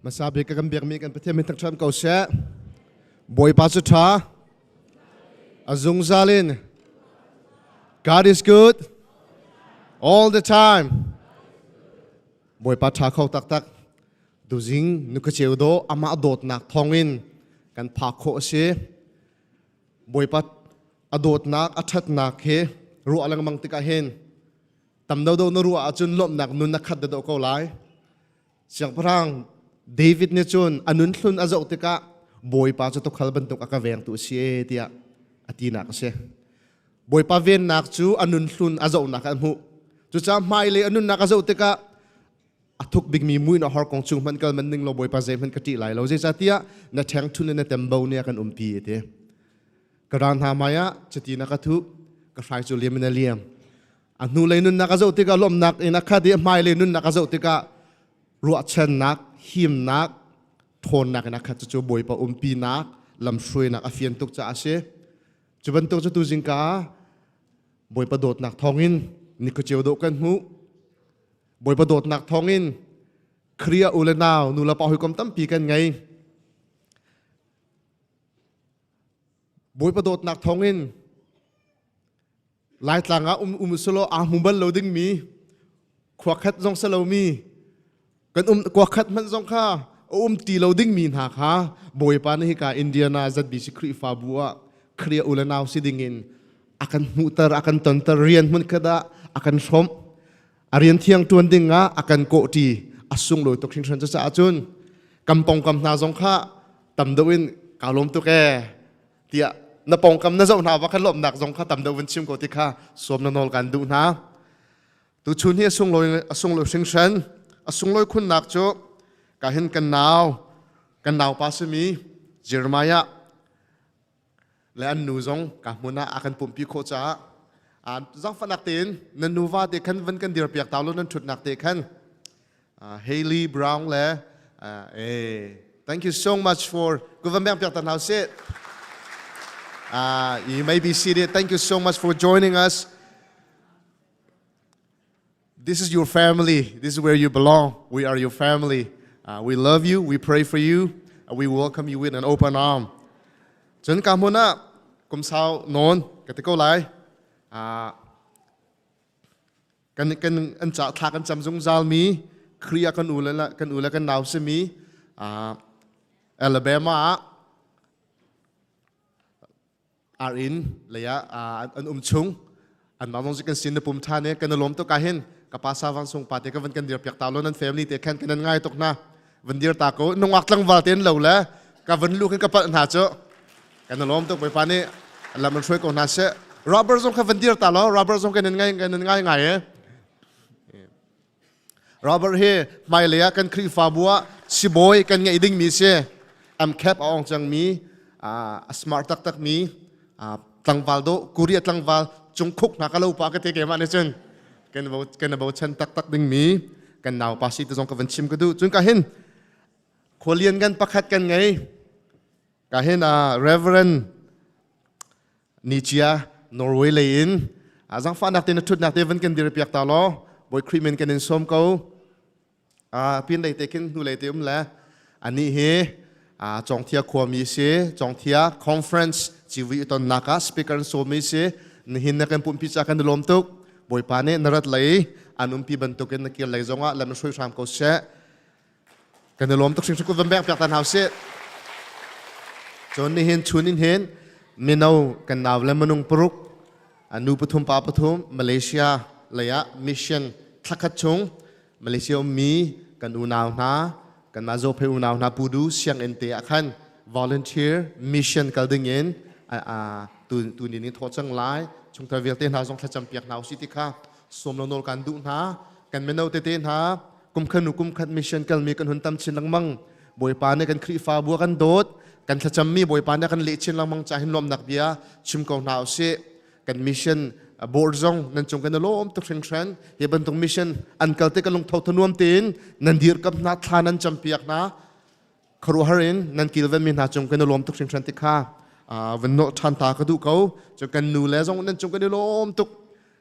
Hmasa bik kan biakmi kan Pathian min thangṭhat ko seh. Bawipa cu ṭha. A zungzal in. God is good all the time. Bawipa ṭha kho taktak. Tuzing nukaceu do amah dawtnak thawngin kan phak khawh a si. Bawipa a dawtnak, a ṭhatnak hi ruah lengmang tikah hin tam deuhdeuh na ruah ahcun lawmhnak nun na khat deuh ko lai. Siangpahrang David nih cun a nun hlun a zoh tikah Bawipa cu tukhal bantuk a ka vengtu a si e tiah a tinak a si. Bawipa vennak cu a nun hlun a zohnak ah a hmuh. Cucaah hmailei a nunnak a zoh tikah a thuk bikmi mui na hor kong chung hmanh kal man ning law Bawipa zeihmanh ka ṭih lai lo. Zeicahtiah na ṭhengṭhun in na tembo nih a kan umpi a ti. Ka ral hna hmaiah chiti na ka thuh, ka hrai cu liam in a liam. A hnulei nunnak a zoh tikah lawmhnak in a khat i a hmailei nunnak a zoh tikah ruahchannak, himnak, ṭhawnnak in a khat. Cucu Bawipa umpinak, lamhruainak a fian tuk caah a si. Cu bantuk cu tuzing ka Bawipa dawtnak thawngin nikhuaceu dawh kan hmuh. Bawipa dawtnak thawngin Khrih u le nau nu le pa hawikom tampi kan ngei. Bawipa dawtnak thawngin Laitlang ah um um selaw aa hmu bal lo dingmi khua khat zong si lomi kan um khua khat hmanh zong kha a um ti lo dingmi hna kha Bawipa nih hika Indiana ZBC Khrihfabu ah Khrih u le nau si dingin a kan hmuhter a kan tonter rian hmun khat ah a kan hrawmh a rian thiang ṭuan ding ah a kan kawhṭi a sunglawi tuk hringhran. Cucaah cun kam pongkam hna zong kha tam deuh in kaa lawm tuk ee tiah na pongkam na zoh hna va khan lawmhnak zong kha tam deuh vun chim ko ti kha sawm na nawl kan duh hna. Tuchun hi a sunglawi hringhran. A sunglawi khunnak cu ka hin kan nau pa simi Jeremiah le an nu zong ka hmun ah a kan pumpi khawh caah zaangfahnak tein nan nuva te khan van kan dirpiak ta lo nan ṭhutnak te khan. Haley Brown le thank you so much for kuvan bang piak ta hna usih. You may be seated. Thank you so much for joining us. This is your family. This is where you belong. We are your family. We love you. We pray for you. We welcome you with an open arm. Cun ka hmun ah kum sau nawn ka ti ko lai. Kan an ca thla kan cam zungzal mi Khrih kan u le kan u le kan nau simi Alabama ah ar in lei ah an um chung anmah zong kan sin na pum ṭhan i kan i lawm tuk ah hin ka pa sa vang sung pa te ka van kan dir piak ta lo nan family te khan kan nan ngai tuk na van dir ta ko nungak tlangval te lo le ka van lu khin ka palh hna cu kan i lawm tuk. Bawipa nih lam an hruai ko hna seh. Rubber zong kha van dir ta lo. Rubber zong kan ngai kan ngai ngai e. Robert hi hmailei ah kan Khrihfabu ah sibawi kan ngeih dingmi si. MCAP a ong cangmi, a smart taktakmi, tlangval dawh, Korea tlangval cungkhuk hna ka lo pa ka te keimah nih cun kan bochan taktak dingmi kan naupa si te zong ka van chim ka duh. Cun ka hin khualian kan pakhat kan ngei. Ka hin Reverend Nichia Norway lei in zangfahnak te na ṭhutnak te van kan dir piak ta law Bawi Khrih min kan in sawm ko. Pin lei te khin hnu lei te um le anih hi Congthia khuami si Congthia Conference civi tonnak ah speaker an sawmmi si. Nihin na kan pumpi ca kan i lawm tuk. Bawipa nih na rat lei an umpi bantukin na kir lei zongah lam hruai hram ko seh. Kan i lawm tuk hringhran. Kut van beng piak ta hna usih. Cun nihin chun in hin mino kan nau le minung paruk, nu pathum pa pathum, Malaysia lei ah mission thlakhat chung Malaysia ummi kan unau hna, kanmah Zophei unau hna Pudu sianginn te ah khan volunteer mission kal ding in tu tu ni ni thawh cang lai. Chungthar vialte hna zong thlacam piak hna usih ti kha sawm lo nawl kan duh hna. Kan mino tete hna kum khat nu kum khat mission kalmi kan hun tam chin lengmang. Bawipa nih kan Khrihfabu a kan dawt, kan thlacammi Bawipa nih a kan leh chin lengmang ca hin lawmnak bia chim ko hna usih. Kan mission board zong nan cung kan i lawm tuk hringhran. Hi bantuk mission an kal te kan lungtho thanuam tein nan dirkamh hna, thla nan campiak hna, khuaruahhar in nan kilvenmi hna cung kan i lawm tuk hringhran ti kha van nawh ṭhan ta ka duh ko. Cun kan nu le zong nan cung kan i lawm tuk.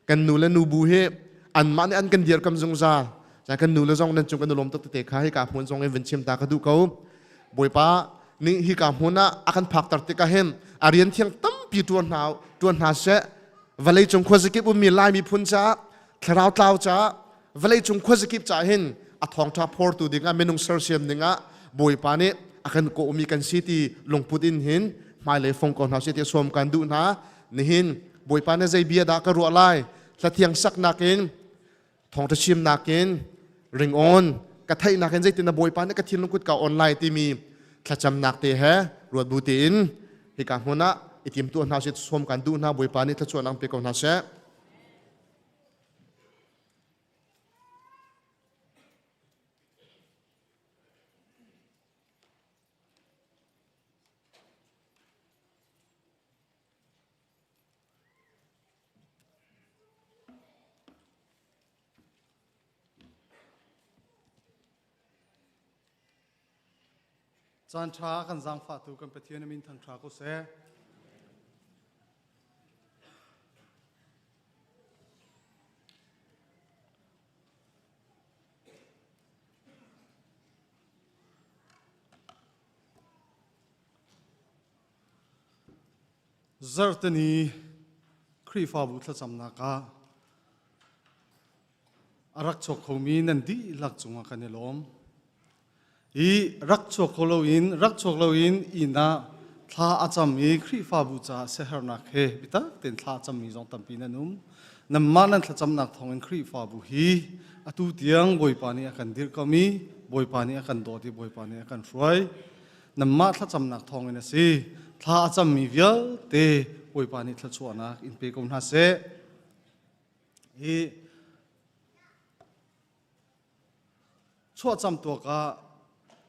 Kan nu le nu bu hi anmah nih an kan dirkam zungzal. Ca kan nu le zong nan cung kan lawm tuk tete kha hika hmun zong in vun chim ta ka duh ko. Bawipa nih hika hmun ah a kan phakter tikah hin a rian thiang tampi tuan hna tuan hna seh. Vawlei cung khuazakip ummi Lai miphun caah thlarau tlau caah vawlei cung khuazakip caah hin a thawngṭha phortu dingah minung sersiam dingah Bawipa nih a kan kawhmi kan si ti lungput in hin hmailei fong ko hna sih ti sawm kan duh hna. Nihin Bawipa nih zei bia dah ka ruah lai hlathiang saknak in thawngṭha chimnak in ringawn ka theihnak in zeitin na Bawipa nih ka thinlung kut ka on lai timi thlacamnak te he ruat bu tein hika hmun ah i timtuah hna sih sawm kan duh hna Bawipa nih thluachuahnak pe ko hna seh. Caan ṭha kan zaangfahtu kan Pathian a min thangṭha ko seh. Zarhteni Khrihfabu thlacamnak ah a rak chuak khomi nan dihlak cungah kan i lawm. I rak chuak kho loin rak chuak loin inn ah thla a cam i Khrihfabu caah siaherhnak he biatak tein thla a cammi zong tampi nan um. Nanmah nan thlacamnak thawngin Khrihfabu hi atu tiang Bawipa nih a kan dirhkamh i Bawipa nih a kan dawt i Bawipa nih a kan hruai. Nanmah thlacamnak thawngin a si. Thla a cammi vialte Bawipa nih thluachuahnak in pe ko hna seh. Hi chuahcam tuak ah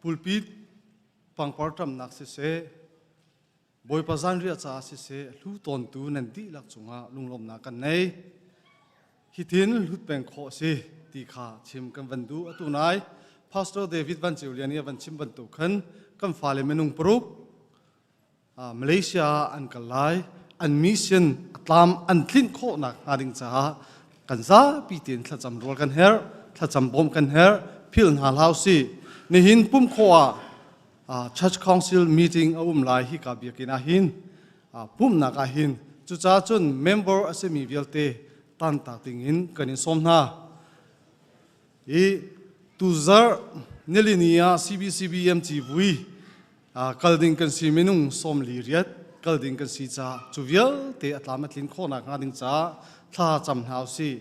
pulpit pangpar ṭamnak siseh, Bawipa zanriah caah siseh hlu tawntu nan dihlak cungah lunglawmhnak kan nei. Hitin hlut peng khawh a si ti kha chim kan van duh. Atu nai Pastor David Van Ceu Lian i a van chim bantuk khan kan fale minung paruk Malaysia ah an kal lai. An mission a tlam an tlinh khawhnak hnga ding caah kan zapi tein thlacam rual kan herh, thlacam bawm kan herh, philh hna hlah usih. Nihin pum khawh ah Church Council meeting a um lai hika biakinn ah hin pumhnak ah hin cucaah cun member a simi vialte tantak dingin kan in sawm hna. I tuzarh nilini ah CBCBM civui kal ding kan si minung 48 kal ding kan si caah cu vialte a tlam a tlin khawhnak hnga ding caah thla cam hna usih.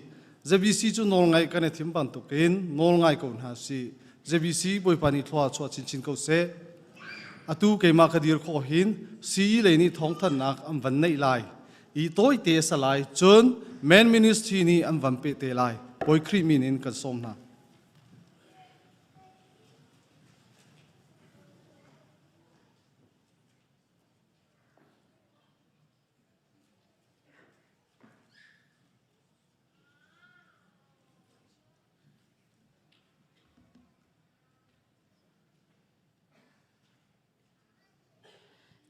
ZBC cu nawl ngaih kan i thim bantukin nawl ngai ko hna usih. ZBC Bawipa nih thlua chuah chinchin ko seh. Atu keimah ka dir khawh hin CE lei nih thawngthanhnak an van neih lai. I tawite a sa lai. Cun Men Ministry nih an van peh te lai. Bawi Khrih min in kan sawm hna.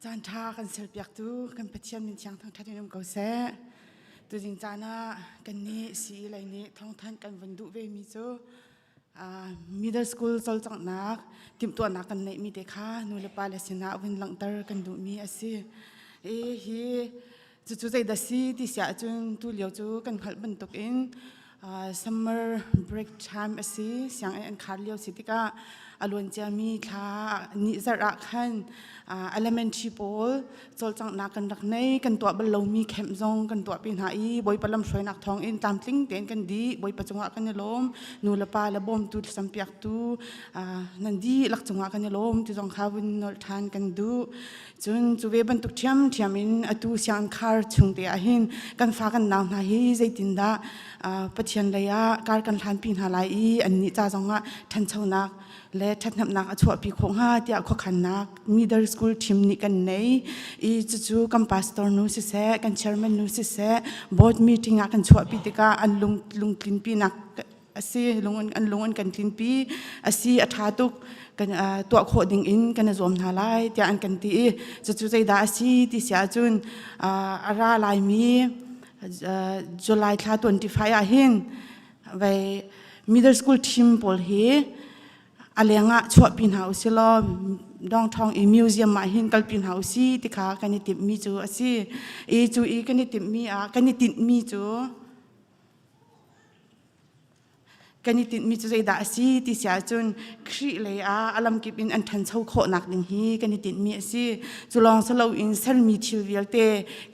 Caan ṭha kan serpiaktu kan Pathian min thiang thangṭhat in um ko seh. Tuzing caan ah kannih CE lei nih thawngthanh kan vun duh ve mi cu middle school cawlcanghnak timhtuahnak kan neihmi te kha nu le pa le sinah vun langhter kan duhmi a si. I hi cucu zeidah si ti siah cun tu lio cu kan hngalh bantukin summer break time a si sianginn an khar lio si tikah a luan ciami thla ni zarh ah khan elementary pawl cawlcanghnak kan rak nei kan tuah bal lomi camp zong kan tuah pi hna i Bawipa lamhruainak thawng in tlamtling tein kan dih Bawipa cungah kan i lawm nu le pa le bawmtu thlacampiaktu nan dihlak cungah kan i lawm ti zong kha vun nolh ṭhan kan duh Cun cu ve bantuk ṭhiamṭhiam in atu siangkhar chung te ah hin kan fa kan nau hna hi zeitindah Pathian lei ah kar kan hlanpi hna lai i annih ca zongah ṭhanchonak le ṭhathnemhnak a chuahpi khawh hnga tiah khuakhannak middle school team nih kan nei i cucu kan pastor nu siseh kan chairman nu siseh board meeting ah kan chuahpi tikah an lung lungtlinpinak a si lung an lung an kan tlinpi a si a ṭha tuk kan tuah khawh ding in kan i zuam hna lai tiah an kan ti i cucu zeidah a si ti si ahcun a ra laimi July thla 25 ah hin vai Middle school team pawl hi a lengah chuahpi hna usih law Dongthong i museum ah hin kalpi hna usih ti kha kan i timhmi cu a si. I cu i kan i timhmi ah kan i tinhmi cu kan i tinhmi cu zeidah a si ti si ahcun Khrih lei ah a lamkip in an ṭhancho khawhnak ding hi kan i tinhmi a si. Cu lawng si loin sermi thil vialte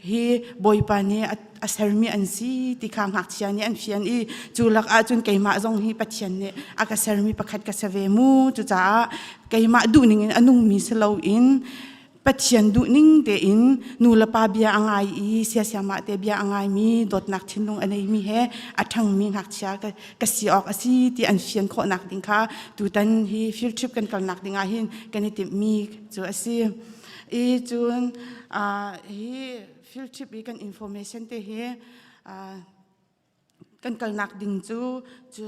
hi Bawipa nih a sermi an si ti kha ngakchia nih an fian i cu lak ahcun keimah zong hi Pathian nih a ka sermi pakhat ka si ve mu. Cucaah keimah duhning in a nungmi si loin Pathian duhning tein nu le pa bia a ngai i siasiamah te bia a ngaimi dawtnak thinlung a neimi he a ṭhangmi ngakchia ka si awk a si ti an fian khawhnak ding kha tutan hi field trip kan kalnak ding ah hin kan i timhmi cu a si. I cun hi field trip i kan information te hi kan kalnak ding cu cu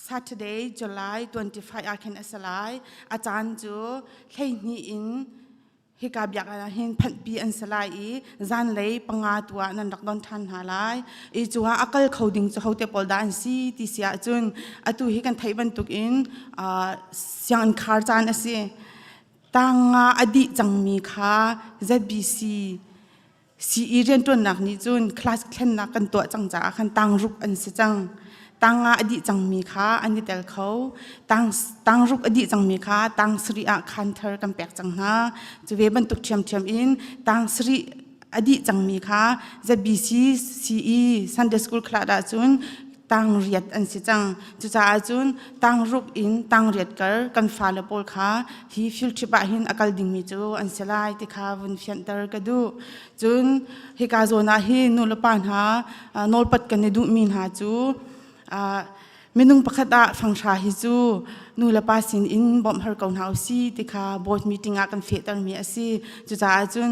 Saturday July 25 ah khin a si lai. A caan cu 12 in hika biak ah hin phanhpi an si lai i zanlei panga tu ah nan rak don ṭhan hna lai. I cu ah a kal kho ding cu hote pawl dah an si ti si ahcun atu hi kan theih bantuk in sianginn khar caan a si. Tang nga a dih cangmi kha ZBC CE rianṭuannak nih cun class thlennak kan tuah cang caah khan tangruk an si cang. Tang nga a dih cangmi kha an i tel kho. Tang, tangruk a dih cangmi kha tang sarih ah khan thar kan pek cang hna. Cu ve bantuk ṭhiamṭhiam in tang sarih a dih cangmi kha ZBC CE Sunday School class ah cun tang riat an si cang. Cucaah cun tang ruk in tang riat kar kan fale pawl kha hi field trip ah hin a kal dingmi cu an si lai ti kha vun fianter ka duh. Cun hika zawn ah hin nu le pa hna nawlpat kan i duhmi hna cu minung pakhat ah fanghra hi cu nu le pa sin in bawmh har ko hna usih ti kha board meeting ah kan fehtermi a si. Cucaah cun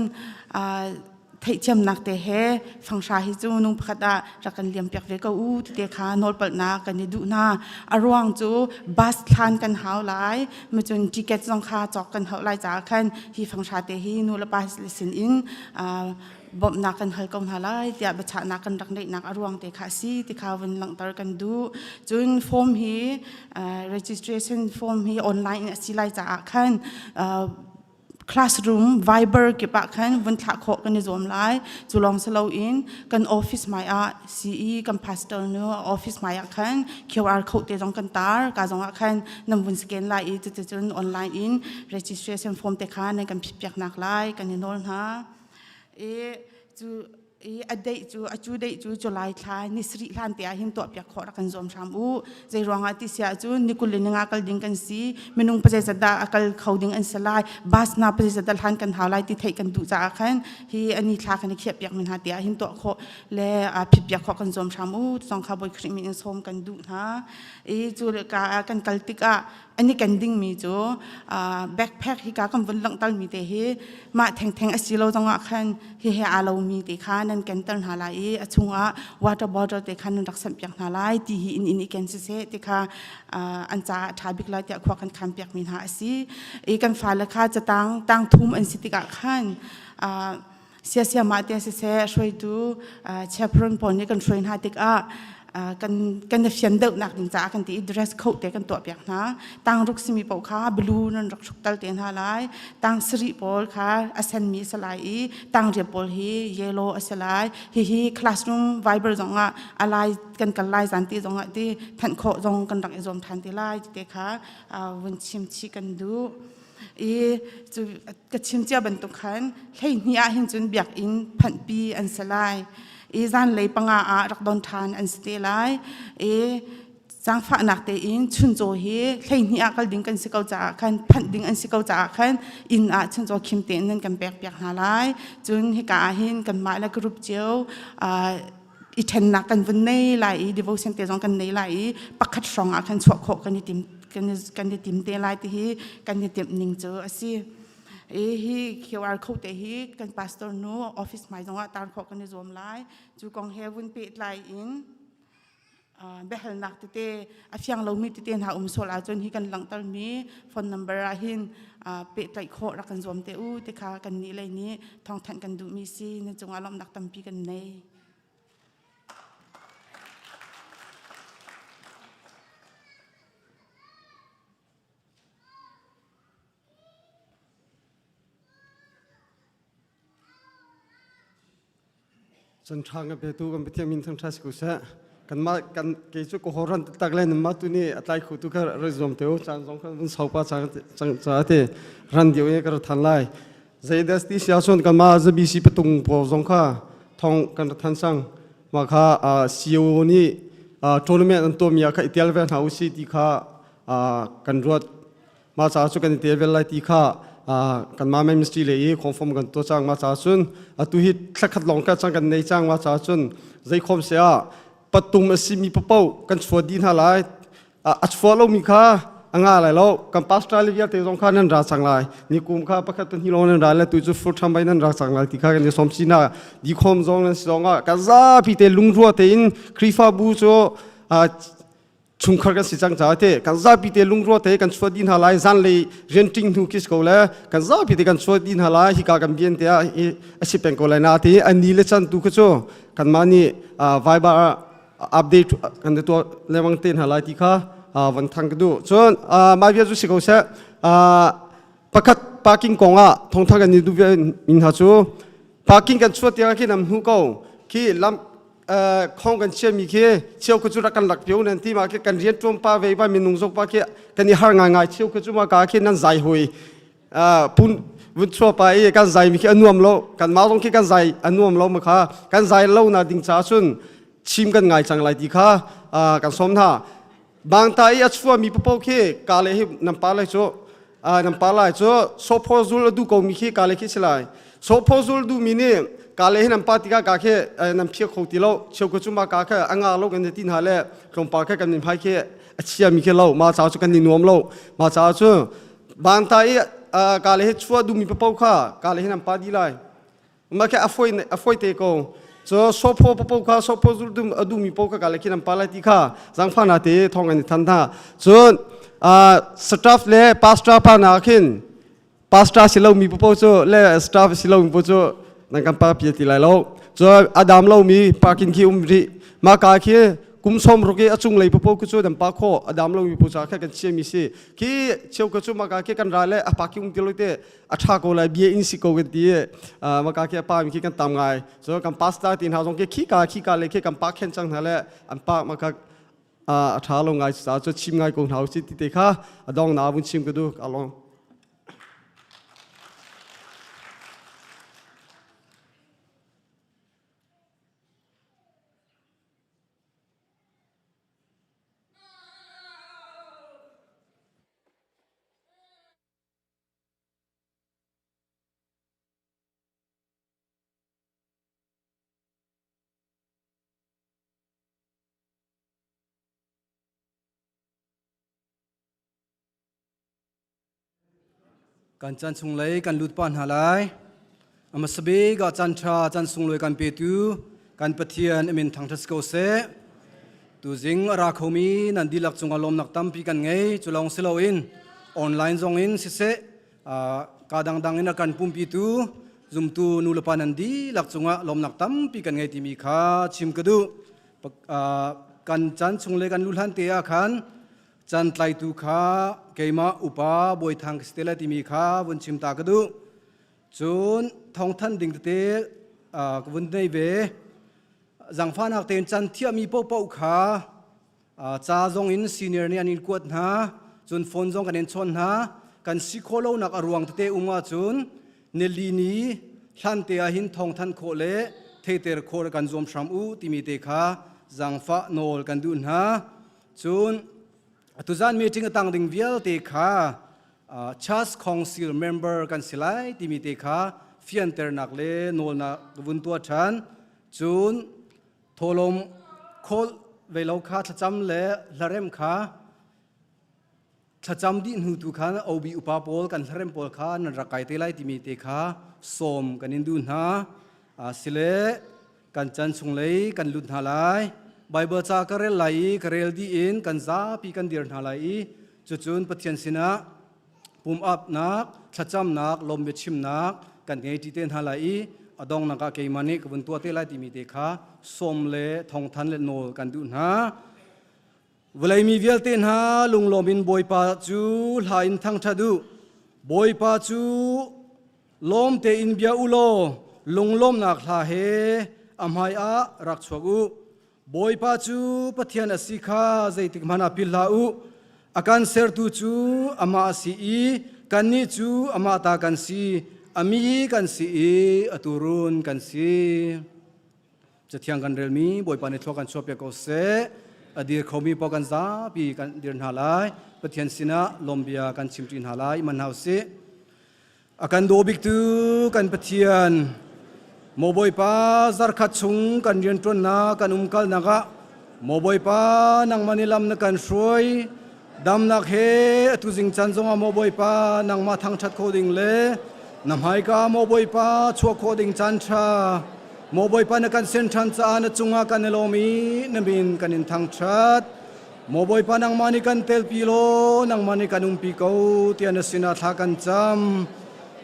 theihthiamnak te he fanghra hi cu nung pakhat ah rak kan liam piak ve ko u tite kha nawlpalhnak kan i duh hna. A ruang cu bus thlan kan hau lai, macun ticket zong kha cawk kan hauh lai caah khan hi fanghra te hi nu le pa sin in bawmhnak kan hal ko hna lai tiah biachahnak kan rak neihnak a ruang te kha a si ti kha vun langhter kan duh. Cun form hi registration form hi online in a si lai caah khan classroom Viber kip ah khan vun thlah khawh kan i zuam lai. Cu lawng si loin kan office hmai ah CE kan pastor nu office hmai ah khan QR code te zong kan tar ka zong ah khan nan vun scan lai i cuticun online in registration form te kha nan kan phit piak nak lai kan i nawl hna. I cu i a date cu a cu date cu July thla ni sarih hlan te ah hin tuah piak khawh rak kan zuam hram u zei ruangah ti sia cun ni kul le ni nga kal ding kan si minung pazei zat dah a kal kho ding an si lai bus na pazei zat dah hlan kan hau lai ti theih kan duh caah khan hi ani thla kan i khiah piak mi hna te ah hin tuah khawh le phit piak khawh kan zuam hram u zong kha boi Khrih min in sawm kan duh hna i cu le ka kan kal tikah an i ken dingmi cu backpack hika kan vun langhter mi te hi mah thengtheng a si lo zongah khan hi he aa lomi te kha nan kenter hna lai i a chungah water bottle te kha nan rak sanh piak hna lai ti hi inn in i ken siseh ti kha an caah ṭha bik lai tiah khua kan khan piak mi hna a si i kan fale kha catang tang thum an si tikah khan siasiamah te siseh hruaitu chaperone pawl nih kan hruai hna tikah kan kan i fian deuhnak ding caah kan ti i dress code te kan tuah piak hna tangruk simi paoh kha blue nan rak hruk tal te hna lai tang sarih pawl kha a senmi a si lai i tangriat pawl hi yellow a si lai hihi classroom viber zong ah a lai kan kal lai zan ti zong ah ti thanh khawh zong kan rak i zuam than te lai ti te kha vun chim chih kan duh i cu ka chim cia bantuk khan 12 ah hin cun biakinn phanhpi an si lai i zanlei panga ah rak don ṭhan an si te lai i zaangfahnak tein chuncaw hi 12 ah kal ding kan si ko caah khan phanh ding an si ko caah khan inn ah chuncaw khim tein nan kan pek piak hna lai cun hika ah hin kanmah le group cio i ṭhennak kan vun nei lai i devotion te zong kan nei lai i pakhat hrawng ah khan chuah khawh kan i tim kan i tim te lai ti hi kan i timh ning cu a si. I hi QR code te hi kan pastor nu office hmai zongah tar khawh kan i zuam lai. Cu kong he vun pehtlai in biahalnak tete a fiang lomi tete hna um sual ahcun hi kan langhtermi phone number ah hin pehtlaih khawh rak kan zuam te u ti kha kan nih lei nih thawngthanh kan duhmi si na cungah lawmhnak tampi kan nei. Chan ṭha kan petu kan Pathian min thangṭha si ko seh. Kanmah kan kei cu ka horan taktak le nanmah tu nih a tlai kho tu kha rak zuam te u. Caan zong kha vun sau pa cang ca te ran deuh in ka ra than lai. Zeidas ti sia cun kanmah ZBC patung pawl zong kha thong kan ra than sang. Mah kha CEO nih tournament an tuahmi ah kha i tel ve hna usih ti kha kan ruat. Mah caah cu kan i tel ve lai ti kha kanmah ministry lei i confirm kan tuah cang. Mah caah cun atu hi thlakhat lawng ka cang kan nei cang. Mah caah cun zeikhom se ah patum a simi papoh kan chuah dih hna lai. A chuah lomi kha a nga lai lo. Kan pastor le vialte zong kha nan ra cang lai. Nikum kha pakhat pahnih lawng nan ra le tu cu full time nan ra cang lai ti kha kan i sawm si hna. Dikhom zong nan si zong ah kan zapi te lungrua tein Khrihfabu cu chungkhar kan si cang caah te kan zapi te lungrua te kan chuah dih hna lai. Zanlei rianṭing hnu kis ko le kan zapi te kan chuah dih hna lai. Hika kan bian te ah a si peng ko lai na ti ani le chan tu kha cu kanmah nih Viber ah update kan tuah lengmang te hna lai ti kha van thang ka duh. Cun mah bia cu si ko seh. Pakhat parking kong ah thongthang kan i duh min hna cu parking kan chuah tiang khi nam hnu ko khi lam khong kan chiami khi cheu khu cu rak kan lak pio nan ti ma khi kan rian tuam pa ve ba minung zok pa khi kan i har ngai ngai. Cheu khu cu ma ka khi nan zai hui pun vun chua pa i kan zai mi khi anuam lo, kan ma zong khi kan zai anuam lo ma kha kan zai lo na ding cha cun chim kan ngai cang lai ti kha kan som hna. Bang ta i a chua mi papo khi ka le hi nam pa lai cu nam pa lai cu sopho zul du ko mi khi ka le khi silai sopho zul du mi nih ka le hi nam pa tika ka khi nam phia kho ti lo. Cheu ko chu ma ka kha anga lo kan ti hna le tlawmpal kha kan min phai khi a chia mi khi lo ma cha chu kan ni nuam lo. Ma cha chu bang ta i ka le hi chua du mi papo kha ka le hi nam pa di lai ma khe a foi te ko cho sopho papo kha sopho zul dum adu mi po kha ka le khi nam pa lai ti kha zangfa na te thong an than tha. Cun staff le pastor pa na khin pastor si lo mi papo chu le staff si lo mi po chu nan kan pa pia ti lai lo. Cho adam lo mi parking khi um ri ma ka khi kum som ruki a chung lei papo ku chu dam pa kho adam lo mi po cha kha kan chia mi si khi cheu ka chu ma ka khi kan ra le a parking um ti lo te a tha ko lai bia in si ko kan ti maka khi pa mi khi kan tam ngai. So kan pastor tin ha zong khi khi ka khi ka le khi kan pa khen chang hna le an pa maka a tha lo ngai sa cho chim ngai ko hna si ti te kha adong na vun chim ka du along. Kan chan chung lei kan lut pa hna lai. Amasabe ga chan tha chan sunglawi kan petu kan Pathian amin thangthat ko seh. Tuzing a ra khomi nan dihlak cungah lawmnak tampi kan ngei. Culawng si loin online zong in siseh ka dangdang in a kan pumpitu zumtu nulepa nan dihlak cungah lawmnak tampi kan ngei timi kha chim ka duh. Kan chan chung le kan luhlan te ah khan chan tlaitu kha keimah upa Bawi Thang ka si te lai timi kha vun chim ta ka duh. Cun thawngthanh ding tete ka vun nei ve. Zangfahnak tein can thiahmi paohpaoh kha ca zong in senior nih an in kuat hna, cun phone zong kan in chawn hna. Kan si khawh lonak a ruang tete um ahcun nili ni hlan te ah hin thawngthanh khawh le theiter khawh kan zuam hram u timi te kha zangfah nawl kan duh hna. Cun tuzan meeting a tang ding vialte kha Church Council member kan si lai timi te kha fianternak le nawlnak vun tuah ṭhan. Cun thawhlawm khawl ve lo kha thlacam le hlarem kha thlacam dih hnu tu khan OB upa pawl kan hlarem pawl kha nan rak kai te lai timi te kha sawm kan in duh hna. Sile kan chan chung lei kan lut hna lai. Bible ca ka rel lai i ka rel dih in kan zapi kan dir hna lai i cucun Pathian sinah pum apnak, thlacamnak, lawm biachimnak kan ngei ṭi te hna lai i a donghnak ah keimah nih ka vun tuah te lai timi te kha sawm le thawngthan le nawl kan duh hna. Vawlei mi vialte hna lunglawm in Bawipa cu hla in thangṭhat u. Bawipa cu lawm tein bia u law lunglawmnak hla he a hmai ah rak chuak u. Bawipa cu Pathian a si kha zeitik hmanh ah philh hlah u. A kan sertu cu amah a si i kannih cu amah ta kan si, a mi kan si i a tuurun kan si. Cathiang kan relmi Bawipa nih thlua kan chuahpiak ko seh. A dir khomi paoh kan zapi kan dir hna lai. Pathian sinah lawmbia kan chimṭi hna lai. Man hna usih. A kan daw biktu kan Pathian, maw Bawipa zarkhat chung kan rianṭuannak kan umkalnak ah maw Bawipa nangmah nih lam na kan hruai. Damnak he atu zing caan zongah maw Bawipa nangmah thangṭhat khawh ding le na hmaika maw Bawipa chuah khawh ding caan ṭha maw Bawipa na kan sen ṭhan caah na cungah kan i lawm i na min kan in thangṭhat. Maw Bawipa nangmah nih kan telpi law nangmah nih kan umpi ko tiah na sinah thla kan cam.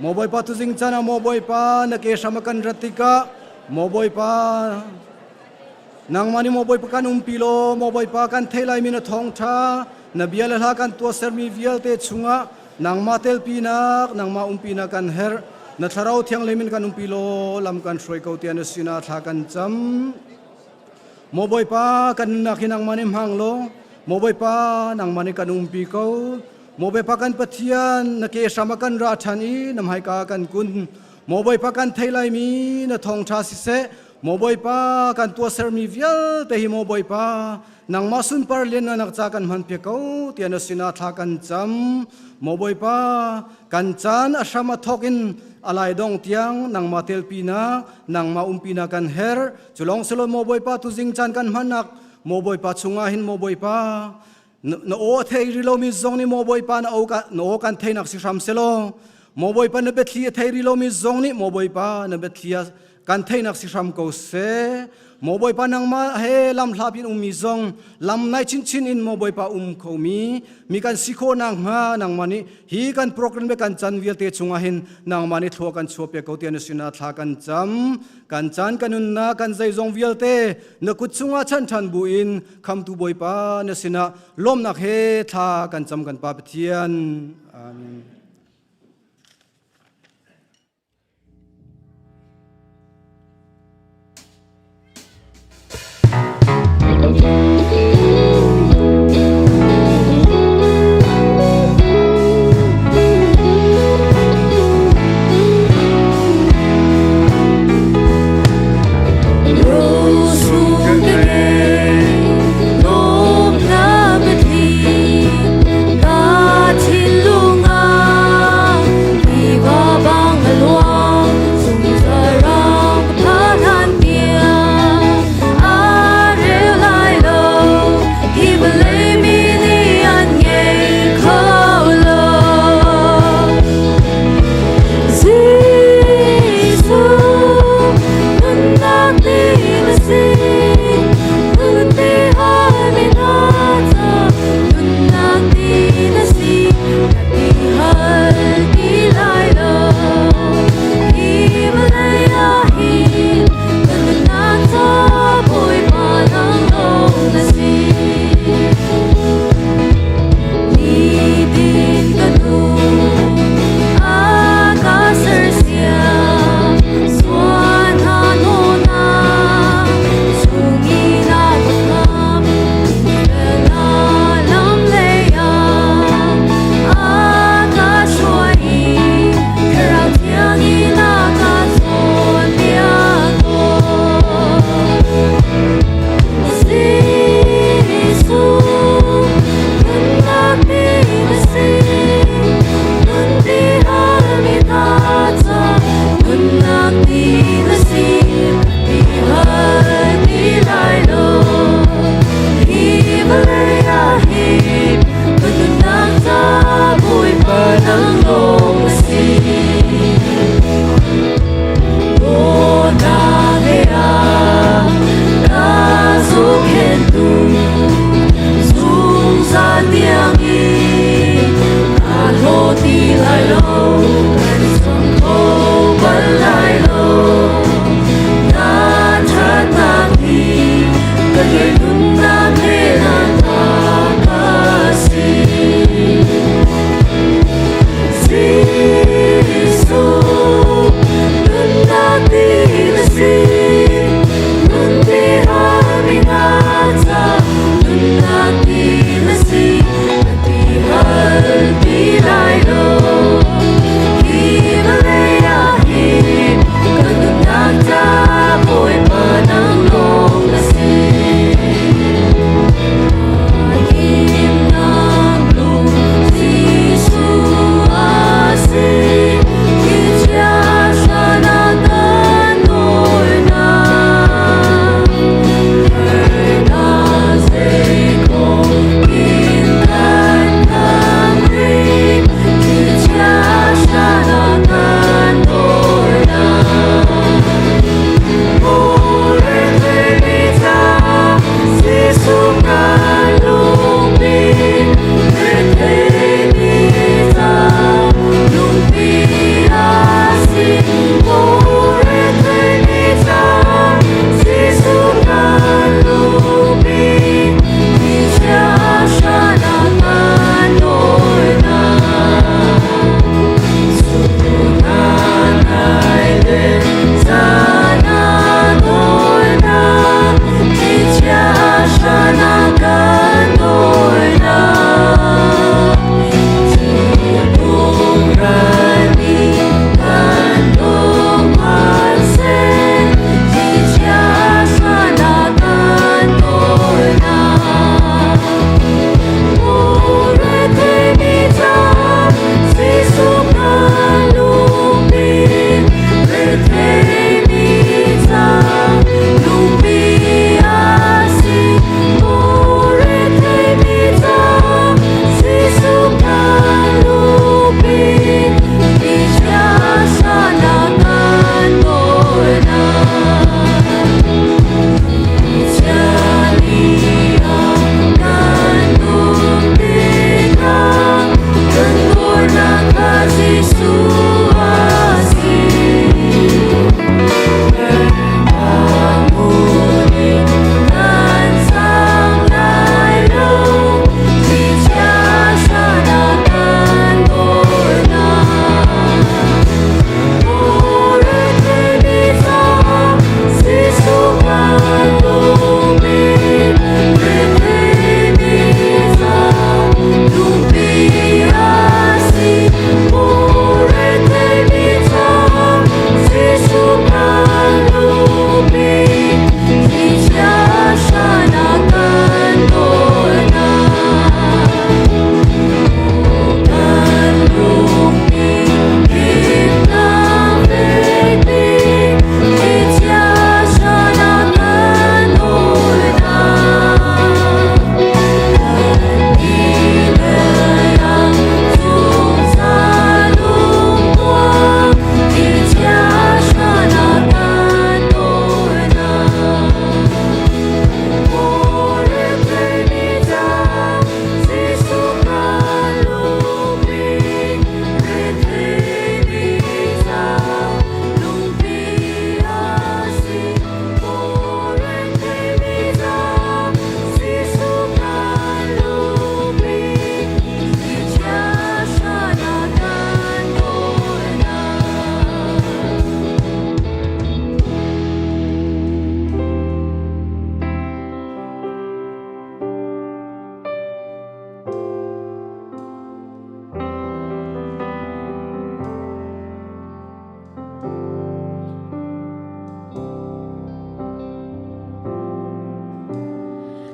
Maw Bawipa tuzing caan ah maw Bawipa na ke hram a kan rat tikah maw Bawipa Nangmah nih maw Bawipa kan umpi law maw Bawipa kan theih laimi na thawngṭha na bia le hla kan tuahsermi vialte chungah nangmah telpinak nangmah umpinak kan herh na thlarau thianghlim in kan umpi law lam kan hruai ko tiah na sinah thla kan cam maw Bawipa kan nunnak hi nangmah nih hmang law maw Bawipa nangmah nih kan umpi ko maw Bawipa kan Pathian na ke hram a kan ra ṭhan i na hmaika kan kun maw Bawipa kan theih laimi na thawngṭha siseh Maw Bawipa kan tuahsermi vialte hi maw Bawipa nangmah sunpar lianngannak ca kan hman piak ko tiah na sinah thla kan cam. Maw Bawipa kan caan a hram a thawk in a lai dong tiang nangmah telpinak nangmah umpinak kan herh. Cu lawng si lo maw Bawipa tuzing caan kan hmannak maw Bawipa chungah hin maw Bawipa na aw a thei rih lomi zong nih maw Bawipa na aw na aw kan theinak si hram selaw maw Bawipa na biathli a thei rih lomi zong nih maw Bawipa na biathli kan theinak si hram ko seh maw Bawipa nangmah he lam hla in ummi zong lam nai chinchin in maw Bawipa um khomi mi kan si khawh nakhnga nangmah nih hi kan program le kan chan vialte chungah hin nangmah nih thlua kan chuah piak ko tiah na sinah thla kan cam kan caan kan nunnak kan zeizong vialte na kut chungah chan ṭhan bu in khamtu Bawipa na sinah lawmnak he thla kan cam kan Pa Pathian amen.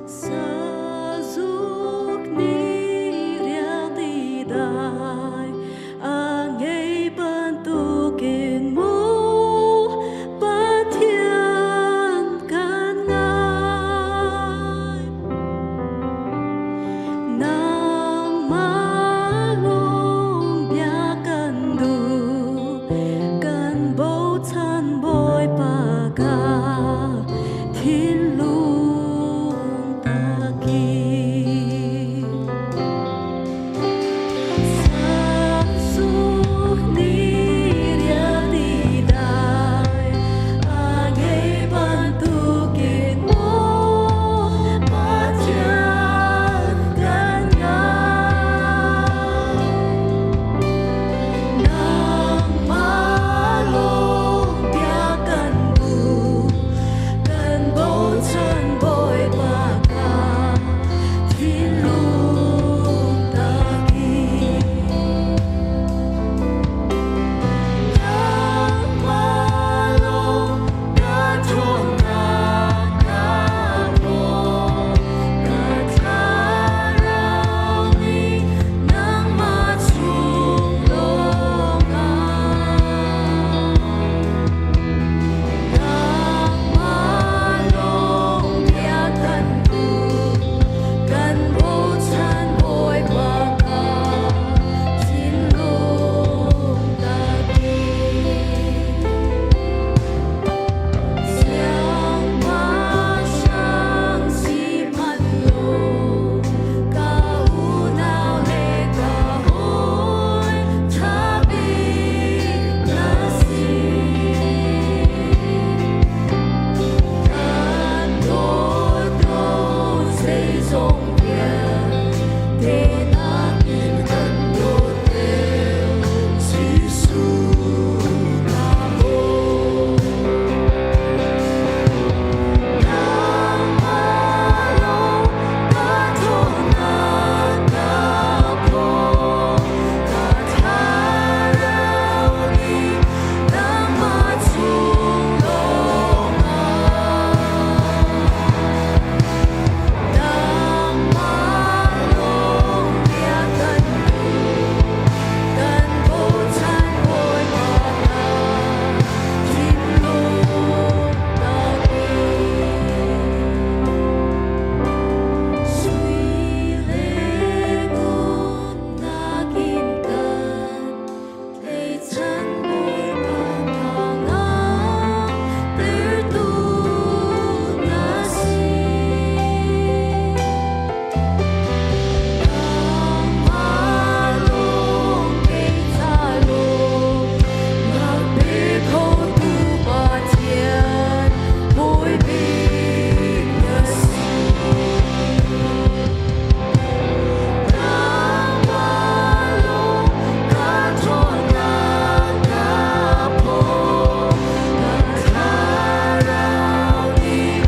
Sazuk ni riak ti dai a ngei bantukin mu Pathian kan ngai. Nangmah lung bia kan duh, kan bochan Bawipa ka thinlung taki. Sazuk ni riak ti dai a ngei bantukin mu Pathian kan ngai. Nangmah lawng bia kan duh, kan bochan Bawipa ka thinlung taki. Nangmah lawng ka ṭhawnnak ka phaw, ka thlarau nih nangmah chung lawngah. Nangmah lawng bia kan duh, kan bochan Bawipa ka thinlung taki. Siangpahrang si hmanh law, ka unau le ka hawi ṭha bik na si. Kan dawt ko zeizong vialte nakin kan dawt deuh Jesuh na maw. Nangmah lawng ka ṭhawnnak ka phaw, ka thlarau nih nangmah chung lawngah. Nangmah lawng bia kan duh, kan bochan Bawipa ka thinlung taki. Sui le ngun nakin kan tlaihchan Bawipa thangam tertu na si. Nangmah lawng kei ca lawmnak pe khotu Pathian Bawi bik na si. Nangmah lawng ka ṭhawnnak ka phaw, ka thlarau nih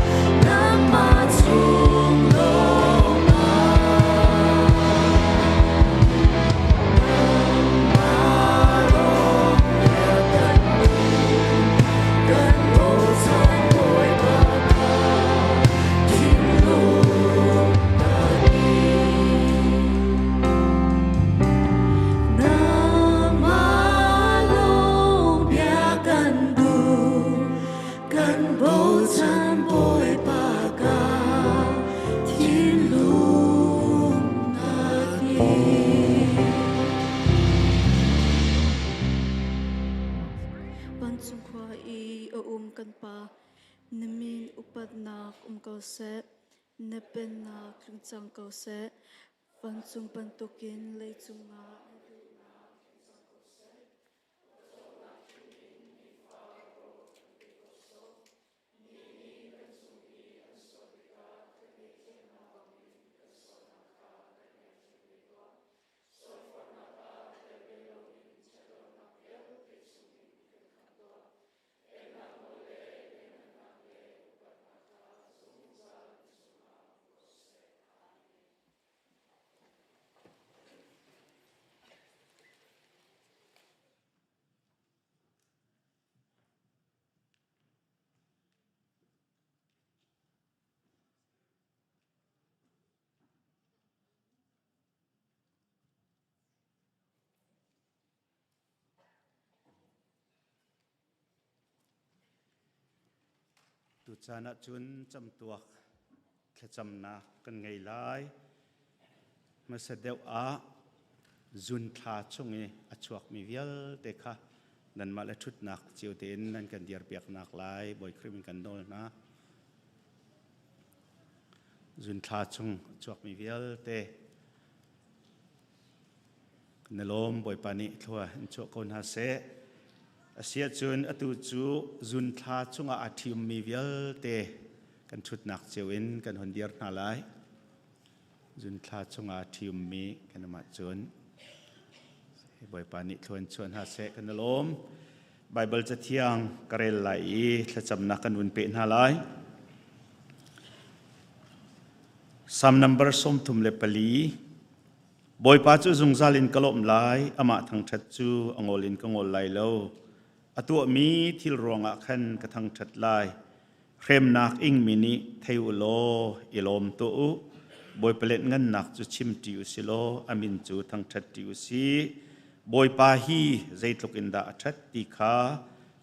nangmah chung lawngah. Nangmah lawng bia kan duh, kan bochan Bawipa ka thinlung taki. Nangmah lawng bia kan duh, kan bochan Bawipa ka thinlung taki. Vancung khua i a um kan Pa, na min upatnak um ko seh, na pennak tlung cang ko seh, vancung bantukin leicung ah na duhnak tlung cang ko seh. Tucaan ahcun camtuak thlacamnak kan ngei lai. Hmasa deuh ah zun thla chung i a chuakmi vialte kha nanmah le ṭhutnak cio tein nan kan dirpiaknak lai Bawi Khrih min kan nawl hna. Zun thla chung a chuakmi vialte Na lawm Bawipa nih thlua in chuah ko hna seh. Asiahcun atu cu zun thla chungah aa ṭhiummi vialte kan ṭhutnak cio in kan hon dir hna lai. Zun thla chungah aa ṭhiummi kan um ahcun Bawipa nih thlua in chuah hna seh kan i lawm. Baibal cathiang ka rel lai i thlacamnak kan vun peh hna lai. Psalm number 34. Bawipa cu zungzal in ka lawmh lai, amah thangṭhat cu a ngol in ka ngol lai lo. A tuahmi thil ruangah khan ka thangṭhat lai. Hremnak ingmi nih thei u law i lawm tuah u. Bawipa lianhngannak cu chim ṭi u si law a min cu thangṭhat ṭi u si. Bawipa hi zeitluk in dah a ṭhat ti kha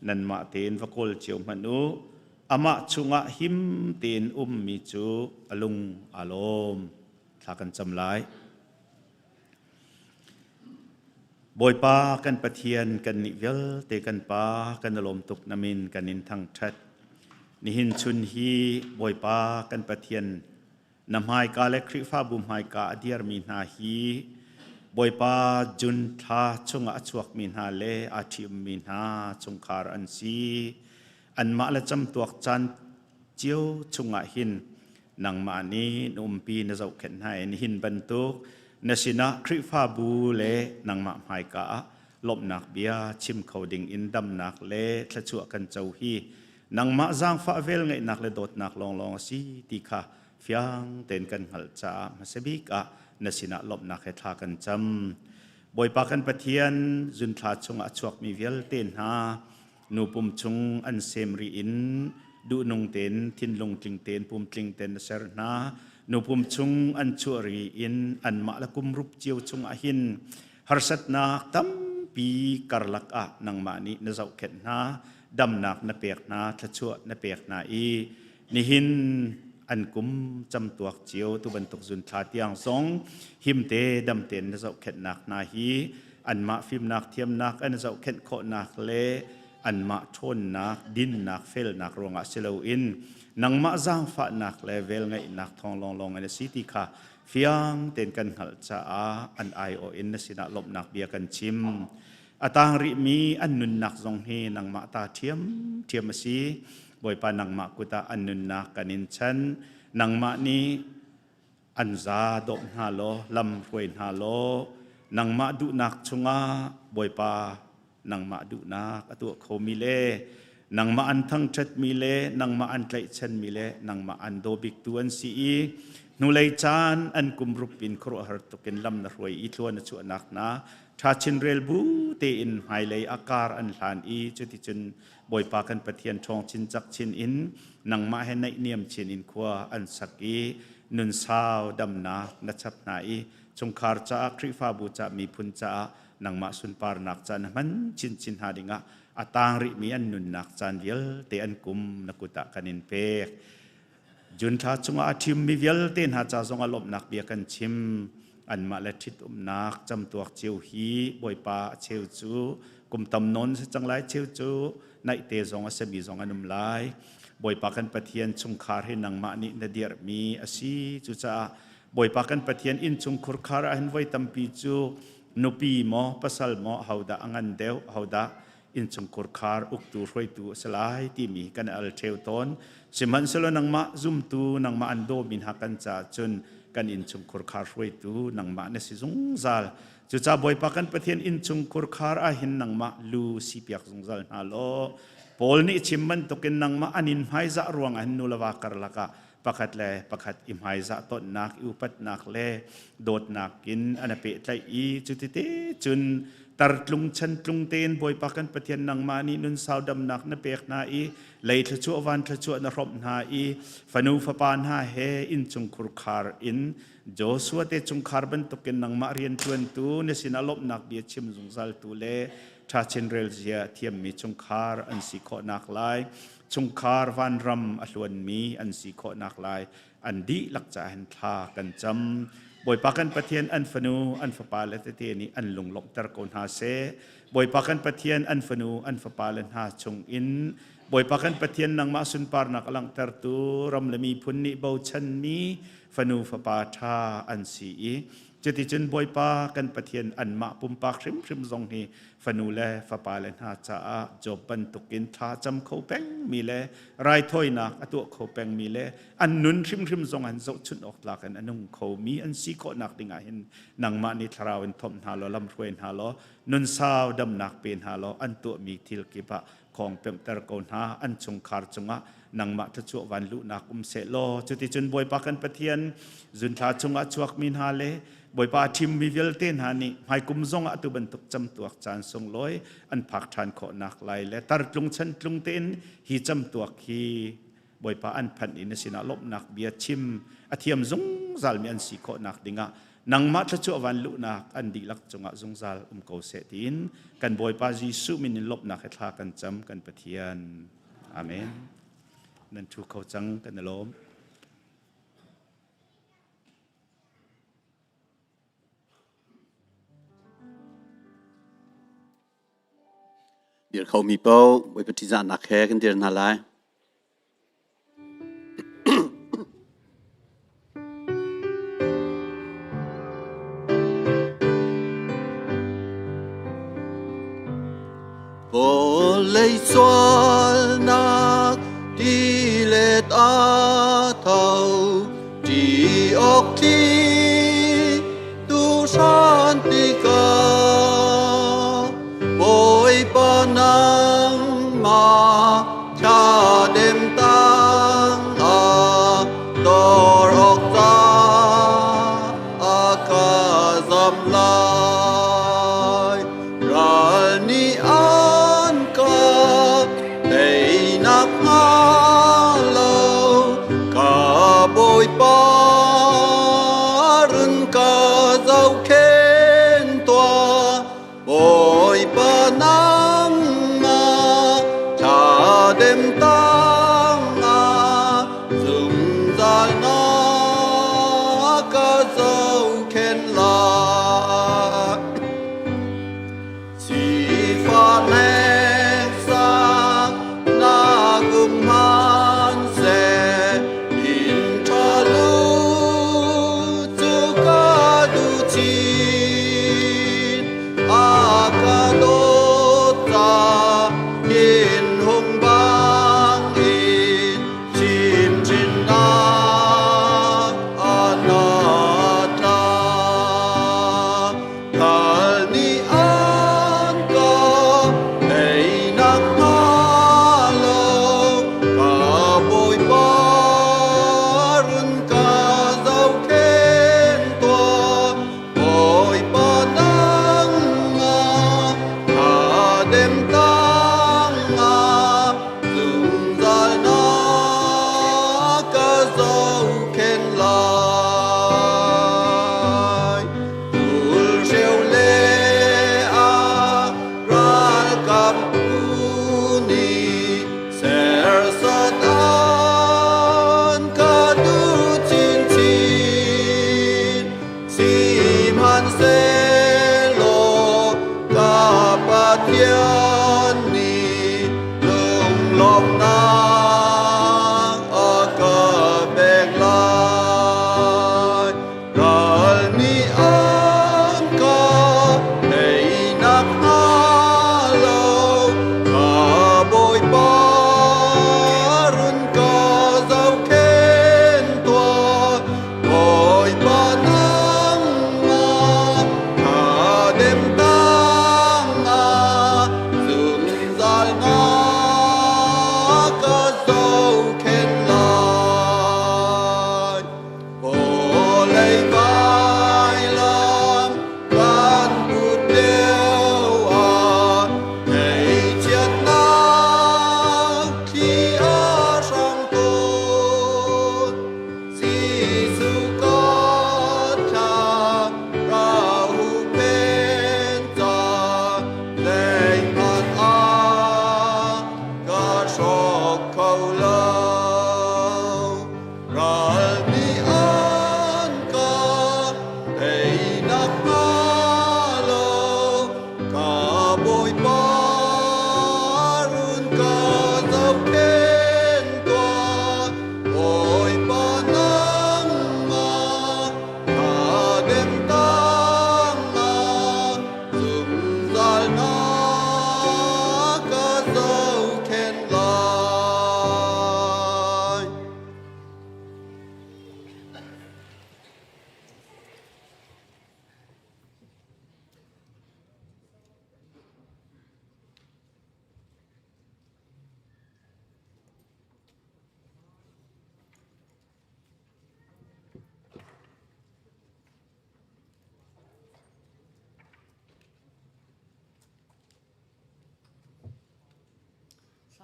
nanmah tein va kawl cio hmanh u. Amah chungah him tein ummi cu a lung aa lawm. Thla kan cam lai. Bawipa kan Pathian kan nih vialte kan Pa kan i lawm tuk na min kan in thangṭhat. Nihin chun hi Bawipa kan Pathian na hmaika le Khrihfabu hmaika a dirmi hna hi Bawipa June thla chungah a chuakmi hna le aa ṭhiummi hna chungkhar an si. Anmah le camtuak caan cio chungah hin nangmah nih na umpi na zohkhenh hna i nihin bantuk na sinah Khrihfabu le nangmah hmaika ah lawmhnak bia chim kho ding in damnak le thluachuah kan co hi nangmah zaangfah velngeihnak le dawtnak lawnglawng a si ti kha fiang tein kan hngalh caah hmasa bik ah na sinah lawmhnak he thla kan cam. Bawipa kan Pathian zunthla chungah a chuakmi vialte hna nu pum chung an sem ri in duhnung tein thinlung tling tein pum tling tein na ser hna nu pum chung an chuah ri in anmah le kum rup cio chung ah hin harsatnak tampi karlak ah nangmah nih na zohkhenh hna damnak na pek hna thluachuah na pek hna i nihin an kum camtuak cio tu bantuk zun thla tiang zong himte damten na zohkhenhnak hna hi anmah fimnak thiamnak an zohkhenh khawhnak le anmah ṭhawnnak dinnak felnak ruangah si loin nangmah zaangfahnak le velngeihnak thawng lawnglawng in a si ti kha fiang tein kan hngalh caah an aiawh in na sinah lawmhnak bia kan chim. A tang rihmi an nunnak zong hi nangmah ta ṭhiamṭhiam a si. Bawipa nangmah kut ah an nunnak kan in chan. Nangmah nih an za dawp hna law lam hruai hna law nangmah duhnak chungah Bawipa nangmah duhnak a tuah khomi le nangmah an thangṭhatmi le nangmah an tlaihchanmi le nangmah an daw biktu an si i hnulei caan an kum rup in khuaruahhar tukin lam na hruai i tluan na chuahnak hna ṭha chin rel bu tein hmailei a kar an hlan i cuticun Bawipa kan Pathian ṭhawng chin cak chin in nangmah he naihniam chin in khua an sak i nunsau damnak na chap hna i chungkhar caah Khrihfabu caah miphun caah nangmah sunparnak ca na hman chinchin hna dingah a tang rihmi an nunnak caan vialte an kum na kut ah kan in pek. June thla chungah a ṭhimmi vialte hna ca zongah lawmhnak bia kan chim. Anmah le ṭhitumnak camtuak cio hi Bawipa a cheu cu kum tam nawn si cang lai cheu cu naihte zong a sami zong an um lai. Bawipa kan Pathian chungkhar hi nangmah nih na dirhmi a si. Cucaah Bawipa kan Pathian innchung khurkhar ah hin voi tampi cu nupi maw pasal maw hodah a ngan deuh hodah innchungkhur khar uktu hruaitu a si lai timi kan al ṭheo tawn. Sihmanhsehlaw nangmah zumtu nangmah an dawmi hna kan caah cun kan innchungkhur khar hruaitu nangmah na si zungzal. Cucaah Bawipa kan Pathian innchungkhur khar ah hin nangmah lu sipiak zungzal hna law Paul nih chim bantukin nangmah an in hmaizah ruangah hin nu le va karlak ah pakhat le pakhat i hmaizah tonnak i upatnak le dawtnak in an pehtlaih i cutite cun tartlung chantlung tein Bawipa kan Pathian nangmah nih nun sau damnak na pek hna i lei thluachuah van thluachuah na hrawmh hna i fanu fapa hna he innchungkhur khar in Joshua te chungkhar bantukin nangmah rianṭuantu na sinah lawmhnak bia chim zungzaltu le ṭha chin rel zia thiammi chungkhar an si khawhnak lai. Chungkhar vanram a hluanmi an si khawhnak lai an dihlak caah hin thla kan cam. Bawipa kan Pathian an fanu an fapa le tete nih an lunglawmhter ko hna seh. Bawipa kan Pathian an fanu an fapa le hna chung in Bawipa kan Pathian nangmah sunparnak a langhtertu ram le miphun nih bochanmi fanu fapa ṭha an si i cuticun Bawipa kan Pathian anmah pumpak hrimhrim zong hi fanu le fapa le hna caah Job bantukin thla cam kho pengmi le raithawinak a tuah kho pengmi le an nun hrimhrim zong an zohchunh awk tlak in a nung khomi an si khawhnak dingah hin nangmah nih thlarau in thomh hna law lamhruai hna law nunsau damnak pe hna law an tuahmi thil kip ah khawng pemhter ko hna. An chungkhar cungah nangmah thluachuah van luhnak um seh law cuticun Bawipa kan Pathian zunthla chungah chuakmi hna le Bawipa thimmi vialte hna nih hmaikum zongah atu bantuk camtuak caan sunglawi an phak ṭhan khawhnak lai le tartlung chantlung tein hi camtuak hi Bawipa an phanh i na sinah lawmhnak bia chim a thiam zungzalmi an si khawhnak dingah nangmah thluachuah van luhnak an dihlak cungah zungzal um ko seh tiin kan Bawipa Jesuh min in lawmhnak he thla kan cam kan Pathian. Amen. Nan thu kho cang kan i lawm. Dir khomi paoh Bawipa ṭihzahnak he kan dir hna lai. Vawlei sualnak tilet a tho, ṭi awk thli tu hran tikah Bawipa nangmah thladem tangah dor awk ca a ka zam lai. Ral nih an ka teinak hnga lo, ka Bawipa.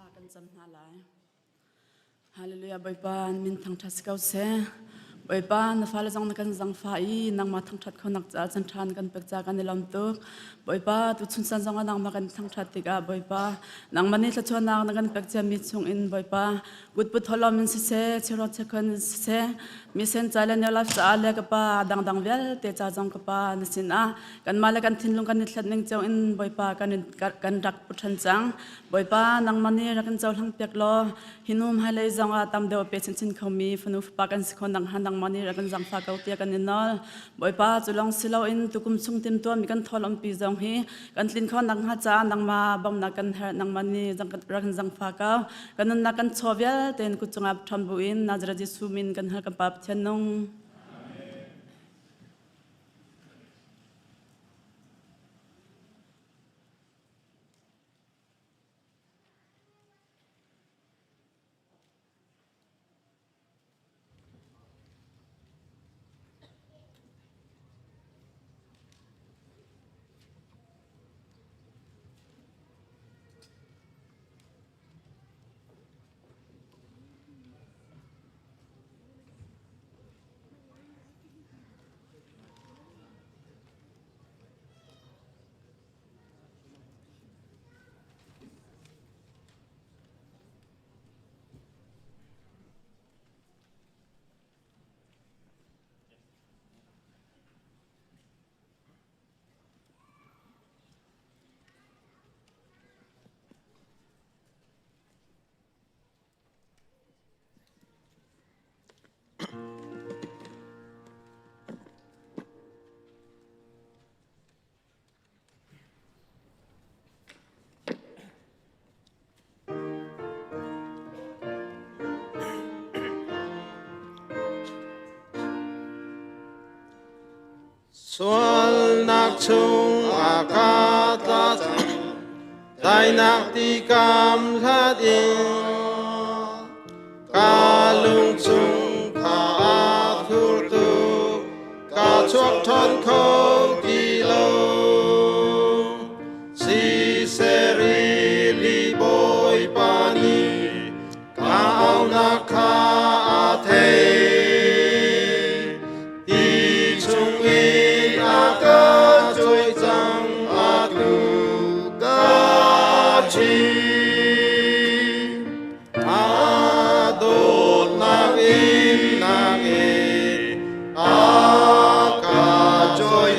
Thla kan cam hna lai. Hallelujah Bawipa min thangṭhat si ko seh. Bawipa na fale zong na kan zangfah i nangmah thangṭhat khonak caah can ṭha na kan pek ca kan i lawm tuk. Bawipa tu chun san zong ah nangmah kan thangṭhat tikah Bawipa nangmah nih thluachuahnak na kan pek ciami chung in Bawipa kutput holom in siseh chirawt chekhon in siseh misen ca le new life caah le ka pa dangdang vialte ca zong ka pa na sinah kanmah le kan thinlung kan i thlet ning cio in Bawipa kan rak pu ṭhan cang. Bawipa nangmah nih rak in cohlang piak law hi nu hmailei zong ah tam deuh pe chinchin khomi fanu fapa kan si kho nakhnga nangmah nih rak in zangfah ko tiah kan in nawl. Bawipa cu lawng si loin tukum chung timtuahmi kan thawl umpi zong hi kan tlin kho nakhnga caah nangmah bawmhnak kan herh nangmah nih rak in zangfah ko. Kan nunnak kan chaw vialte in kut cungah ṭhawn buin Nazareth Jesuh min kan hal kan Pa Pathian nung. Sualnak chung a ka tla cang, dainak ti kam hlat in ka lung chung kha a thur tuk, ka chuak ṭhan kho ti lo. Siseri li Bawipa nih ka aunak kha a theih. Ti chungin a ka cawi cang atu ka chim. A dawtnak in nangin a ka cawi.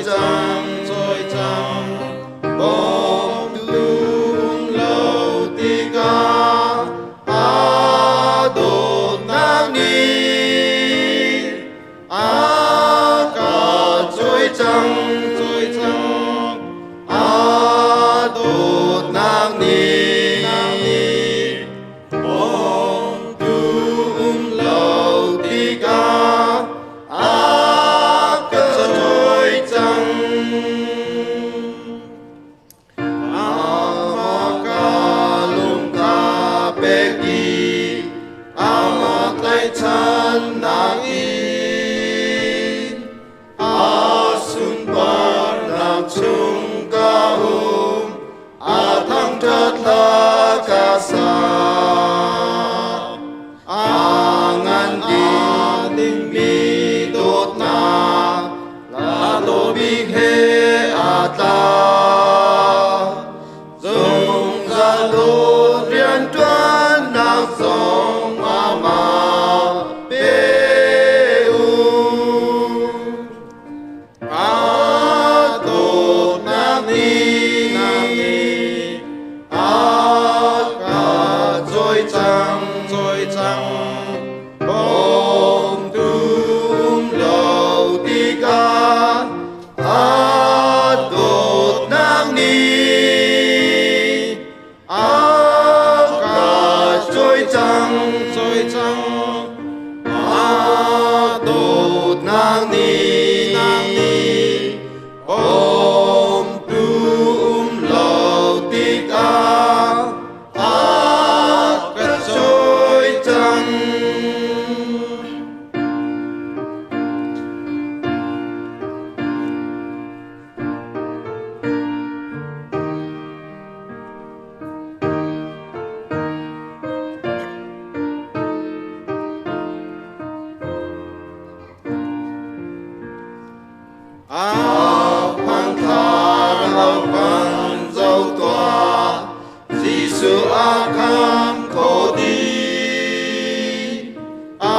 A phangthar lo kan zo tuah, Jesuh a kham kho dih. A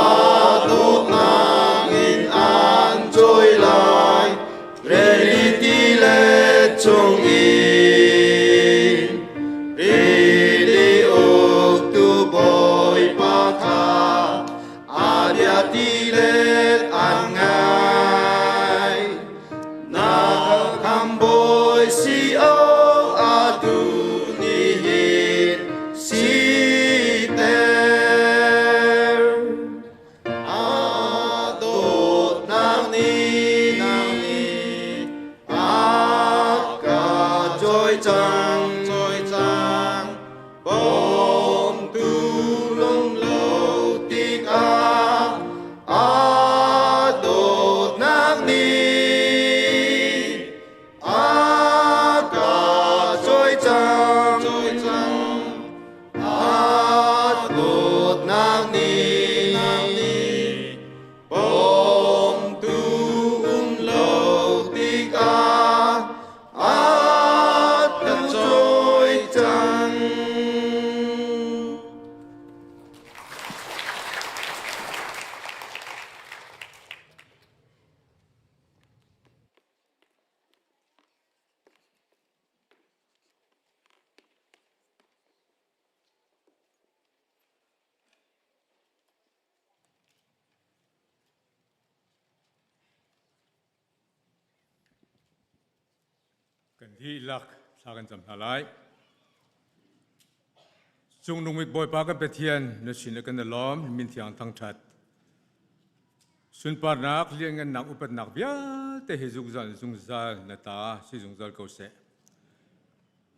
dawtnak in an cawi lai, rili ti le chung in. Rili uktu Bawipa kha a bia ti let an ngai. Na kham bawi si o atu nihin siter. A dawtnak nih a ka cawi cang, cawi cang. Bawmtu lung lo tikah a dawtnak nih a ka cawi cang, cawi cang. A dawtnak nih bawmtu um lo tikah a ka cawi cang. Kan dihlak thla kan cam hna lai. Cungnung bik Bawipa kan Pathian na sin le kan i lawm min thiang thangṭhat. Sunparnak, lianngannak, upatnak vialte hi zungzal zungzal na ta si zungzal ko seh.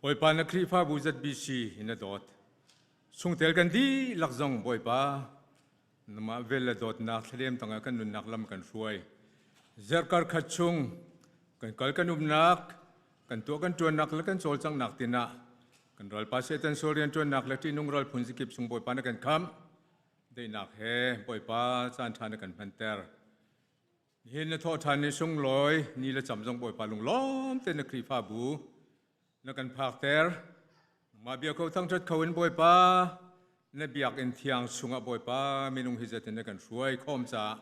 Bawipa na Khrihfabu ZBC na dawt. Chungtel kan dihlak zong Bawipa nangmah vel le dawtnak thladem tangah kan nunnak lam kan hruai. Zerkar khat chung kan kal kan umnak, kan tuah kan ṭuannak le kan cawlcanghnak tinah kan ralpa Satan sual rianṭuannak le ṭihnung ral phun zikip chung Bawipa na kan khamh. Daihnak he Bawipa caan ṭha na kan hmanter. Nihin na thawh ṭhan ni sunglawi ni le cam zong Bawipa lunglawm te na Khrihfabu na kan phakter. Mah bia ko thangṭhat kho in Bawipa na biakinn thiang chungah Bawipa minung hi zetin na kan hruai khawm caah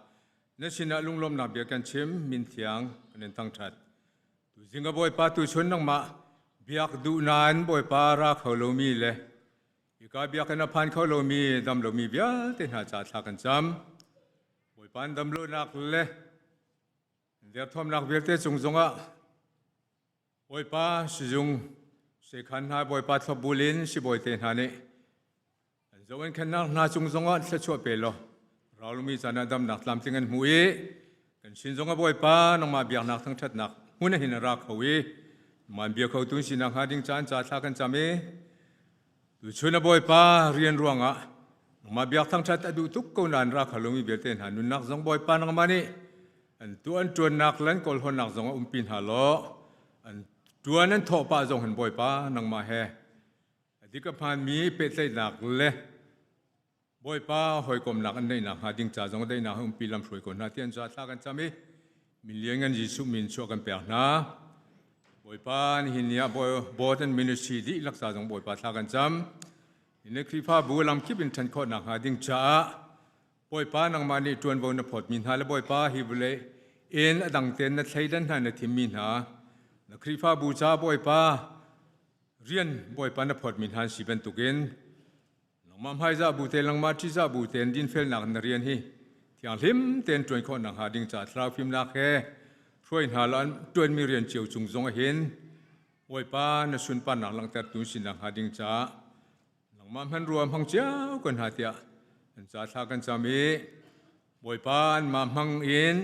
na sinah lunglawmnak bia kan chim min thiang kan in thangṭhat. Tuzing a Bawipa tuchun nangmah biak duh nain Bawipa ra kho lomi le hika biakinn a phan kho lomi dam lomi vialte hna ca thla kan cam. Bawipa an dam lonak le derthawmnak vialte cung zongah Bawipa sizung sekhan hna Bawipa thlopbul in sibawi te hna nih an zoh an khennak hna cung zongah thluachuah pe law ralumi caan ah damnak tlamtling an hmu i kan sin zongah Bawipa nangmah biaknak thangṭhatnak hmun hin a ra kho i man bia kho tu sinak hnga ding caan ca thla kan cam i tuchun a Bawipa rian ruangah nangmah biak thangṭhat a duh tuk ko nain ra kho lomi vialte hna nunnak zong Bawipa nangmah nih An tuan ṭuannak le an kawlhawnnak zong ah umpi hna law an ṭuan an thawh pah zong hin Bawipa nangmah he a dik a hmaanmi pehtlaihnak le Bawipa hawikomnak an neihnak hnga ding ca zong daihnak he umpi lamhruai ko hna ti an ca thla kan cam i min lianngan Jesuh min chuah kan pek hna. Bawipa nihin ni ah board and ministry dihlak ca zong Bawipa thla kan cam. Ni Khrihfabu lamkip in ṭhan khawhnak hnga ding caah Bawipa nangmah nih ṭuanvo na phawtmi hna le Bawipa hi vawlei in a dang tein na thleidan hna na thimmi hna na Khrihfabu ca Bawipa rian Bawipa na phawtmi hna an si bantukin nangmah hmaizah bu te nangmah ṭihzah bu tein dinfelnak na rian hi thianghlim tein ṭuan khawh nakhnga ding caah thlarau fimnak he hruai hna law an ṭuanmi rian cio cung zong ah hin Bawipa na sunparnak langhtertu si nakhnga ding caah Nangmah hmanrua hmang cio ko hna tiah an ca thla kan cam i Bawipa anmah hmang in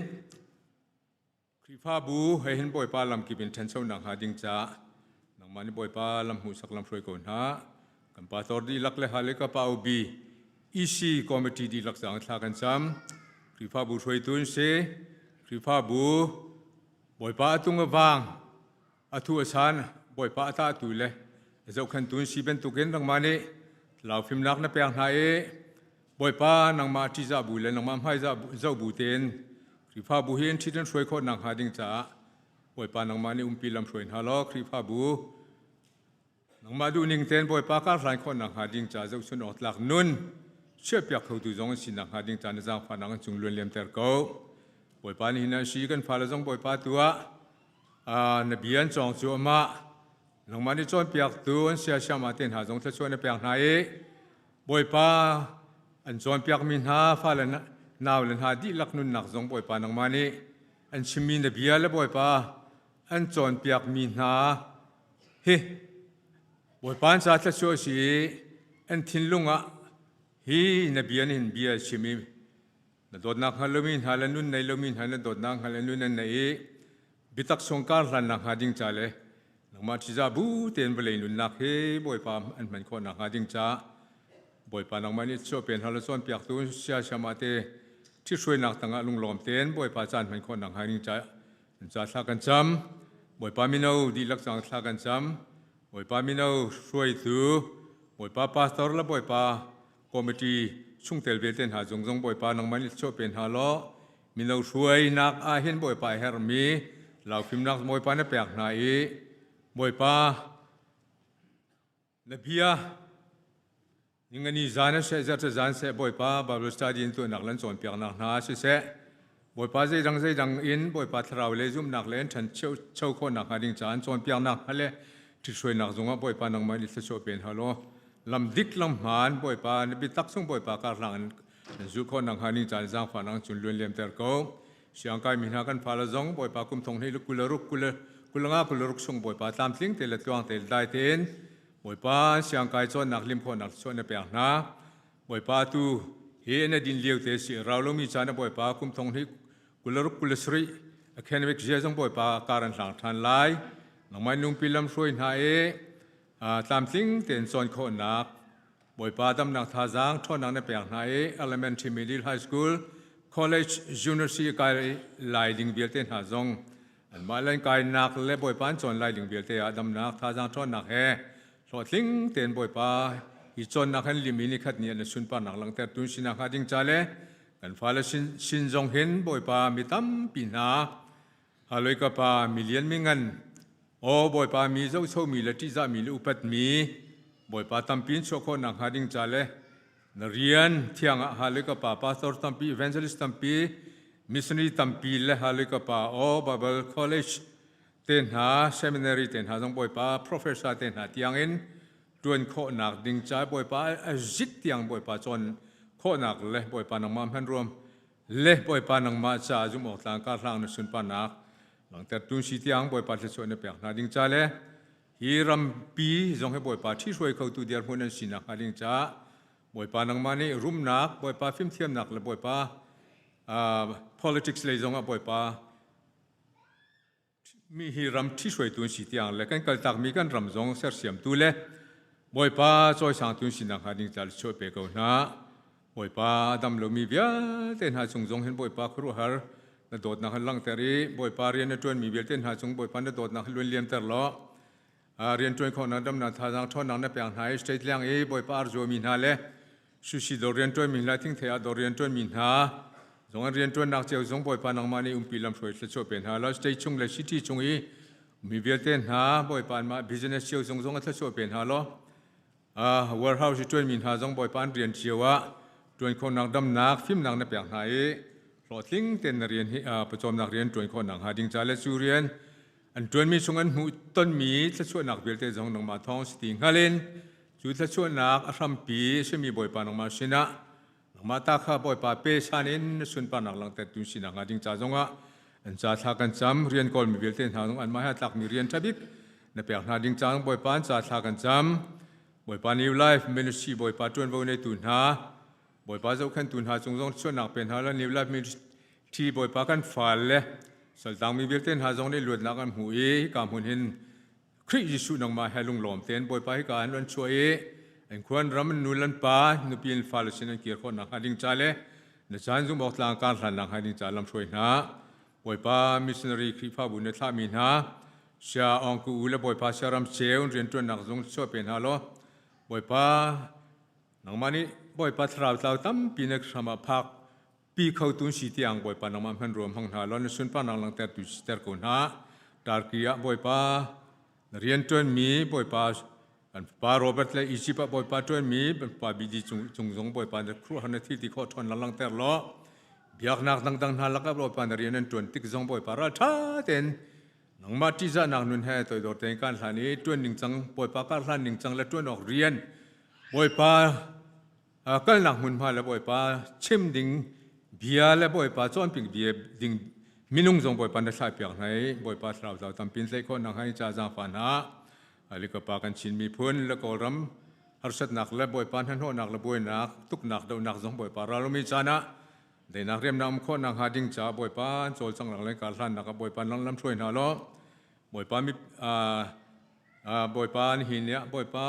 Khrihfabu he hin Bawipa lamkip in ṭhanchonak hnga ding caah nangmah nih Bawipa lam hmuhsak lamhruai ko hna. Kan pastor dihlak le hale ka pa ubi EC committee dihlak zang thla kan cam. Khrihfabu hruaitu an si. Khrihfabu Bawipa a tung a vang A thu a san, Bawipa a tahtu le a zohkhentu an si bantukin nangmah nih thlarau fimnak na pek hna i Bawipa nangmah ṭihzah bu le nangmah hmaizah zoh bu tein Khrihfabu hi an ṭhit an hruai khawh nakhnga ding caah. Bawipa nangmah nih umpi lamhruai hna law Khrihfabu nangmah duhning tein Bawipa kar hlan khawh nakhnga ding ca zohchun awk tlak nun chiahpiak khotu zong an si nakhnga ding ca na zaangfahnak an cung luan liamter ko. Bawipa nih hin an si kan fale zong Bawipa tu ah na bia an cawng cu amah nangmah nih cawnpiaktu an siasiam ah te hna zong thluachuah na pek hna i Bawipa an cawnpiakmi hna fale nau le hna dihlak nunnak zong Bawipa nangmah nih an chimmi na bia le Bawipa an cawnpiakmi hna hi Bawipa an ca thluachuah si i an thinlung ah hi na bia nih hin bia chim i na dawtnak hngal lomi hna le nun nei lomi hna na dawtnak hngal le nun an nei i biatak chung kar hlannak hnga ding ca le nangmah ṭhiza bu tein vawlei nunnak hi Bawipa an hman khawh nakhnga ding ca Bawipa nangmah nih chuah pen hal cawnpiaktu sia siama te ṭhithruainak tangah lunglawm tein Bawipa caan hman khawh nakhnga ding ca ca thla kan cam. Bawipa mino dihlak cang thla kan cam. Bawipa mino hruaitu Bawipa pastor le Bawipa committee chungtel vialte hna zung zong Bawipa nangmah nih chuah pe hna law mino hruainak ah hin Bawipa herhmi laufimnak Bawipa na pek hna i Bawipa na bia ningani zan a seh zerte zan seh Bawipa Bible study in tuahnak lan cawnpiaknak hna siseh Bawipa zeidang zeidang in Bawipa thlarau le zumhnak le ṭhan cheu khawhnak hnga ding caah cawnpiaknak hna le ṭhithruainak zungah Bawipa nangmah nih thluachuah pe hna law lam dik lam hmaan Bawipa na biatak chung Bawipa karhlang in an zulh khawh nakhnga ning caan zaangfahnak cun luan liamter ko. Siangkai mi hna kan fale zong Bawipa kum thong hnih le 26 25 26 chung Bawipa tlamtling te le tluang te le dai tein Bawipa siangkai cawnnak lim khawhnak thluachuah na pek hna. Bawipa tu hi na din lio te si rau lomi caan ah Bawipa kum thong hnih 26 27 academic year zong Bawipa kar an hlang ṭhan lai. Nangmah nungpi lam hruai hna i tlamtling tein cawn khawhnak Bawipa damnak thazaang ṭhawnnak na pek hna i elementary, middle, high school, college, university kai lai ding vialte hna zong anmah le an kainak le Bawipa an cawn lai ding vialte ah damnak thazaang ṭhawnnak he hlawhtling tein Bawipa hi cawnnak han lim i nikhat ni an sunparnak langhter tun sinak hnga ding ca le kan fale sin, sin zong hin Bawipa mi tampi hna Haloi ka pa milian mingan aw Bawipa mi zohchomi le ṭihzahmi le upatmi Bawipa tampi in chuah khawh nakhnga ding ca le na rian thiang ah haloi ka pa pastor tampi evangelist tampi missionary tampi le haloi ka pa aw Bible college te hna seminary te hna zong Bawipa professor te hna tiangin ṭuan khawhnak ding ca Bawipa a zik tiang Bawipa cawn khawhnak le Bawipa nangmah hman ruam le Bawipa nangmah caah zumh awk tlang karhlang na sunparnak langhter tun si tiang Bawipa thluachuah na pek hna ding ca le hi rampi zong hi Bawipa ṭhihruai khotu dirhmun an sinak hnga ding caah Bawipa nangmah nih rumnak Bawipa fimthiamnak le Bawipa politics lei zongah Bawipa Mi hi ram ṭhihruaitu an si tiang le kan kaltakmi kan ram zong sersiamtu le Bawipa cawisangtu an si nakhnga ding ca chuah pe ko hna. Bawipa a dam lomi vialte hna cung zong hin Bawipa khuaruahhar na dawtnak han langhter i Bawipa rian na ṭuanmi vialte hna cung Bawipa na dawtnak han luan liamter law rian ṭuan khawhnak damnak thazaang ṭhawnnak na pek hna i state leng i Bawipa ar zuami hna le Sushi dawr rianṭuanmi hna, thingthei ah dawr rianṭuanmi hna, zong an rianṭuannak cio zong Bawipa nangmah nih umpi lamhruai thluachuah pe hna law state chung le city chung i mi vialte hna Bawipa anmah business cio zong zong a thluachuah pe hna law warehouse i ṭuanmi hna zong Bawipa an rian cio ah ṭuan khawhnak damnak fimnak na pek hna i hlawhtling tein na rian hi pawcawmnak rian ṭuan khawhnak hnga ding ca le cu rian an ṭuanmi chung an hmuh tonmi thluachuahnak vialte zong nangmah thawng si ti hngal in cu thluachuahnak a hrampi a simi Bawipa nangmah sinah nangmah ta kha Bawipa pe san in na sunparnak langhtertu sinak hnga ding ca zongah an ca thla kan cam. Rian kawlmi vialte hna zong anmah he a tlakmi rian ṭha bik na pek hna ding ca Bawipa an ca thla kan cam. Bawipa New Life Ministry Bawipa ṭuanvo neitu hna Bawipa zohkhenhtu hna cung zong chuahnak pe hna la New Life Ministry Bawipa kan fal le saltangmi vialte hna zong nih luatnak an hmu i hika hmun hin Khrih Jesuh nangmah he lunglawm tein Bawipa hika an an chuah i an khuan ram an nu le an pa nupi an fale sin an kir khawh nakhnga ding ca le na caan zumh awk tlang kar hlan nakhnga ding ca lamhruai hna. Bawipa missionary Khrihfabu na thlahmi hna Sia Aung Ku U le Bawipa Siaram Ceu rianṭuannak zung chuah pe hna law Bawipa nangmah nih Bawipa thlarau tlau tampi na hram ah phak pi kho tu si tiang Bawipa nangmah hman ruam hmang hna law na sunparnak langhter tu siter ko hna. Turkey ah Bawipa na rian ṭuanmi Bawipa kan fapa Robert le Egypt ah Bawipa ṭuanmi kan fapa BD cung, cung zong Bawipa na khuaruahhar na thil ti khawh ṭhawn langter law biaknak dangdang hna lakah Bawipa na rian an ṭuan tik zong Bawipa ralṭha tein nangmah ṭihzahnak nun he toidor tein kan hlan i ṭuan ning cang Bawipa kar hlan ning cang le ṭuan awk rian Bawipa kalnak hmunhma le Bawipa chim ding bia le Bawipa cawnpiak bia ding minung zong Bawipa na thlahpiak hna i Bawipa thlarau tlau tampin tlaih khawh nak hai ca zaangfa hna alikapa kan Chin miphun le Kawlram harsatnak le Bawipa hnahnawhnak le buainak tuknak dohnak zong Bawipa ralumi caan ah deinak riamnak um khawh nak hnga ding ca Bawipa an cawlcang lang le kar hlannak ah Bawipa lang lam hruai hna law Bawipa mi Bawipa nihin ni ah Bawipa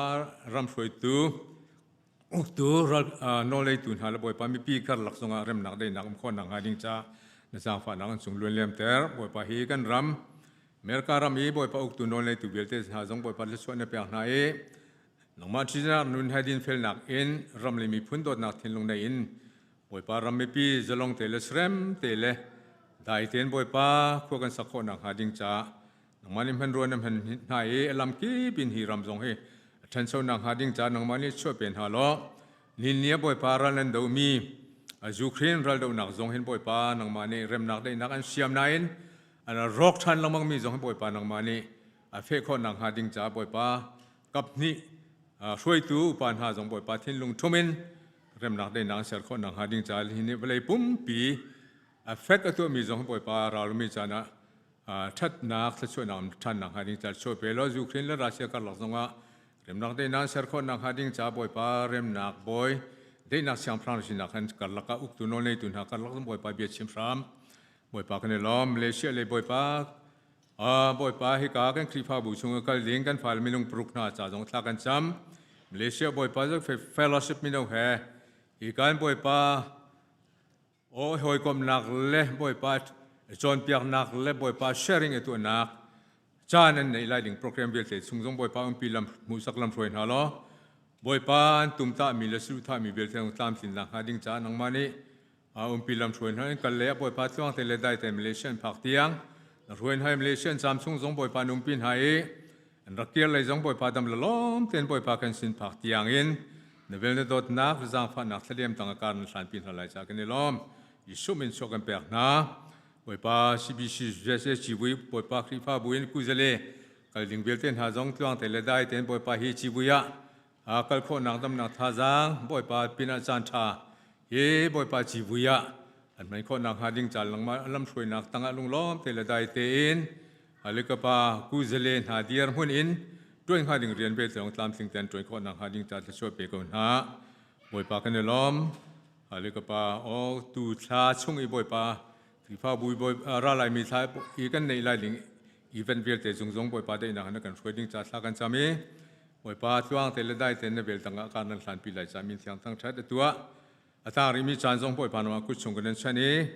ram hruaitu uktu ral nawlneitu hna le Bawipa mipi karlak zongah remnak daihnak um khawh nakhnga ding ca na zaangfahnak an cung luan liamter. Bawipa hi kan ram America ram i Bawipa uktu nawlneitu vialte hna zong Bawipa thluachuah na pek hna i nangmah ṭihnak nun he dinfelnak in ram le miphun dawtnak thinlung nei in Bawipa ram mipi zalong te le serem te le dai tein Bawipa khua kan sak khawh nakhnga ding caah nangmah nih hmanrua na hman hna i a lam kip in hi ram zong hi a ṭhancho nakhnga ding caah nangmah nih chuah pe hna law nin ni ah Bawipa ral nan dohmi Ukraine ral dohnak zong hin Bawipa nangmah nih remnak daihnak an siam nain an rawk ṭhan lengmangmi zong hin Bawipa nangmah nih a feh khawh nakhnga ding caah Bawipa kap hnih hruaitu upa hna zong Bawipa thinlung ṭhum in remnak daihnak an ser khawh nakhnga ding caah hi nih vawlei pumpi a fek a tuahmi zong Bawipa ralmi caan ah ṭhatnak thluachuahnak um ṭhan nakhnga ding caah chuah pe law Ukraine le Russia karlak zongah remnak daihnak ser khawh nakhnga ding caah Bawipa remnak bawi daihnak siangpahrang sinak han karlak ah uktu nawlneitu hna karlak zong Bawipa bia chim hram Bawipa kan i lawm Malaysia le Bawipa Bawipa hika kan Khrihfabu chung i kal ding kan fale minung paruk hna ca zong thla kan cam Malaysia Bawipa fellowship mino he hi kan Bawipa Aw hawikomhnak le Bawipa cawnpiaknak le Bawipa sharing i tuahnak caan an neih lai ding program vialte chung zong Bawipa umpi lam hmuhsak lam hruai hna law Bawipa an tumtahmi le suhthahmi vialte zong tlamtlinnak hnga ding caah nangmah nih umpi lam hruai hna in kal le Bawipa tluang te le dai te Malaysia an phak tiang na hruai hna Malaysia an caam chung zong Bawipa an umpi hna i An rak kir lei zong Bawipa dam la lawm tein Bawipa kan sin phak tiang in na vel na dawtnak zaangfahnak thlaliam tang a kar na hlanpi hna lai ca kan i lawm. Jesuh min chuak kan pek hna. Bawipa CBC USA civui Bawipa Khrihfabu in kuzale kal ding vialte hna zong tluang te le dai tein Bawipa hi civui ah kal khawhnak damnak thazaang Bawipa pinah caan ṭha hi Bawipa civui ah an hman khawhnak hnga ding ca langmah lamhruainak tangah lunglawm te le dai tein Alikapa kuzale hna dir hmun in ṭuan hnga ding rian ve zong tlamtling tein ṭuan khawh nakhnga ding ca thluachuah pe ko hna. Bawipa kan i lawm. Alikapa aw tu thla chung i Bawipa Khrihfabu bawi ra laimi thla i kan neih lai ding event vialte cung zong Bawipa daihnak in kan hruai ding ca thla kan cam i Bawipa tluang te le dai tein na vel tangah kar nan hlanpi lai ca min thiang thangṭhat a tuah. A tang rihmi caan zong Bawipa nangmah kut chung kan in chanh i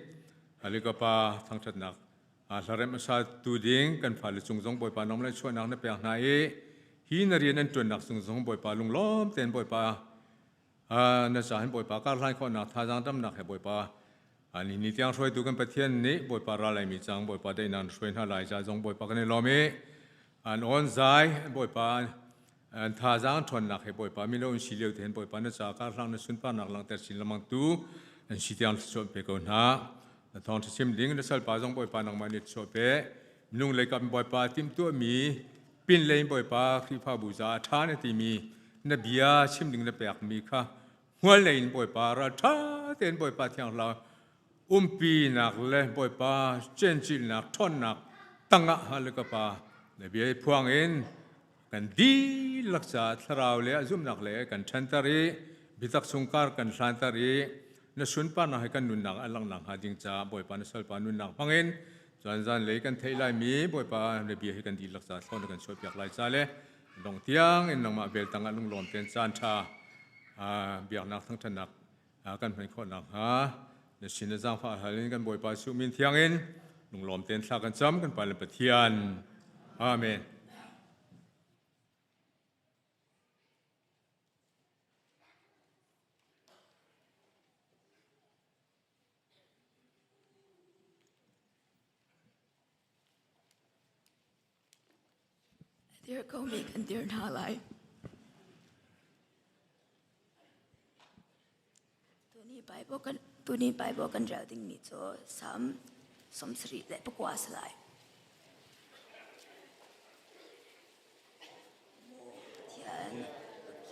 Alikapa thangṭhatnak Hlaremh a satu ding kan fale cung zong Bawipa nom le chuahnak na pek hna i hi na rian an ṭuannak cung zong Bawipa lunglawm tein Bawipa na ca hin Bawipa kar hlan khawhnak thazaang damnak he Bawipa ni ni tiang hruaitu kan Pathian nih Bawipa ral laimi cang Bawipa daihnak na hruai hna lai ca zong Bawipa kan i lawm i an awn zai Bawipa an thazaang ṭhawnnak he Bawipa mino an si lio te hin Bawipa na ca kar hlang na sunparnak langhter chin lengmang tu an si tiang thluachuah pe ko hna. Na thawngṭha chim ding na salpa zong Bawipa nangmah nih chuah pe. Minung lei kap Bawipa timhtuahmi pin lei Bawipa Khrihfabu caah ṭha na timi na bia chim ding na pekmi kha hmual nei in Bawipa ral ṭha tein Bawipa thiang hlau umpinak le Bawipa cencilnak ṭhawnnak tangah hale ka pa na bia i phuang in kan dihlak caah thlarau le zumhnak le kan ṭhanter i biatak chungkar kan hlanter i na sunparnak he kan nunnak a langhnak hnga ding caah Bawipa na salpa nunnak hmangin cun zan lei kan theih laimi Bawipa na bia hi kan dihlak caah thlawn na kan chuahpiak lai ca le dong tiang in nangmah vel tangah lunglawm tein caan ṭha biaknak thangṭhatnak kan hman khawh nakhnga na sin na zaangfah hal in kan Bawipa Jesuh min thiang in lunglawm tein thla kan cam kan Pa le Pathian. Amen. Dir ko mi kan dir hna lai. Tuni Bible kan tuni Bible kan rel ding mi cu Salm 79 si lai. Maw Pathian, na min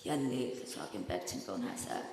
Pathian nih thluachuak in pek chin ko hna seh.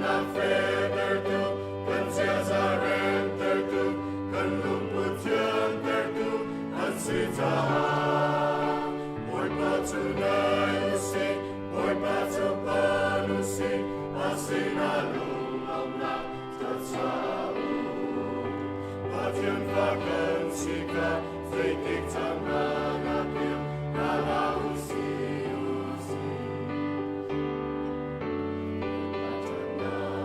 zumnak fehtertu, kan ziaza remtertu, kan lungput thiantertu an si caah. Bawipa cu nai u sih, Bawipa cu pan u sih, a sinah lunglawmhnak thluachuah u. Pathian fa kan si kha zeitik caan hmanh ah philh hna hlah u sih u sih. Bawipa ṭhatnak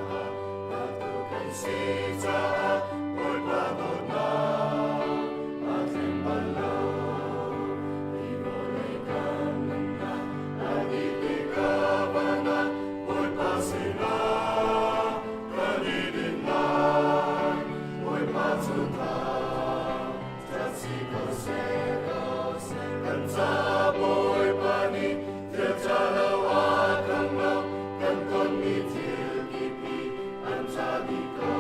kha hngaltu kan si caah Bawipa dawtnak aa thleng bal lo. Hi vawlei kan nunnak a dih tikah van ah Bawipa sinah kan i din lai. Bawipa cu tha ṭhat si ko seh, kan caah Bawipa nih thil ṭha lo a kan lo, kan tonmi thil kip hi an ṭha dih ko.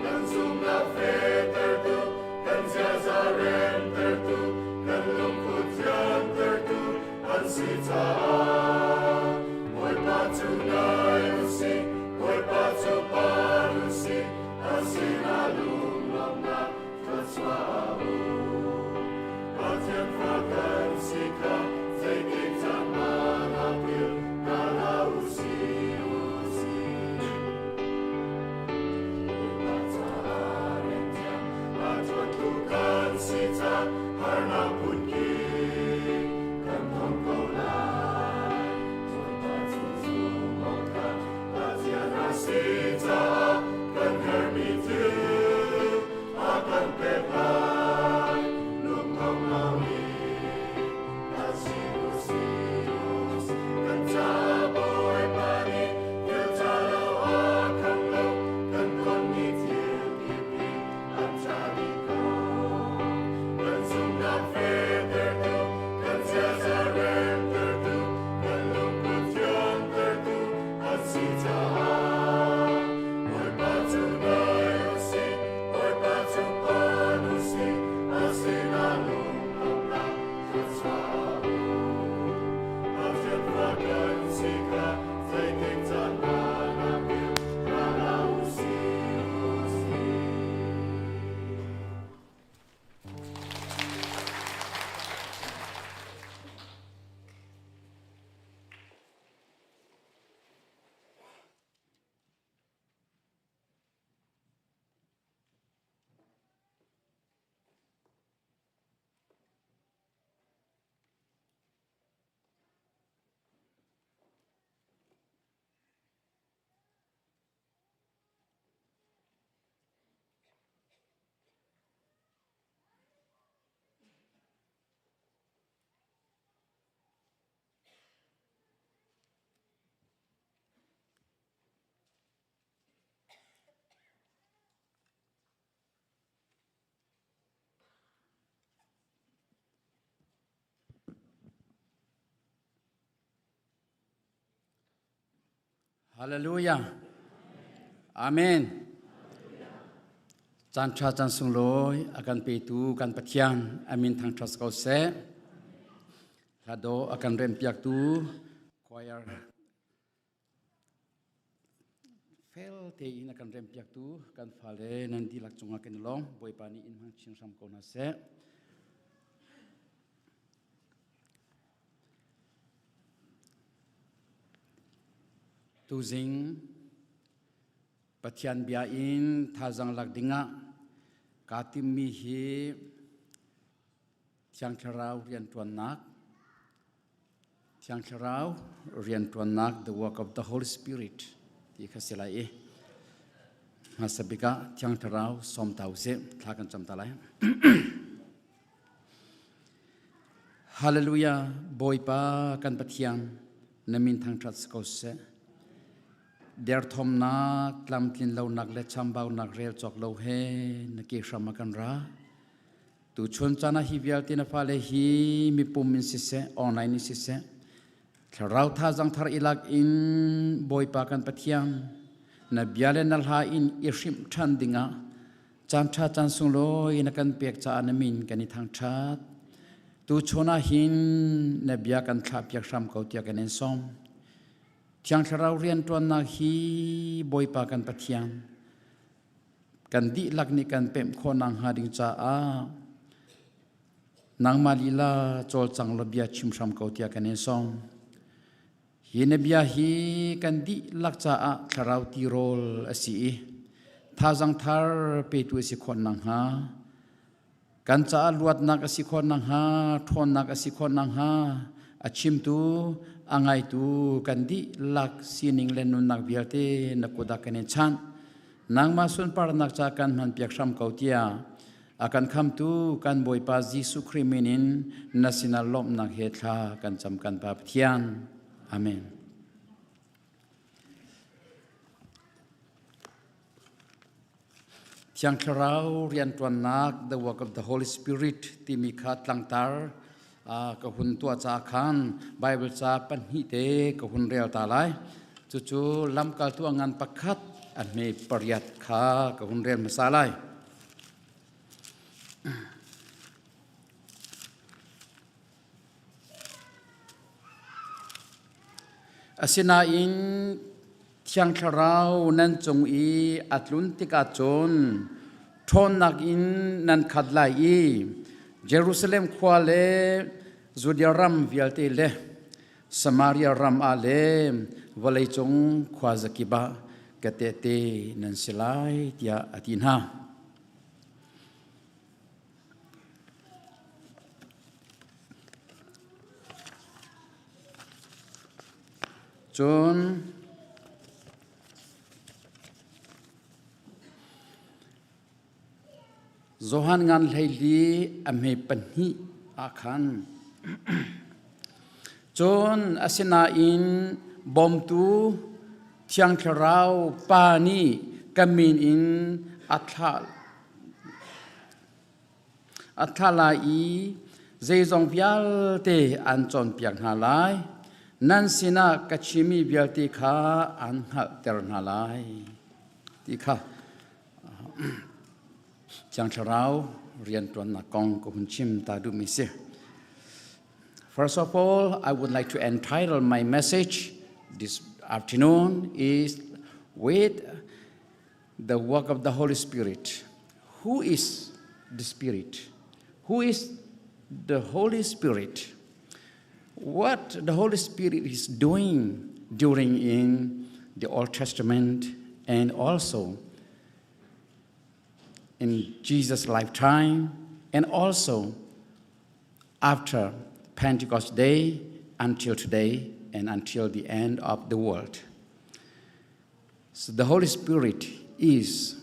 Kan zumhnak fehtertu, kan ziaza remtertu, kan lungput thiantertu an si caah Bawipa cu nai u sih, Bawipa cu par u sih, a sinah lunglawmhnak thluachuah u. Pathian fa kan si kha zeitik caan hmanh ah philh hna hlah u sih u sih. Bawipa caah rian a ṭuantu kan si ca harnak phunkip kan tong ko lai. Bawipa cu zumh awkah Pathian a si caah kan herhmi thil a kan pek lai. Lungdong loin kan si u sih kan caah Bawipa nih thil ṭha lo a kham lo kan tonmi thil kip hi an ṭha dih ko. Kan zumhnak fehtertu, kan ziaza remtertu, kan lungput thiantertu an si caah Bawipa cu nai u sih, Bawipa cu pan u sih, a sinah lunglawmhnak thluachuah u. Pathian fa kan si kha zeitik caan hmanh ah philh hna hlah u sih u sih. Hallelujah. Amen. Caan ṭha caan sunglawi a kan petu kan Pathian amin thangṭhat ko seh. Hla dawh a kan rempiaktu choir fel tein a kan rempiaktu kan fale nan dihlak cungah kan i lawm. Bawipa nih in hmang chin hram ko hna seh. Tuzing Pathian bia in thazaang lak dingah kaa timmi hi Thiang Thlarau rianṭuannak Thiang Thlarau rianṭuannak the work of the Holy Spirit ti kha si lai i hmasa bik ah Thiang Thlarau sawm ta usih thla kan cam ta lai. Hallelujah Bawipa kan Pathian na min thangṭhat si ko seh. Derthawmnak, tlamtlin lonak le chambaunak rel cawk lo he na ke hram ah kan ra. Tuchun caan ah hi vialte na fale hi mipum in siseh, online in siseh, thlarau thazang thar ilak in Bawipa kan Pathian na bia le na hla in i hrimh ṭhan dingah caan ṭha caan sunglawi na kan pek caah na min kan i thangṭhat. Tuchun ah hin na bia kan thlahpiak hram ko tiah kan in sawm. Thiang Thlarau rianṭuannak hi Bawipa kan Pathian kan dihlak nih kan pemh khawh nakhnga ding caah nangmah lila cawlcang law bia chim hram ko tiah kan in sawm. Hi na bia hi kan dihlak caah thlarau tirawl a si i thazang thar petu a si khawh nakhnga Kan caah luatnak a si khawh nakhnga, ṭhawnnak a si khawh nakhnga a chimtu, a ngaitu kan dihlak sining le nunnak vialte na kut ah kan in chanh. Nangmah sunparnak ca kan hmanpiak hram ko tiah a kan khamtu kan Bawipa Jesuh Khrih min in na sinah lawmhnak he thla kan cam kan Pa Pathian. Amen. Thiang Thlarau rianṭuannak The Work of the Holy Spirit timi kha tlangtar ka hun tuah caah khan Bible ca pahnih te ka hun rel ta lai. Cucu lamkaltu a ngan pakhat a hme pariat kha ka hun rel hmasa lai. Asinain Thiang Thlarau nan cung i a tlun tikah cun ṭhawnnak in nan khat lai i Jerusalem khua le Judea ram vialte le Samaria ram ah le vawleicung khuazakip ah ka tehte nan si lai tiah a ti hna. Cun Johan ngan hleili a hme pahnih ah khan cun asinain bawmtu Thiang Thlarau Pa nih ka min in a thlah A thlah lai i zeizong vialte an cawnpiak hna lai. Nan sinah ka chimmi vialte kha an hngalhter hna lai. Ti kha Thiang Thlarau rianṭuannak kong ka hun chim ta duhmi si. First of all, I would like to entitle my message this afternoon is with the work of the Holy Spirit. Who is the Spirit? Who is the Holy Spirit? What the Holy Spirit is doing during in the Old Testament and also in Jesus' lifetime and also after Pentecost Day until today and until the end of the world. So the Holy Spirit is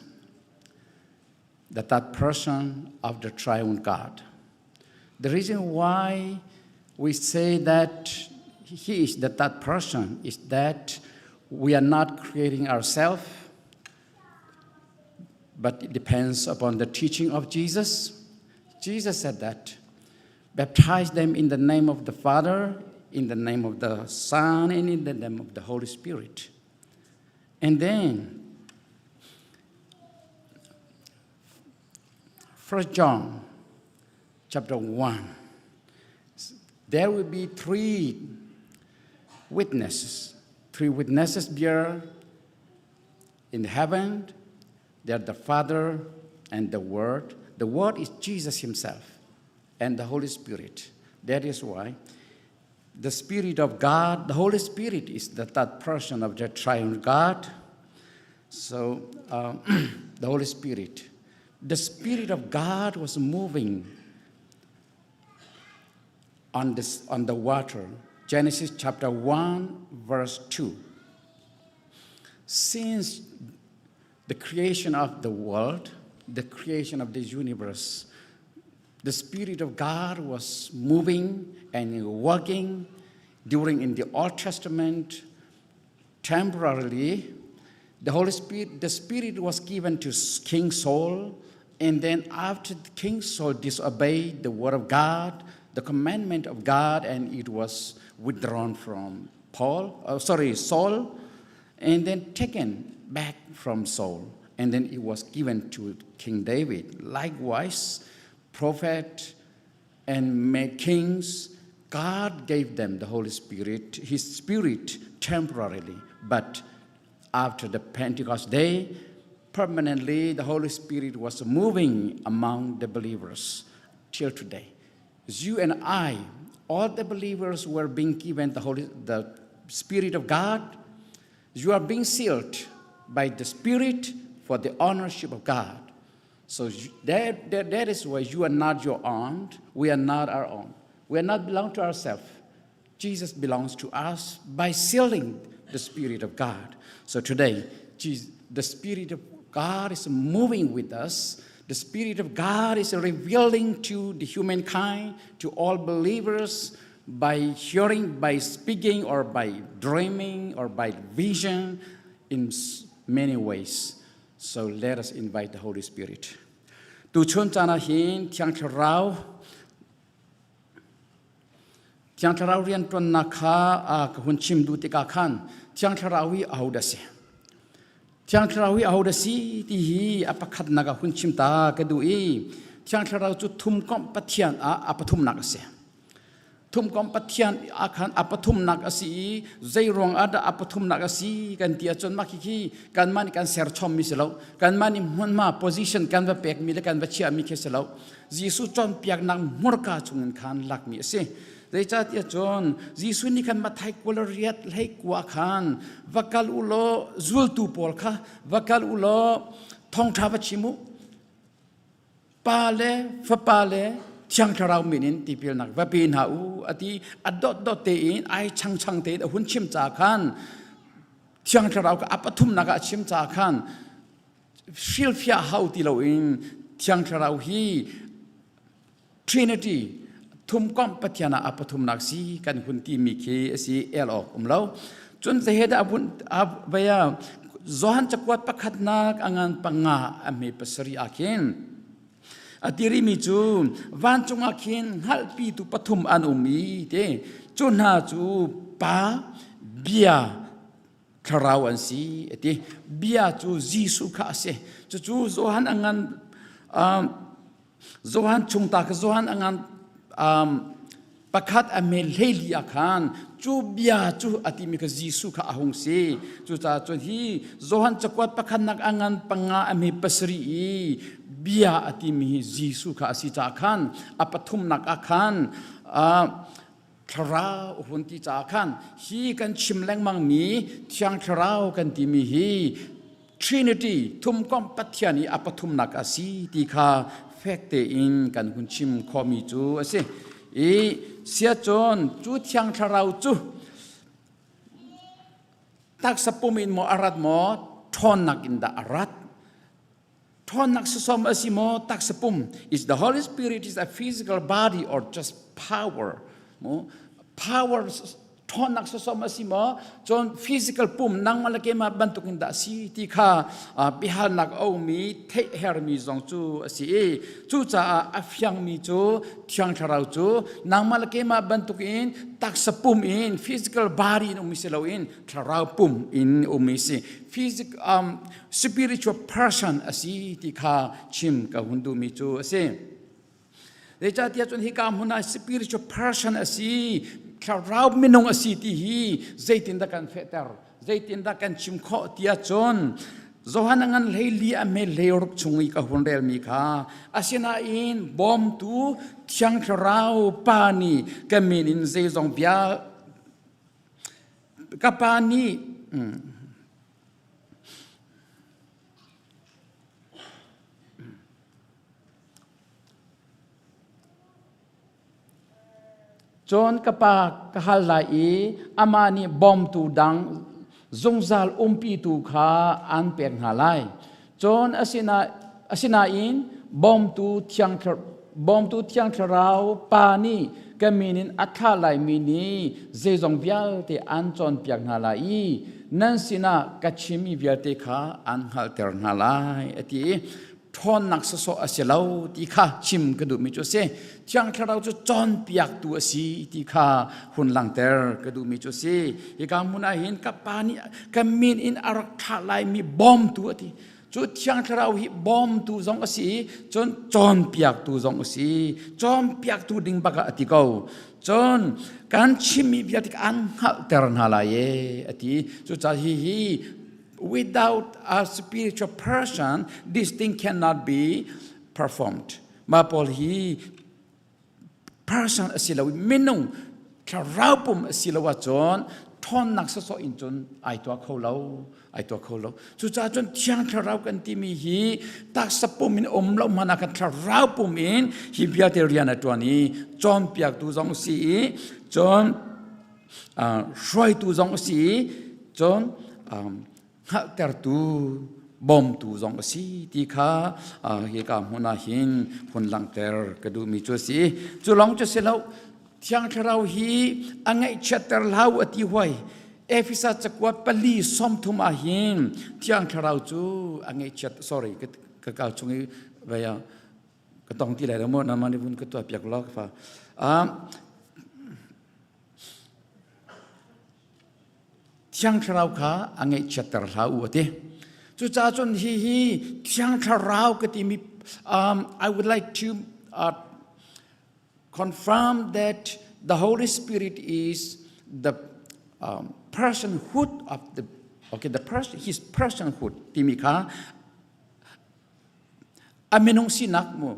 the third person of the triune God. The reason why we say that he is the third person is that we are not creating ourselves, but it depends upon the teaching of Jesus. Jesus said that baptize them in the name of the Father, in the name of the Son, and in the name of the Holy Spirit. And then, First John chapter 1, there will be three witnesses. Three witnesses bear in heaven. They are the Father and the Word. The Word is Jesus Himself and the Holy Spirit. That is why the Spirit of God, the Holy Spirit is the third person of the triune God. So the Holy Spirit, the Spirit of God was moving on, this, on the water. Genesis chapter 1, verse 2. Since the creation of the world, the creation of this universe, the Spirit of God was moving and working during in the Old Testament temporarily. The Holy Spirit, the Spirit was given to King Saul, and then after King Saul disobeyed the word of God, the commandment of God, and it was withdrawn from Paul, uh, sorry, Saul, and then taken back from Saul, and then it was given to King David. Likewise, prophet and kings God gave them the Holy Spirit, His Spirit temporarily, but after the Pentecost day, permanently the Holy Spirit was moving among the believers till today. You and I, all the believers were being given the Holy, the Spirit of God. You are being sealed by the Spirit for the ownership of God. So that, that, that is why you are not your own. We are not our own. We are not belong to ourselves. Jesus belongs to us by sealing the Spirit of God. So today, Jesus, the Spirit of God is moving with us. The Spirit of God is revealing to the humankind, to all believers, by hearing, by speaking, or by dreaming, or by vision in many ways. So let us invite the Holy Spirit. Tu chun caan ah hin Thiang Thlarau Thiang Thlarau rianṭuannak kha ka hun chim duh tikah khan Thiang Thlarau hi ahodah si? Thiang Thlarau hi ahodah si ti hi a pakhatnak ah hun chim ta ka duh i Thiang Thlarau cu thumkomh Pathian ah a pathumnak a si. Thumkomh Pathian ah khan a pathumnak a si i zeiruang ah dah a pathumnak a si kan ti ahcun mah khi kanmah nih kan serchommi si lo. Kanmah nih hmunhma position kan va pekmi le kan va chiahmi khi si lo. Jesuh cawnpiaknak hmurka chungin khan lakmi a si. Zeicahtiah cun Jesuh nih khan Matthai 28 hlei kua khan va kal u law zultu pawl kha va kal u law thawngṭha va chim u. Pa le Fapa le Thiang Thlarau min in tipilnak va pe hna u a ti. A dotdot tein ai changchang tein a hun chim ca khan Thiang Thlarau kha a pathumnak ah a chim ca khan hrilhfiah hau ti loin Thiang Thlarau hi Trinity thumkomh Pathian ah a pathumnak si kan hun timi khi a si el awk um lo. Cun zehe dah a vei ah Johan cakuat pakhatnak a ngan panga a hme pasarih ah khin a tirimi cu vancung ah khin hngalhpitu pathum an um i te cu hna cu pa bia thlarau an si a ti bia cu Jesuh kha a si cucu Johan a ngan Johan chung ta kha Johan a ngan pakhat a mel hleili ah khan cu bia cu a timi kha Jesuh kha a hung si. Cucaah cun hi Johan cakuat pakhatnak a ngan panga a me pasarih i bia a timi hi Jesuh kha a si caah khan a pathumnak ah khan thlarau hun ti caah khan hi kan chim lengmangmi Thiang Thlarau kan timi hi Trinity thumkomh Pathian i a pathumnak a si ti kha fek tein kan hun chim khawhmi cu a si. I siacun cu Thiang Thlarau cu taksa pum in maw a rat maw ṭhawnnak in dah a rat? Ṭhawnnak sawsawm a si maw taksa pum? Is the Holy Spirit is a physical body or just power? Maw power ṭhawnnak sawsawm a si maw cun physical pum nangmah le keimah bantuk in dah si ti kha biahalnak a ummi theih hermi zong cu a si i cucaah a fiangmi cu Thiang Thlarau cu nangmah le keimah bantuk in taksa pum in physical body in um si loin thlarau pum in um si physical spiritual person a si ti kha chim ka hun duhmi cu a si. Zeicahtiah cun hika hmun ah spiritual person a si, thlarau minung a si ti hi zeitindah kan fehter, zeitindah kan chim khawh tiah cun Johan a ngan hleili a hme hleiruk chung i ka hun relmi kha asinain bawmtu Thiang Thlarau Pa nih ka min in zeizong bia ka Pa nih Cun ka pa ka hal lai i amah nih bawmtu dang zungzal umpitu kha aan pek hna lai. Cun asinain bawmtu thiang bawmtu thiang thlarau pa nih ka min in a thlah laimi nih zeizong vialte aan cawnpiak hna lai i nan sinah ka chimmi vialte kha aan hngalhter hna lai a ti i ṭhawnnak sawsawh a si lo ti kha chim ka duhmi cu a si. Thiang Thlarau cu cawnpiaktu a si ti kha hun langhter ka duhmi cu a si. Hika hmun ah hin ka pa nih ka min in a rak thlah laimi bawmtu a ti. Cu Thiang Thlarau hi bawmtu zong a si i cun cawnpiaktu zong a si. Cawnpiaktu ding bak ah a ti ko. Cun kan chimmi bia tik an hngalhter hna lai e a ti. Cucaah hihi without a spiritual person this thing cannot be performed. Mah pawl hi person a si lo minung thlarau pum a si lo ahcun ṭhawnnak sawsawh in cun ai tuah kho lo ai tuah kho lo. Cucaah cun Thiang Thlarau kan timi hi taksa pum in um lo hmanh ah kan thlarau pum in hi vialte rian a ṭuan i cawnpiaktu zong a si i cun hruaitu zong a si i cun hngalhtertu bawmtu zong a si ti kha hika hmun ah hin hun langhter ka duhmi cu a si. Cu lawng cu si lo, Thiang Thlarau hi a ngaihchiatter hlah a ti huai. Efesa cakuat 4:30 ah hin Thiang Thlarau cu a ngaihchiat, sorry, ka kal chung i vei ka tong ti lai lo maw, nama nih vun ka tuah piak law ka fa. Thiang Thlarau kha a ngaihchiatter hlah u a ti. Cucaah cun hihi Thiang Thlarau ka timi I would like to confirm that the Holy Spirit is the personhood of the okay the person his personhood timi kha A minung sinak mu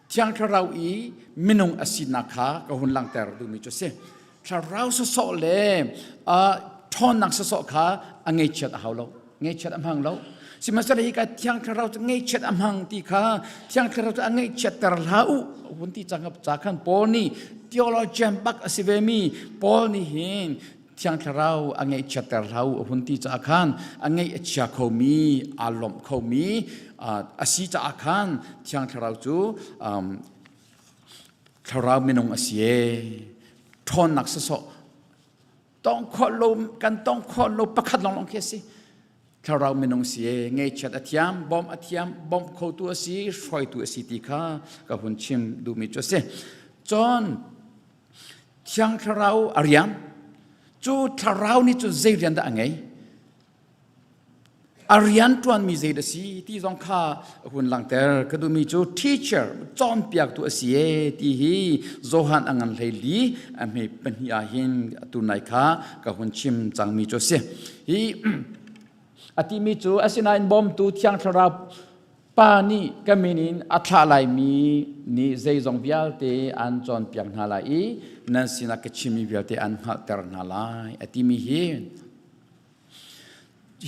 Thiang Thlarau i minung a sinak kha ka hun langhter duhmi cu a si. Thlarau sawsawh le ṭhawnnak sawsawh kha a ngeichiat a hau lo. Ngeichiat a hmang lo. Sihmanhsehlaw hi ka Thiang Thlarau cu ngeichiat a hmang ti kha Thiang Thlarau cu a ngaihchiatter hlah u hun ti cang ca khan Paul nih theologian bak a si ve mi Paul nih hin Thiang Thlarau a ngaihchiatter hlah u a hun ti caah khan a ngaih a chia khomi aa lawmh khomi a si caah khan Thiang Thlarau cu thlarau minung a si e. Ṭhawnnak sawsawh tong khawh lo kan tong khawh lo pakhat lawnglawng khi a si. Thlarau minung si e, ngaihchiat a thiam, bawmh a thiam, bawmh khotu a si, hruaitu a si ti kha ka hun chim duhmi cu a si. Cun Thiang Thlarau a rian. Cu Thlarau nih cun zei rian dah a ngei? A rian ṭuanmi zei dah si ti zong kha hun langhter ka duhmi cu teacher cawnpiaktu a si e ti hi Johan a ngan hlei li a hme pahnih ah hin atu nai kha ka hun chim cangmi cu a si. Hi a timi cu asinain bawmtu Thiang Thlarau Pa nih ka min in a thlah laimi nih zeizong vialte an cawnpiak hna lai i nan sinah ka chimmi vialte an hngalhter hna lai a timi hi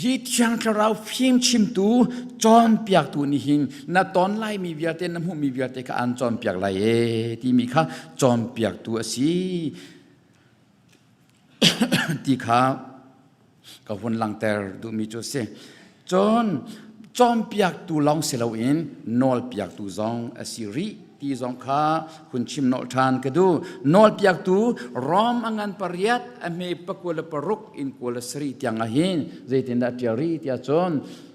hi Thiang Thlarau fimchimtu cawnpiaktu nih hin na ton laimi vialte na hmuhmi vialte kha an cawnpiak lai e timi kha cawnpiaktu a si ti kha ka hun langhter duhmi cu a si. Cun cawnpiaktu lawng si loin nawlpiaktu zong a si rih ti zong kha hun chim nolh ṭhan ka duh. Nawlpiaktu Rom a ngan pariat a hme 26 in 27 tiang ah hin zeitindah a ṭial rih tiah cun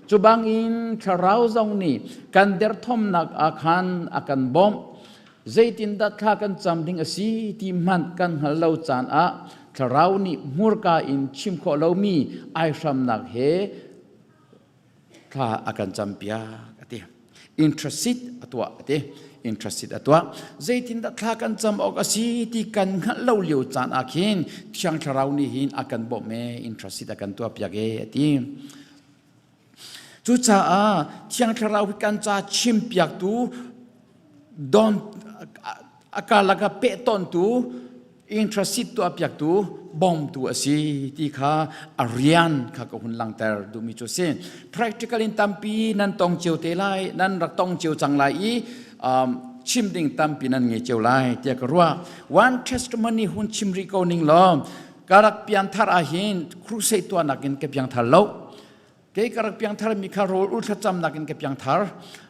cu bangin thlarau zong nih kan derthawmnak ah khan a kan bawmh. Zeitindah thla kan cam ding a si ti hmanh kan hngal lo caan ah thlarau nih hmurka in chim khawh lomi aihramnak he thla a kan campiak a ti. Intercede a tuah a ti. Intercede a tuah. Zeitindah thla kan cam awk a si ti kan hngalh lo lio caan ah khin Thiang Thlarau nih hin a kan bawmh e, intercede a kan tuahpiak e a ti. Cucaah Thiang Thlarau hi kan ca chimpiaktu don a karlak ah pehtontu intercede tuahpiaktu bawmtu a si ti kha a rian kha ka hun langhter duhmi cu a si. Practical in tampi nan tong cio te lai, nan rak tong cio cang lai i chim ding tampi nan ngei cio lai tiah ka ruah. One testimony hun chim rih ko ning law ka rak pianthar ahhin crusade tuahnak in ka piangthar lo. Kei ka rak piangthar mi kha rawl ul thlacamnak in ka piangthar.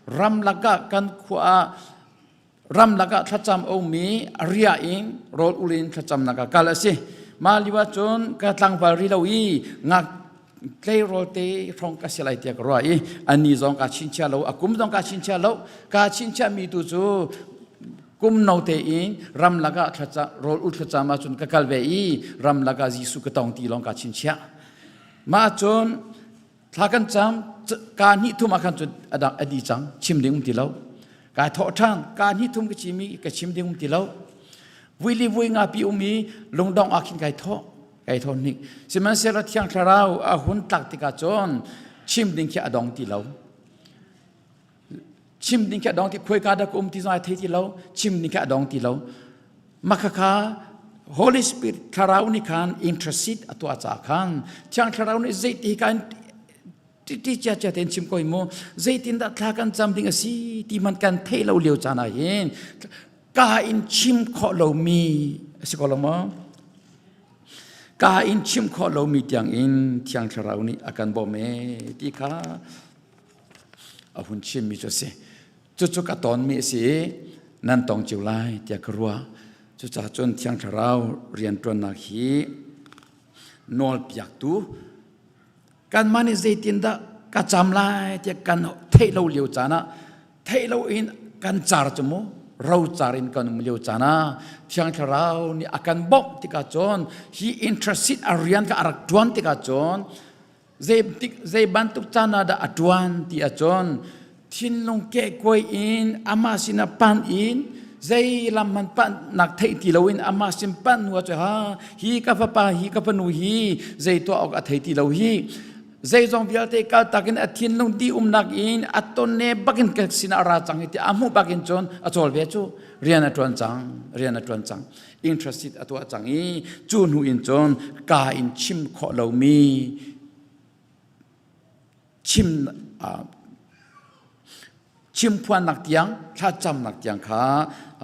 Ramlak ah kan khua ah ramlak ah thlacam omi ria in rawl ul in thlacamnak ah kal a si. Mah lio ah cun ka tlangval ri lo i ngak tleirawl te hrawng ka si lai tiah ka ruah i ani zong ka chinchia lo, a kum zong ka chinchia lo. Ka chinchia mi tu cu kum no te in ramlak ah thlaca rawl ul thlacam ah cun ka kal ve i ramlak ah Jesuh ka tong ti lawng ka chinchiah. Mah cun thla kan cam. Ka hnih thum ah khan cun adang a di cang, chim ding um ti lo. Kai thawh ṭhan, ka hnih thum ka chim i ka chim ding um ti lo. Vui li vui nga pi um i lungdong ah khin kai thawh, kai thawh hnik. Sihmanhsehlaw Thiang Thlarau a hun tlak tikah cun chim ding khi a dong ti lo. Chim ding khi a dong ti khuaika dah ka um ti zong ai thei ti lo. Chim ding khi a dong ti lo. Makhakha Holy Spirit Thlarau nih khan intercede a tuah caah khan Thiang Thlarau nih zeiti hi kan ti cia cia tein chim ko mu zeitindah thla kan cam ding a si ti man kan theih lo lio caan ah hin ka in chim khawh lomi a si ko lo maw? Ka in chim khawh lomi tiang in Thiang Thlarau nih a kan bawm e ti kha a hun chimmi cu a si. Cucu ka tawnmi a si i nan tong cio lai tiah ka ruah. Cucaah cun Thiang Thlarau rianṭuannak hi nawlpiaktu kanmah nih zeitindah ka cam lai tiah kan theih lo lio caan ah theih loin kan car cu mu rocar in kan um lio caan ah Thiang Thlarau nih a kan bawmh tikah cun hi intercede a rian kha a rak ṭuan tikah cun Zei bantuk caan ah dah a ṭuan ti ahcun thinlung kehkuai in amah sinah pan in zei lam hmanh panhnak theih ti loin amah sin panh hnu ah cun ha hi ka fapa hi ka fanu hi zei tuah awk a thei ti lo hi zeizong vialte kaltak in a thinlung di umnak in a tonne bakin ka sinah a ra cang hi ti a hmuh bakin cun a cawl ve cu rian a ṭuan cang rian a ṭuan cang interested a tuah cang i cu hnu in cun ka in chim khawh lomi chim chimphuannak tiang thlacamnak tiang kha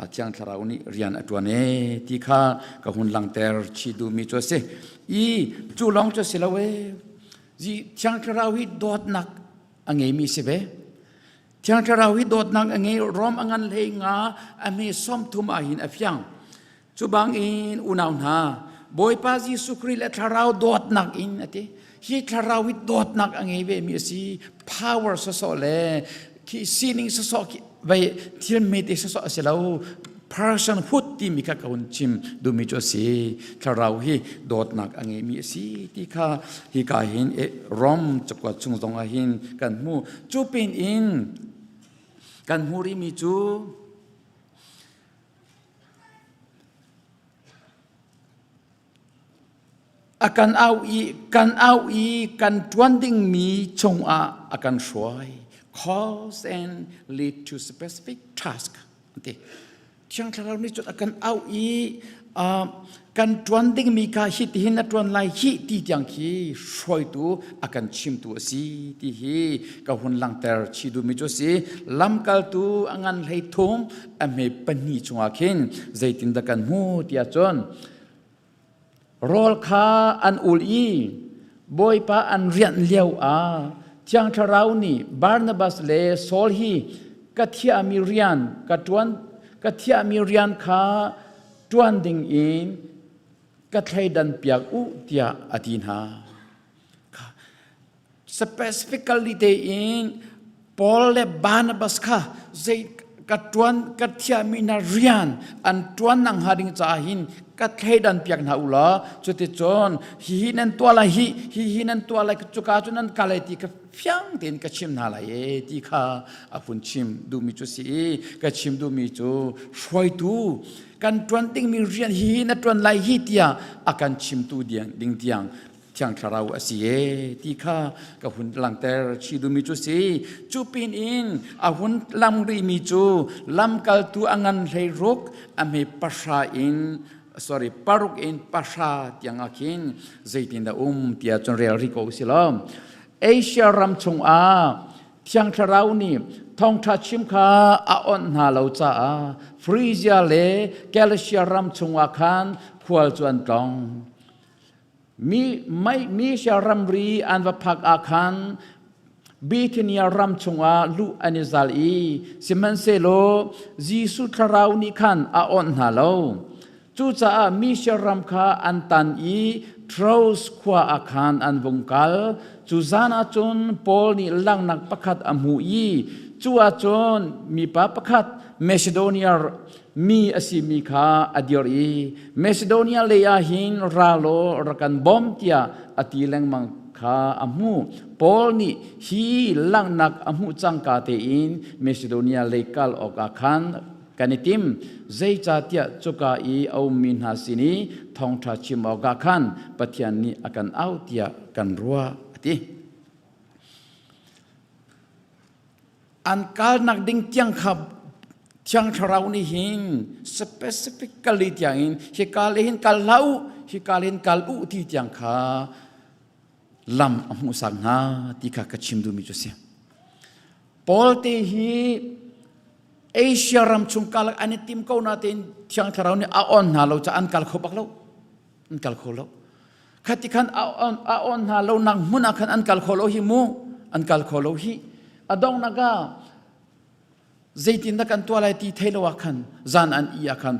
Thiang Thlarau nih rian a ṭuan e ti kha ka hun langter chi duhmi cu a si. I cu lawng cu a si lo e. Thiang Thlarau hi dawtnak a ngeimi si ve. Thiang Thlarau hi dawtnak a ngei Rom a ngan hlei nga a hme 30 ah hin a fiang. Cu bangin unau hna Bawipa Jesuh Khrih le Thlarau dawtnak in a ti. Hi Thlarau hi dawtnak a ngei ve mi a si. Power sawsawh le khi sining sawsawh khi vei thil mete sawsawh a si lo. Personhood timi kha ka hun chim duhmi cu a si. Thlarau hi dawtnak a ngeimi a si ti kha hika hin Rom cakuat chung zong ah hin kan hmu. Cu pin in kan hmu rihmi cu a kan au i kan au i kan ṭuan dingmi chungah a kan hruai calls and lead to specific task ti Thiang Thlarau nih cun a kan auh i kan ṭuan dingmi kha hi tihin na ṭuan lai hi ti tiang khi hruaitu a kan chimtu a si ti hi ka hun langhter chih duhmi cu a si. Lamkaltu a ngan hlei thum a hme pahnih chungah khin zeitindah kan hmu tiah cun rawl kha an ul i Bawipa an rianh lio ah Thiang Thlarau nih Barnabas le Saul hi ka thiahmi rian ka ṭuan ka thiahmi rian kha ṭuan ding in ka thleidan piak u tiah a ti hna. Specifically tein Paul le Barnabas kha zei ka ṭuan ka thiahmi na rian an ṭuan nak hnga ding caah hin ka thleidan piak hna u law cuticun hihi nan tuah lai hi hihi nan tuah lai cuka cu nan kal lai ti ka fiang tein ka chim hna lai e ti kha a hun chim duhmi cu si i ka chim duhmi cu hruaitu kan ṭuan dingmi rian hihi na ṭuan lai hi tiah a kan chimtu ding tiang Thiang Thlarau a si e ti kha ka hun langhter chih duhmi cu si. Cu pin in a hun lam rihmi cu lamkaltu a ngan hlei ruk a hme pahra in sorry paruk in pahra tiang ah khin zeitindah um tiah cun rel rih ko si lo. Asia ram chungah Thiang Thlarau nih thawngṭha chim kha a onh hna lo caah Phrygia le Galatia ram chungah khan khual cu an tlong. Mi Misia ramri an va phak ah khan Bithynia ram chungah luh an i zal i sihmanhsehlaw Jesuh thlarau nih khan a awnh hna lo. Cucaah Misia ram kha an tan i Troas khua ah khan an vung kal. Cu zan ah cun Paul nih langhnak pakhat a hmuh i cu ah cun mipa pakhat Macedonia mi a simi kha a dir i Macedonia lei ah hin ra law rak kan bawm tiah a ti lengmang. kha a hmuh. Paul nih hi langhnak a hmuh cangka tein Macedonia lei kal awkah khan kan i tim. Zeicahtiah cuka i a ummi hna sin i thawngṭha chim awkah khan Pathian nih a kan auh tiah kan ruah, a ti. An kalnak ding tiang kha Thiang Thlarau nih hin specifically tiangin hika le hin kal hlah u, hika le hin kal u ti tiang kha lam a hmuhsak hna ti kha ka chim duhmi cu a si. Paul te hi Asia ram chung kal an i tim ko natein Thiang Thlarau nih a on hna lo caah an kal kho bak lo. An kal kho lo. Khati khan a on a on hna lo nak hmun ah khan an kal kho lo hi mu. An kal kho lo hi. A donghnak ah zeitindah kan tuah lai ti thei lo ah khan zan an i ah khan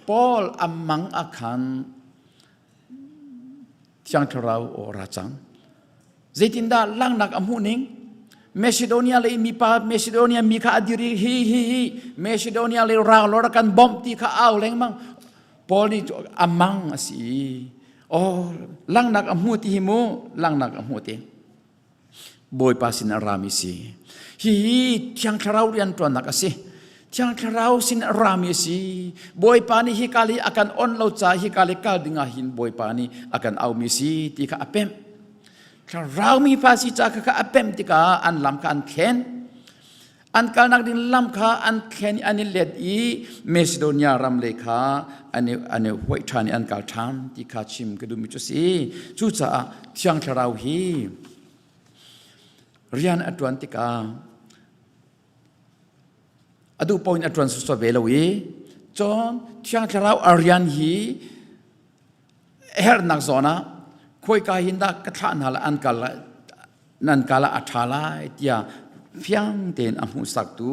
Paul a mang ah khan Thiang Thlarau aw ra cang. Zeitindah langhnak a hmuh ning? Macedonia lei mipa Macedonia mi kha a dir i hi hi hi Macedonia lei rang lor kan bawmh ti kha au lengmang. Paul nih a mang a si. Oh, langhnak a hmu ti hi mu, langhnak a hmu ti. Bawipa sin a rami si. Hihi Thiang Thlarau rianṭuannak a si. Thiang Thlarau sin a rami a si. Bawipa nih hi kal hi a kan on lo ca hi kal hi kal ding ah hin Bawipa nih a kan aumi si ti kha a pemh. Thlarau mi fa si ca kha kha a pemh tikah an lam kha an thlen. An kalnak ding lam kha an thlen i an i let i Macedonia ram lei kha an i, an i huaih ṭhan i an kal ṭhan ti kha chim ka duhmi cu a si. Cucaah Thiang Thlarau hi rian a ṭuan tikah a duh paoh in a ṭuan sawsawh ve lo i cun Thiang Thlarau a rian hi herhnak zawn ah khawika hin dah ka thlah hna lai an kal lai nan kal ah a ṭha lai tiah fiang tein a hmuhsaktu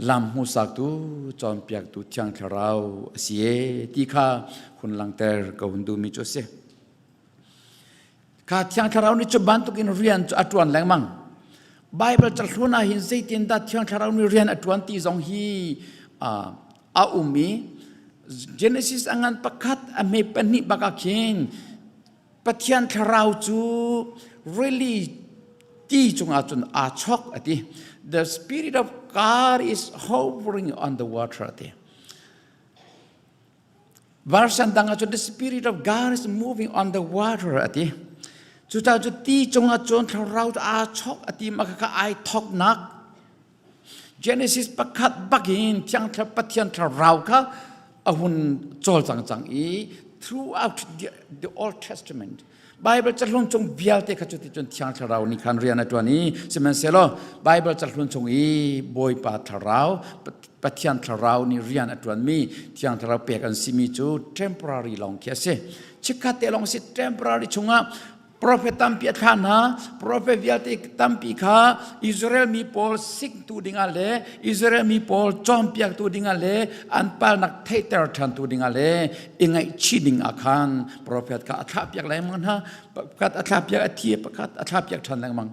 lam hmuhsaktu cawnpiaktu Thiang Thlarau a si e ti kha hun langhter ka hun duhmi cu a si. Kha Thiang Thlarau nih cu bantukin rian cu a ṭuan lengmang. Bible cahlun ah hin zeitindah Thiang Thlarau nih rian a ṭuan ti zong hi a um i Genesis a ngan pakhat a hme pahnih bak ah khin Pathian thlarau cu really ti cungah cun aa chok a ti. The spirit of God is hovering on the water a ti. Version dang ah cun the spirit of God is moving on the water a ti. Cucaah cu ti cungah cun thlarau cu aa chok a ti ma kha ai thoknak Genesis pakhat bakin Thiang Pathian thlarau kha a hun cawlcang cang i throughout the, the Old Testament Bible cahlun chung vialte kha cuti cun Thiang Thlarau nih khan rian a ṭuan i sihmanhsehlaw Bible cahlun chung i Bawipa Thlarau Pathian Thlarau nih rian a ṭuanmi Thiang Thlarau pek an simi cu temporary lawng khi a si. Chikkhat te lawng si temporary chungah Prophet tampi a thlah hna. Prophet vialte tampi kha Israel mi pawl siktu dingah le Israel mi pawl cawnpiaktu dingah le an palnak theihter ṭhantu dingah le i ngaihchih ding ah khan prophet kha a thlahpiak lengmang hna. Pakhat a thlahpiak a thi pakhat a thlahpiak ṭhan lengmang.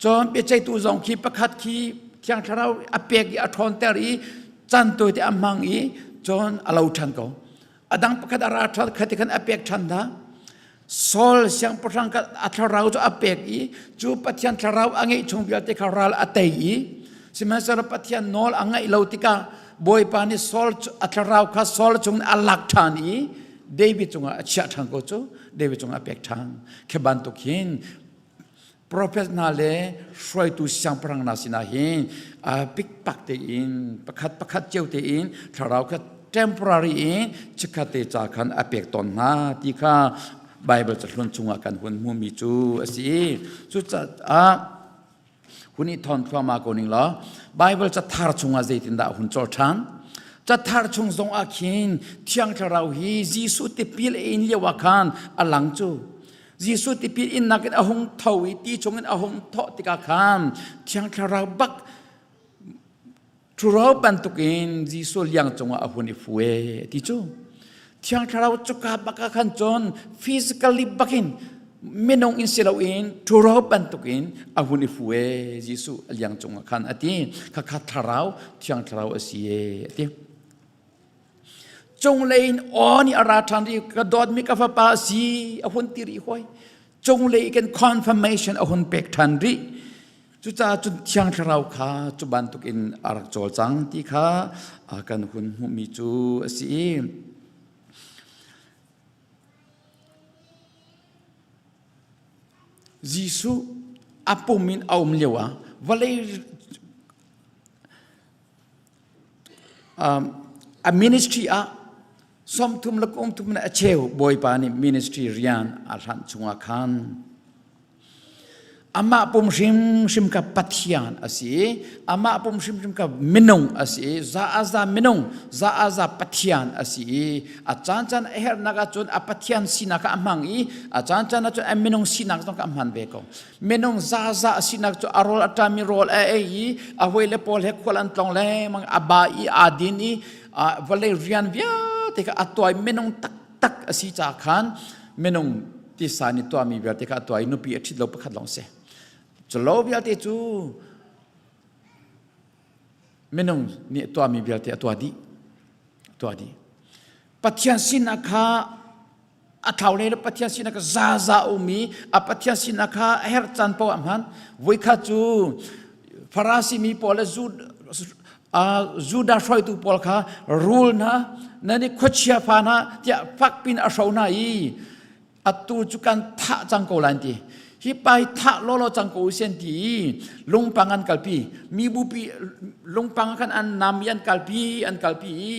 Cun biaceihtu zong khi pakhat khi Thiang Thlarau a pek i a ṭhawnter i caan tawite a hmang i cun a lo ṭhan ko. A dang pakhat a ra ṭhan khati khan a pek ṭhan hna. Saul siangpahrang kha a thlarau cu a pek i cu Pathian thlarau a ngeih chung vialte kha ral a tei i sihmanhsehlaw Pathian nawl a ngaih lo tikah Bawipa nih Saul a thlarau kha Saul chung a lak ṭhan i David cungah a chiah ṭhan ko cu David cungah a pek ṭhan. Khi bantuk hin Prophet hna le hruaitu siangpahrang hna sinah hin pikpak tein pakhat pakhat cio tein thlarau kha temporary in chikkhat te ca khan a pek tawn hna ti kha Bible cahlun chungah kan hun hmumi cu a si. Cucaah hun i thawn thluahmah ko ning law Bible cathar chungah zeitindah hun cawl ṭhan? Cathar chung zong ah khin Thiang Thlarau hi Jesuh tipil a in lio ah khan a lang cu. Jesuh tipil innak in a hung tho i ti chungin a hung thawh tikah khan Thiang Thlarau bak ṭhuro bantukin Jesuh liang cungah a hun i fue ti cu Thiang Thlarau cuka bak ah khan cun physically bakin minung in si loin ṭhuro bantukin a hun i fue Jesuh liang cungah khan a ti khakha thlarau Thiang Thlarau a si e a ti. Cunglei in aw nih a ra ṭhan i ka dawtmi ka fapa a si a hun ti rih hoi. Cunglei kan confirmation a hun pek ṭhan rih. Cucaah cun Thiang Thlarau kha cu bantukin a rak cawlcang ti kha kan hun hmuhmi cu a si. Jesuh a pum in a um lio ah vawlei a ministry ah sawmthum le kumthum le a cheu Bawipa nih ministry rian a hlanh chungah khan Amah pum hrimhrim kha Pathian a si i amah pum hrimhrim kha minung a si i za a za minung, za a za Pathian a si i a caancaan a herhnak ahcun a Pathian sinak kha a hmang i a caancaan ahcun a minung sinak zong kha a hman ve ko. Minung za za a sinak cu a rawl a ṭami rawl a ei i a hawile pawl he khual an tlong lengmang a ba i aa din i vawlei rian vialte kha a tuai minung taktak a si caah khan minung tisa nih tuahmi vialte kha a tuah i nupi a ṭhit lo pakhat lawng si. Culo vialte cu minung nih tuahmi vialte a tuah dih. A tuah dih. Pathian sinak kha a thlau le Pathian sinak kha zaza um i a Pathian sinak kha a herh caan paoh ah hman. Voikhat cu Farasi mi pawl le Judah hruaitu pawl kha rul hna nan i khuachia fa hna tiah fakpin a hro hna i atu cu kan thah cang ko lai ti hi pa hi thah lawlaw cang ko usian ti i lungpang an kalpi mi bupi lungpang khan an nam i an kalpi an kalpi i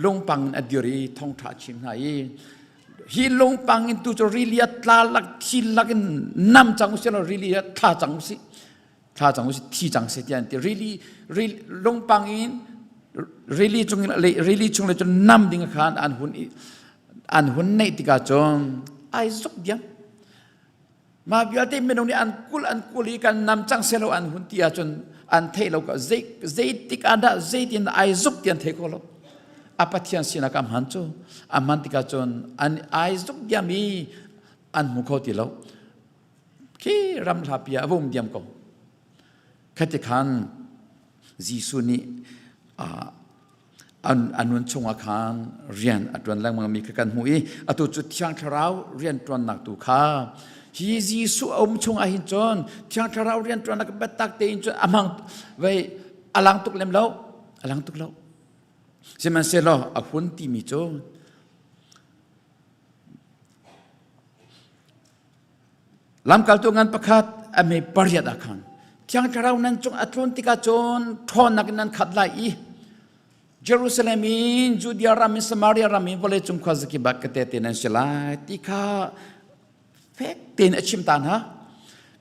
lungpang in a dir i thongtha chim hna i hi lungpang in tu cu rili a tla lak thi lak in nam cang usih law rili a thla cang usih thla cang usih thi cang seh tiah an ti rili lungpang in rili cung rili chung le cun nam ding khan an hun an hun neih tikah cun ai zuk diam mah vialte minung nih an kul an kul i kan nam cang selo an hun ti ahcun an theih lo ka zei zeitik ah dah zeitin ai zuk ti an thei kho lo a pathian sinak a hman cu a hman tikah cun an ai zuk diam i an hmu kho ti lo khi ram hlapi ah a va um diam ko khati khan Jesuh nih a nun chungah khan rian a ṭuan lengmang mi kha kan hmuh i atu cu Thiang Thlarau rian ṭuannak tu kha hi Jesuh a um chungah hin cun Thiang Thlarau rian ṭuannak biatak tein cun a hmang vei a lang tuk lem lo a lang tuk lo sihmanhsehlaw a hun timi cu Lamkaltu ngan pakhat a mei pariat ah khan Thiang Thlarau nan cung a tlun tikah cun ṭhawnnak in nan khat lai i Jerusalem in Judea ram in Samaria ram in vawleicung khuazakip ah ka tehte nan si lai ti kha fek tein a chim ta hna.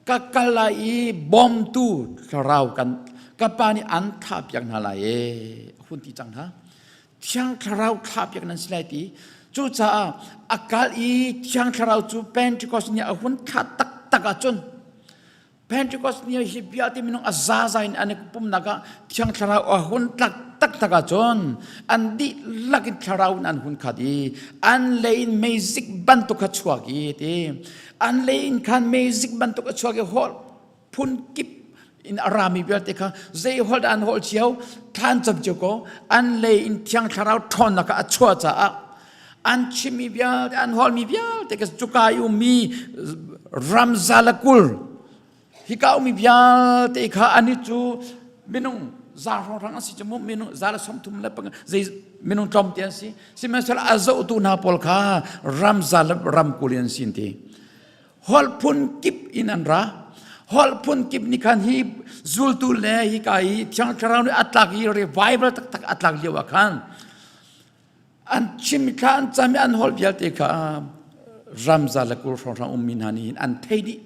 Ka kal lai i bawmtu thlarau kan ka pa nih an thlahpiak hna lai e a hun ti cang hna. Thiang Thlarau thlahpiak nan si lai ti. Cucaah a kal i Thiang Thlarau cu Pentecost ni a hun thlah taktak ahcun Pentecost ni hi vialte minung a zaza in an i pumnak ah Thiang Thlarau a hun tlak taktak ahcun an dihlak in thlarau in an hun khat i an lei in meizik bantuk kha chuak i ti an lei in khan meizik bantuk a chuak i holh phun kip in a rami vialte kha zei holh dah an holh cio thlan cam cio ko an lei in thiang thlarau ṭhawnnak kha a chuah caah an chimmi vialte an holmi vialte kha cuka i ummi ramzalakul hika ummi vialte kha ani cu minung za hrawnghrang an si cu mu minung za le 30 le panga zei minung tlawm te an si sihmanhsehlaw a zohtu hna pawl kha ramza le ramkul an si ti Holh phun kip in an ra. Holh phun kip nih khan hi zultu le hika i Thiang Thlarau nih a tlak i revival taktak a tlak lio ah khan an chim thla an cam i an holh vialte kha ramza le kul hrawnghrang ummi hna nih hin an thei dih.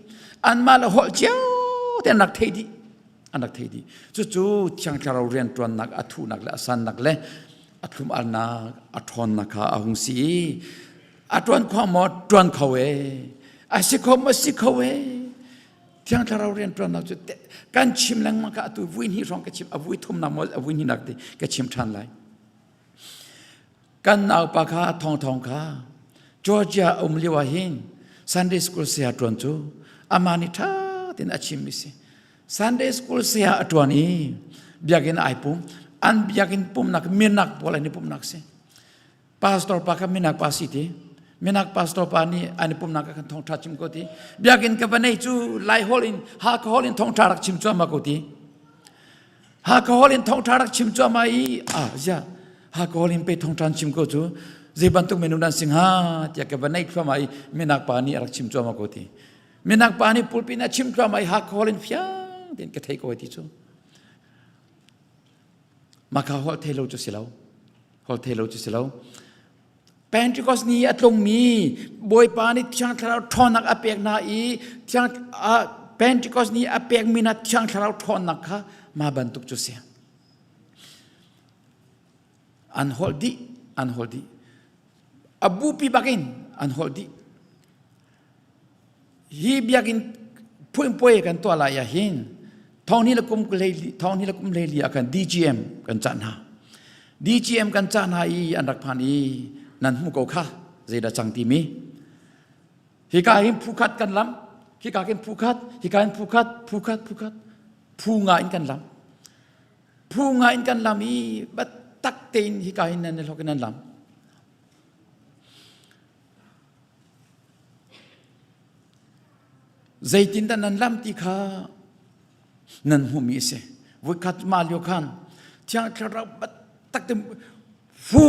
Anmah le holh cio te an rak thei dih. An rak thei dih. Cucu Thiang Thlarau rianṭuannak a thuhnak le a sannak le a thlum-alnak a ṭhawnnak kha a hung si i a ṭuan kho maw ṭuan kho e a si kho maw si kho e thiang thlarau rian ṭuannak cu kan chim lengmang ka atu vui hnih hrawng ka chim a vui thumnak maw a vui hnihnak ti ka chim ṭhan lai kan naupa kha thong thong kha Georgia um lio ah hin Sunday school saya ṭuan cu amah nih ṭha tein a chim mi si Sunday school saya a ṭuan i biakinn ai pum an biakinn pumnak minak pawl an i pumnak si. Pastor pa kha minak pa si ti. Minak pastor pa nih an i pumnak ah khan thawngṭha chim ko ti. Biakinn ka va nei cu Lai holh in Hakha holh in thawngṭha rak chim cuahmah ko ti. Hakha holh in thawngṭha rak chim cuahmah i ah zia Hakha holh in pe thawngṭha an chim ko cu zei bantuk minung dan si hnga tiah ka va nei thluahmah i minak pa nih a rak chim cuahmah ko ti. Minak pa nih pulpit in a chim thluahmah i Hakha holh in fiang tein ka thei ko ti cu. Maka holh thei lo cu si lo. Holh thei lo cu si lo. Pentecost ni a tlungmi Bawipa nih Thiang Thlarau ṭhawnnak a pek hna i Thiang Pentecost ni a pekmi hna Thiang Thlarau ṭhawnnak kha mah bantuk cu si. An holh dih, an holh dih. A bupi bakin an holh dih. Hi biakinn phuinpuai kan tuah lai ah hin thawngni le kum thawngni le kum hleili ah khan DGM kan cah hna. DGM kan cah hna i an rak phan i nan hmu ko kha zeidah cang timi. Hika hin phu khat kan lam, hika hin phu khat, hika hin phu khat, phu khat, phu khat, phu nga in kan lam. Phu nga in kan lam i tak tein hika hin nan hlok in nan lam. Zeitindah nan lam ti kha nan hmuhmi a si. Voikhat mah lio khan Thiang Thlarau tak te fu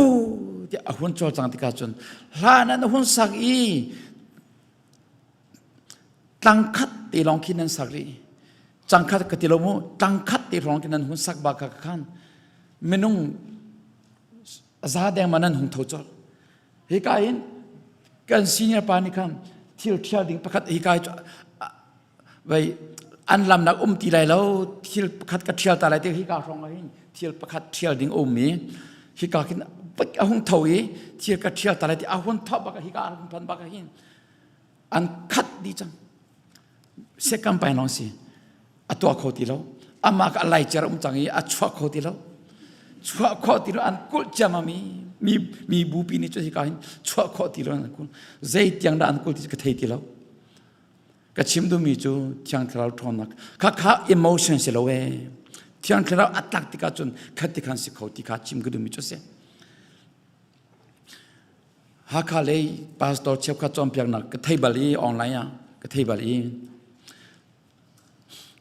tiah a hun cawlcang tikah cun hla nan hun sak i tlangkhat te lawng khi nan sak rih. Cangkhat ka ti lo mu, tlangkhat te lawng khi nan hun sak ba kha khan minung za deng ma nan hung tho colh. Hika hin kan senior pa nih khan thil thial ding pakhat hika hi vai an lamnak um ti lai lo thil pakhat ka thial ta lai te hika hrawng ah hin thil pakhat thial ding um i hika khin a hung tho i thil ka thial ta lai ti a hun tho bak hika a hung phan bak hin an khat di cang sekam pai long si a tuah kho ti lo amah ka lai cer um cang i a chuak kho ti lo chuah khawh ti lo an kulh ciamam i mi mi bupi nih cu hika hin chuah khawh ti lo an kul zei tiang dah an kul ti ka thei ti lo ka chim duhmi cu thiang thlarau ṭhawnnak kha kha emotion si lo ee thiang thlarau a tlak tikah cun khat ti khan si kho ti kha chim ka duhmi cu si Hakha lei pastor cheukhat cawnpiaknak ka thei bal i online ah ka thei bal i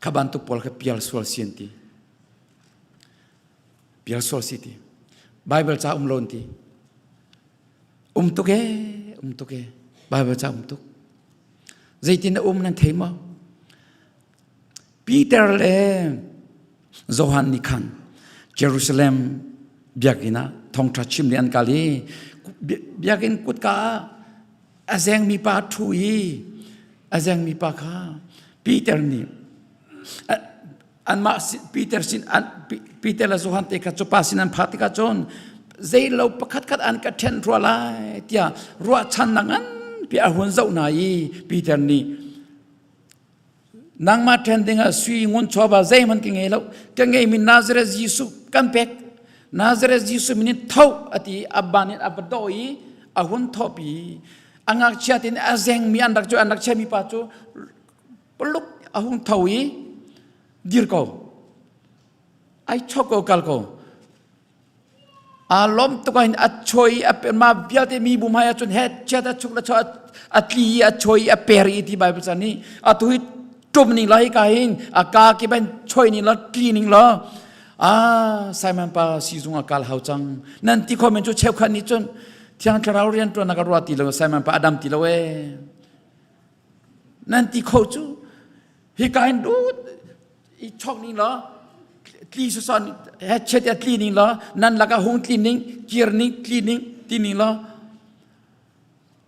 kha bantuk pawl kha pial sual si an ti. Pial sual si ti. Bible ca um lo an ti. Um tuk e, um tuk e. Bible ca um tuk. Zeitin na um nan thei maw? Peter le Johan nih khan Jerusalem biakinn ah thawngṭha chim ding an kal i biakinn kutka ah a zengmi pa ṭhu i a zengmi pa kha Peter nih anmah Peter sin Peter le Johan te kha cu pa sin an phak tikah cun zeilo pakhat khat an ka ṭhen rua lai tiah ruahchannak nganpi a hun zoh hna i Peter nih Nangmah ṭhen dingah sui ngun chawva zeihmanh ka ngei lo. Ka ngeimi Nazareth Jesuh kan pek. Nazareth Jesuh min in tho a ti i a ban in a va dawh i a hun thawhpi. A ngakchia tein a zengmi an rak cu an rak chiami pa cu paluk a hung tho i dir ko. Ai chok ko kal ko. Aa lawm tuk ahhin a choi a ma vialte mi bu hmai ahcun he chiat a chuk le cho a tli i a choi a per i ti Bible chan nih atu hi tum ning la hi ka hin a ka ki ban choi ning la tli ning la ah Simon pa sizung a kal hau cang nan ti kho men cu cheukhat nih cun thiang thlarau rian tuan ka ruah ti lo Simon pa adam ti lo e nan ti kho cu hi ka hin dut i chok ning law tli sason he chet ya tli ning law nan laka hung tli ning kir ning tli ning ti ning law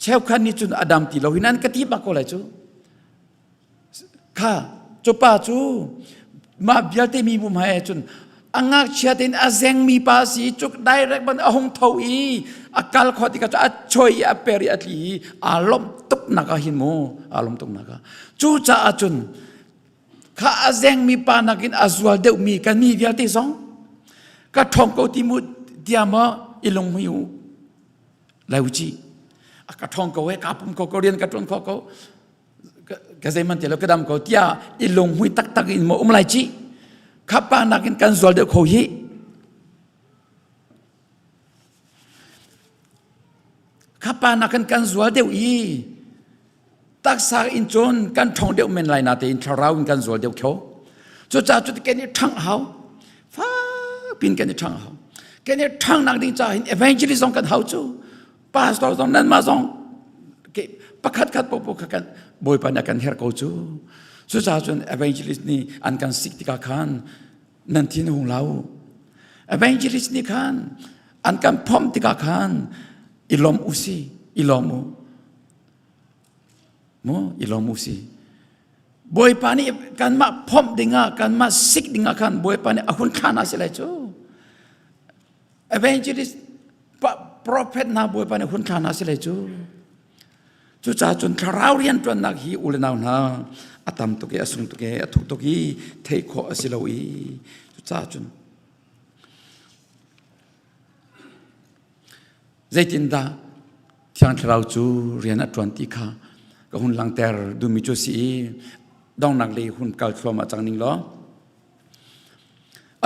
cheukhat nih cun adam ti lo hi nan ka ti bak ko lai cu kha cu pa cu mah vialte mi bum hai cun a ngakchia tein a zengmi pa si cuk direct ban a hung tho i a kal kho tikah cu a choi i a per i a tli i aa lawmh tuk nak ah hin mu aa lawmh tuk nak ah cu caah cun kha a zengmi pa nakin a zual deuhmi kan mi vialte zong ka ṭhawng ko ti mu tia maw i lung hui u lai u ci a ka ṭhawng ko he ka pum ko ko rian ka ṭuan kho ko ka zeiman te lo ka dam ko tia i lung hui taktak in maw um lai ci kha pa nakin kan zual deuh kho hi. Kha pa nakin kan zual deuh i taksa in cun kan ṭhawng deuh men lai natein thlarau in kan zual deuh kho. Cucaah cu kan i ṭhangh hau. Fakpin kan i ṭhangh hau. Kan i ṭhanghnak ding caah hin evangelist zong kan hau cu. Pastor zong nanmah zong pakhat khat popo kha kan Bawipa nih a kan herh ko cu. Cucaah cun evangelist nih an kan sik tikah khan nan thin hung lau. Evangelist nih khan an kan phomh tikah khan i lawm u si, i lawm u. Mu, i lawm u si. Bawipa nih kanmah phomh dingah, kanmah sik dingah khan Bawipa nih a hun thlah hna si lai cu. Evangelist prophet hna Bawipa nih hun thlah hna si lai cu. Cucaah cun thlarau rianṭuannak hi u le nau hna a tam tuk i a sung tuk i a thuk tuk i theih khawh a si lo i cucaah cun zeitindah Thiang Thlarau cu rian a ṭuan ti kha ka hun langhter duhmi cu a si i donghnak lei hun kal thluahmah cang ning law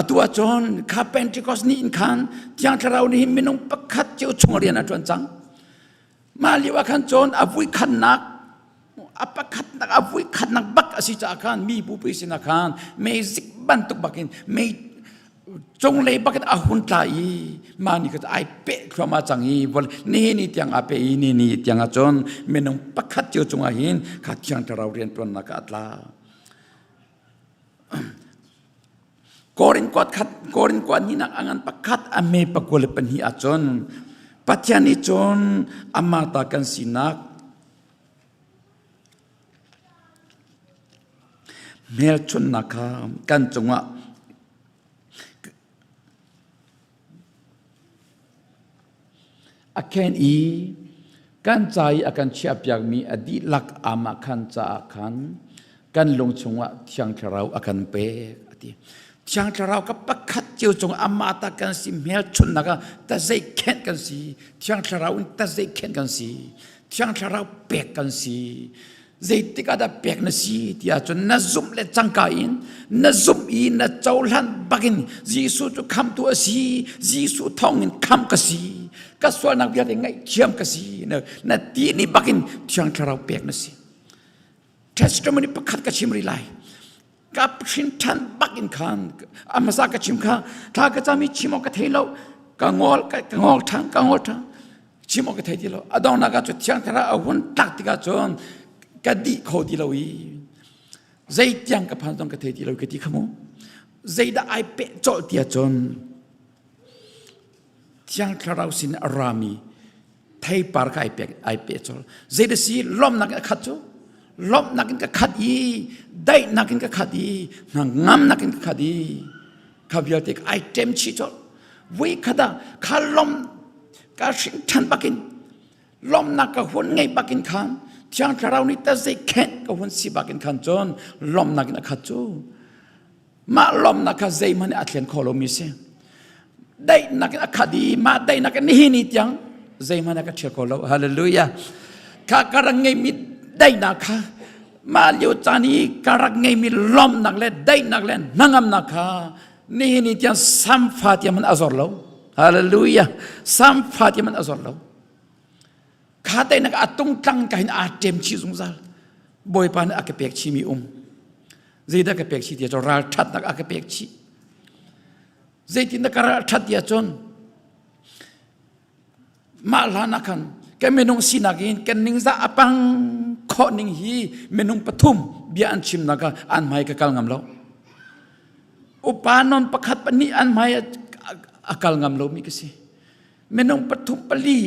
Atu ahcun kha Pentecost ni in khan Thiang Thlarau nih minung pakhat cio chung rian a ṭuan cang. Mah lio ah khan cun a vui khatnak a pakhatnak a vui khatnak bak a si caah khan mi bupi sinah khan meizik bantuk bakin mei cunglei bakin a hun tla i mah ni kha ai peh thluahmah cang i nihin ni tiang aa peh i ni ni tiang ah cun minung pakhat cio cungah hin kha Thiang Thlarau rian ṭuannak ah a tla. Korin kuat khat Korin kuat hnihnak a ngan pakhat a me pakua le pahnih ahcun Pathian nih cun amah ta kan sinak hmelchunhnak kha kan cungah A khen i kan ca i a kan chiahpiakmi a dihlak aamahkhan caah khan kan lung chungah Thiang Thlarau a kan pek a ti. Thiang Thlarau ka pakhat cio cung amah ta kan si hmelchunhnak ah tazeikhenh kan si. Thiang Thlarau in tazeikhenh kan si. Thiang Thlarau pek kan si. Zeitik ah dah pek na si ti ahcun na zumh le cangka in na zumh i na cohlan bakin Jesuh cu khamtu a si Jesuh thawngin khamh ka si ka sualnak vialte ngaihthiam ka si na, na ti ni bakin Thiang Thlarau pek na si testimony pakhat ka chim rih lai ka hrin ṭhan bakin khan a hmasa ka chim kha thla ka cam i chim awk ka thei lo ka ngol ka ngol ṭhan ka ngol ṭhan chim awk ka thei ti lo a donghnak ah cu thiang thlarau a hun tlak tikah cun ka dih kho ti lo i zeitiang ka phan zong ka thei ti lo ka ti kha mu zeidah ai peh colh ti ahcun thiang thlarau sin a rami theipar ka ai pek ai pe col zeidah si lawmnak in a khat cu lawmhnak in ka khat i daihnak in ka khat i hnangamnak in ka khat i kha vialte ai ṭem chih colh vui khat ah kha lawm ka hring ṭhan bakin lawmhnak ka hun ngei bakin khan thiang thlarau nih ta zei khenh ka hun si bakin khan cun lawmhnak in a khat cu mah lawmhnak kha zeihmanh a thlen kho lomi si daihnak in a khat i mah daihnak in nihin ni tiang zeihmanh a ka ṭhial kho lo hallelujah kha ka rak ngeimi daihnak kha mah lio caan i ka rak ngeimi lawmhnak le daihnak le hnangamnak kha nihin ni tiang samfa tiang man a zor lo hallelujah samfa tiang man a zor lo kha daihnak a tungtlang ka hin aa ṭem chih zungzal bawipa nih a ka pek chihmi um zeidah ka pek chih ti cun ralṭhatnak a ka pek chih zeitindah ka ralṭhat ti ahcun mah hlan ah khan kan minung sinak in kan ningzah a pang khawh ning hi minung pathum bia an chimnak ah an hmai ka kal ngam lo upa non pakhat pahnih an hmai a kal ngam lomi ka si minung pathum pali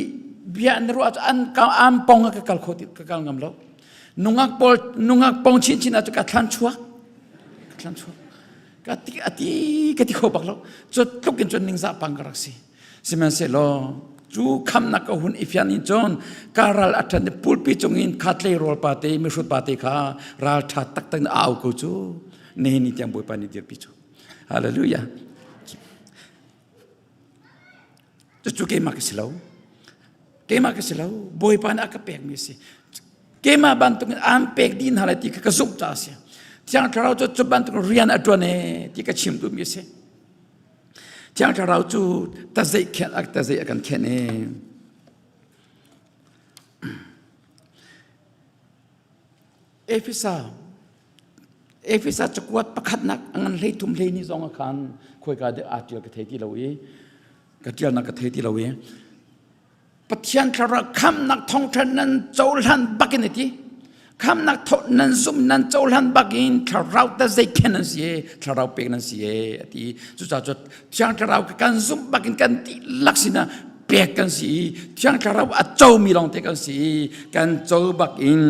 bia an ruah cu an am pong ah ka kal kho ti ka kal ngam lo nungak pawl nungak pong chin chin ah cu ka thlan chuak ka thlan chuak ka ti ati ka ti kho bak lo cu tluk in cun ningzah pang ka rak si sihmanhsehlaw cu khamnak ka hun i fian in cun ka ral a ṭhan i pulpi cung in kha tleirawl pa te mihrut pa te kha ral ṭha taktak in a au ko cu nihin ni tiang Bawipa nih dirpi cu hallelujah Cucu keimah ka si lo. Keimah ka si lo. Bawipa nih a ka pekmi a si. Keimah bantukin aan pek dih hna lai ti kha ka zumh caah a si. Thiang Thlarau cu cu bantuk rian a ṭuan ee ti ka chim duhmi a si. Thiang Thlarau cu tazeih khen a tazeih a kan khen ee. Efesa Efesa cakuat pakhatnak a ngan hlei thum hlei ni zong ah khan khuaika deh aa ṭial ka thei ti lo i ka ṭialnak ka thei ti lo i Pathian thlarau khamnak thawngṭha nan cohlan bakin a ti khamnak thaw nan zum nan cohlan bakin thlarau ta zeikhen nan si e thlarau pek nan si e a ti cucaah cu thiang thlarau kan zumh bakin kan dihlak sinah pek kan si i thiang thlarau a comi lawngte kan si i kan co bakin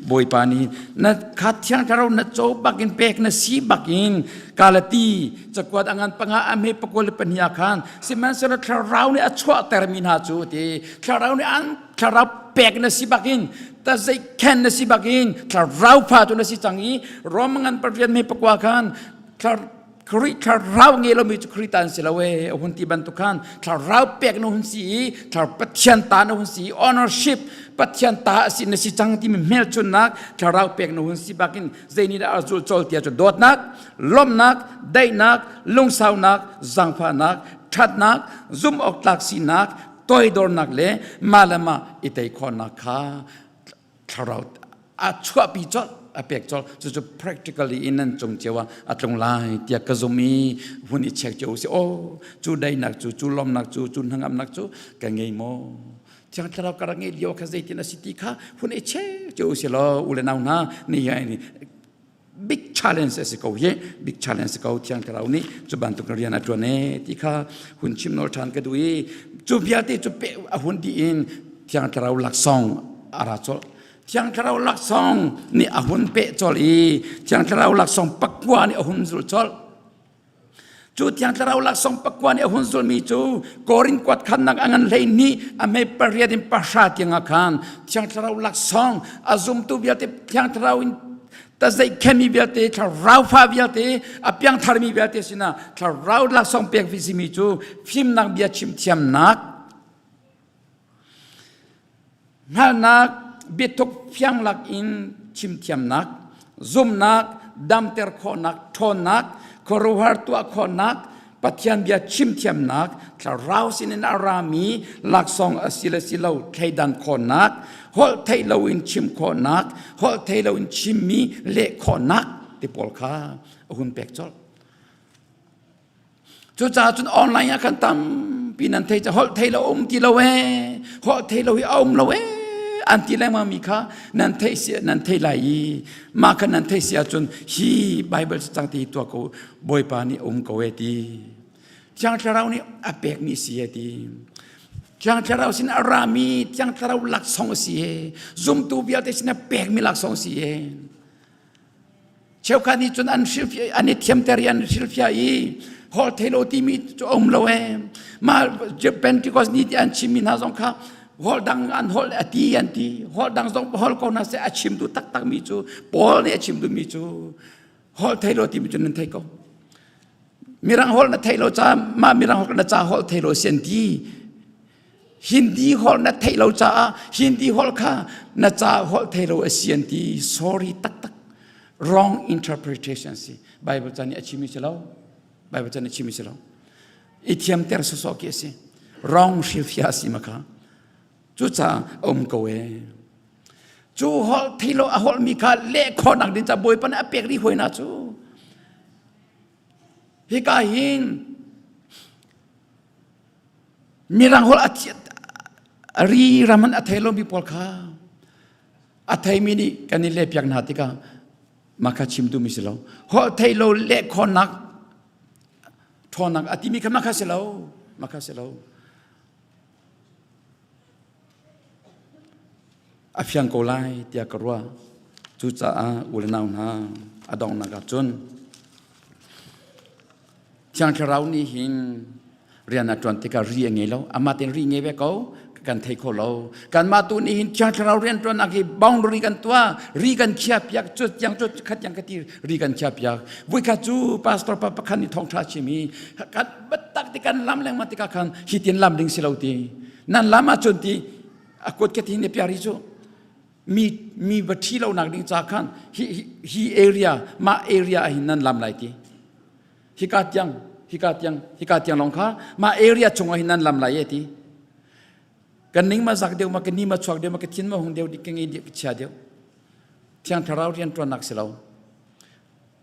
bawipa nih na kha thiang thlarau na co bakin pek na si bakin Galati cakuat a ngan panga a hme pakul le pahnih ah khan sihmanhsehlaw thlarau nih a chuahtermi hna cu ti thlarau nih an thlarau pek na si bakin ta zei khen na si bakin thlarau fa tu na si cang i Rom ngan parian me pakua khan Khrih thlarau nge lomi cu Khrih ta an si lo e a hun ti bantuk khan thlarau pek na hun si i thlarau Pathian ta na hun si i ownership Pathian ta a si na si cang timi hmelchunnak thlarau pek na hun si bakin zei nih dah a zul col tiah cu dawtnak lawmhnak daihnak lungsaunak zaangfahnak ṭhatnak zumhawktlak sinak toidornak le mah le mah i tei khawhnak kha thlarau a chuahpi colh a pek colh cucu practically in nan cung cio ah a tlung lai tiah ka zum i hun i check cio si oh cu daihnak cu cu lawmnak cu cu hnangamnak cu ka ngei maw Thiang Thlarau ka rak ngeih lio kha zeitin a si ti kha hun i check cio si law u le nau hna ni hi big challenge a si ko hi big challenge si ko Thiang Thlarau nih cu bantuk rian a ṭuan e ti kha hun chim nawl ṭhan ka duh i cu vialte cu pe a hun dih in Thiang Thlarau laksawng a ra colh Thiang Thlarau laksawng nih a hun peh colh i Thiang Thlarau laksawng pakua nih a hun zulh colh Cu Thiang Thlarau laksawng pakua nih a hun zulmi cu Korin kuat khannak a ngan hlei hnih a hme pariat in pahra tiangah khan Thiang Thlarau laksawng a zumtu vialte Thiang Thlarau in tazeih khemi vialte thlarau fa vialte a piangtharmi vialte sinah thlarau laksawng pek vi simi cu fimnak bia chim thiamnak Hngalhnak biathuk fianglak in chimthiamnak, zumhnak, damter khawhnak, ṭhawnnak, khuaruahhar tuah khawhnak, Pathian bia chimthiamnak, thlarau sinin a rami laksawng a si le si lo thleidan khawhnak, holh theih loin chim khawhnak, holh theih loin chimmi leh khawhnak ti pawl kha a hun pek colh. Cucaah cun online ah khan tampi nan thei ca holh thei lo um ti lo ee holh thei lo hi a um lo ee an ti lengmang mi kha nan theih si nan thei lai i mah kha nan theih si ahcun hi Bible cang ti tuah ko Bawipa nih um ko ee ti Thiang Thlarau nih a pekmi si ee ti Thiang Thlarau sin a rami Thiang Thlarau laksawng a si ee zumtu vialte sin a pekmi laksawng a si ee Cheukhat nih cun an hrilhfiah an i thiamter i an hrilhfiah i holh thei lo timi cu a um lo ee. Mah Pentecost ni ti an chimmi hna zong kha holh dang an holh a ti an ti. Holh dang zong holh ko hna seh a chimtu taktakmi cu Paul nih a chim duhmi cu holh thei lo timi cu nan thei ko. Mirang holh na thei lo ca mah mirang holh na ca holh thei lo si an ti. Hindi holh na theih lo caah Hindi holh kha na ca holh thei lo a si an ti sorry taktak wrong interpretation si Bible chan nih a chimi si lo Bible chan nih a chimi si lo i thiamter sawsawh khi a si wrong hrilhfiah a si ma kha cucaah a um ko e cu holh thei lo a holhmi kha leh khawhnak ding ca Bawipa nih a pek rih hoi na cu hika hin Mirang holh a ri ram an a thei lomi pawl kha a theimi nih kan i lehpiak hna tikah mah kha chim duhmi si lo. Holh thei lo leh khawhnak ṭhawnnak a timi kha mah kha si lo. Mah kha si lo. A fiang ko lai tiah ka ruah. Cucaah u le nau hna a donghnak ah cun Thiang Thlarau nih hin rian a ṭuan tikah ri a ngei lo. Amah tein ri ngei ve ko kan thei kho lo. Kanmah tu nih hin Thiang Thlarau rian ṭuannak hi boundary kan tuah, ri kan khiah piak, cu tiang cu khat tiang ka ti ri kan khiah piak. Voikhat cu pastor pa pakhat nih thawngṭha chim i kan biatak ti kan lam lengmang tikah khan hi tin lam ding si lo ti. Nan lam ahcun ti a kut ka ti ne piari cu mi mi va ṭhi lo nak ding ca khan hi hi area mah area ah hin nan lam lai ti. Hika tiang hika tiang hika tiang lawng kha mah area chungah hin nan lam lai e ti kan ning ma zak deuh ma ka ni ma chuak deuh ma ka thin ma hung deuh ka ngei deuh ka chia deuh. Thiang Thlarau rianṭuannak si lo.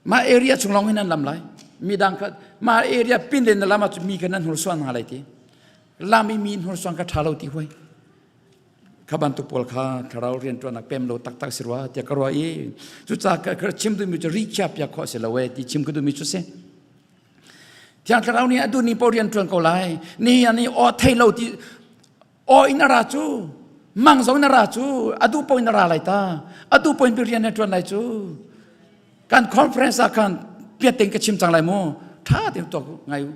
Mah area chung lawng hin nan lam lai. Midang kha mah area pin len na lam ahcun mi kha nan hnursuan hna lai ti. Lam i mi hnursuan kha ṭha lo ti huai. Kha bantuk pawl kha thlarau rianṭuannak pem lo taktak si rua tiah ka ruah i cucaah ka chim duhmi cu ri khiah piak khawh si lo e ti chim ka duhmi cu si. Thiang Thlarau nih a duh ni paoh rian ṭuan ko lai. Ni ani aw thei lo ti aw in a ra cu mang zong in a ra cu a duh paoh in a ra lai ta. A duh paoh in rian a ṭuan lai cu. Kan conference ah khan piat tein ka chim cang lai mu. Ṭha tein tuak ngai u.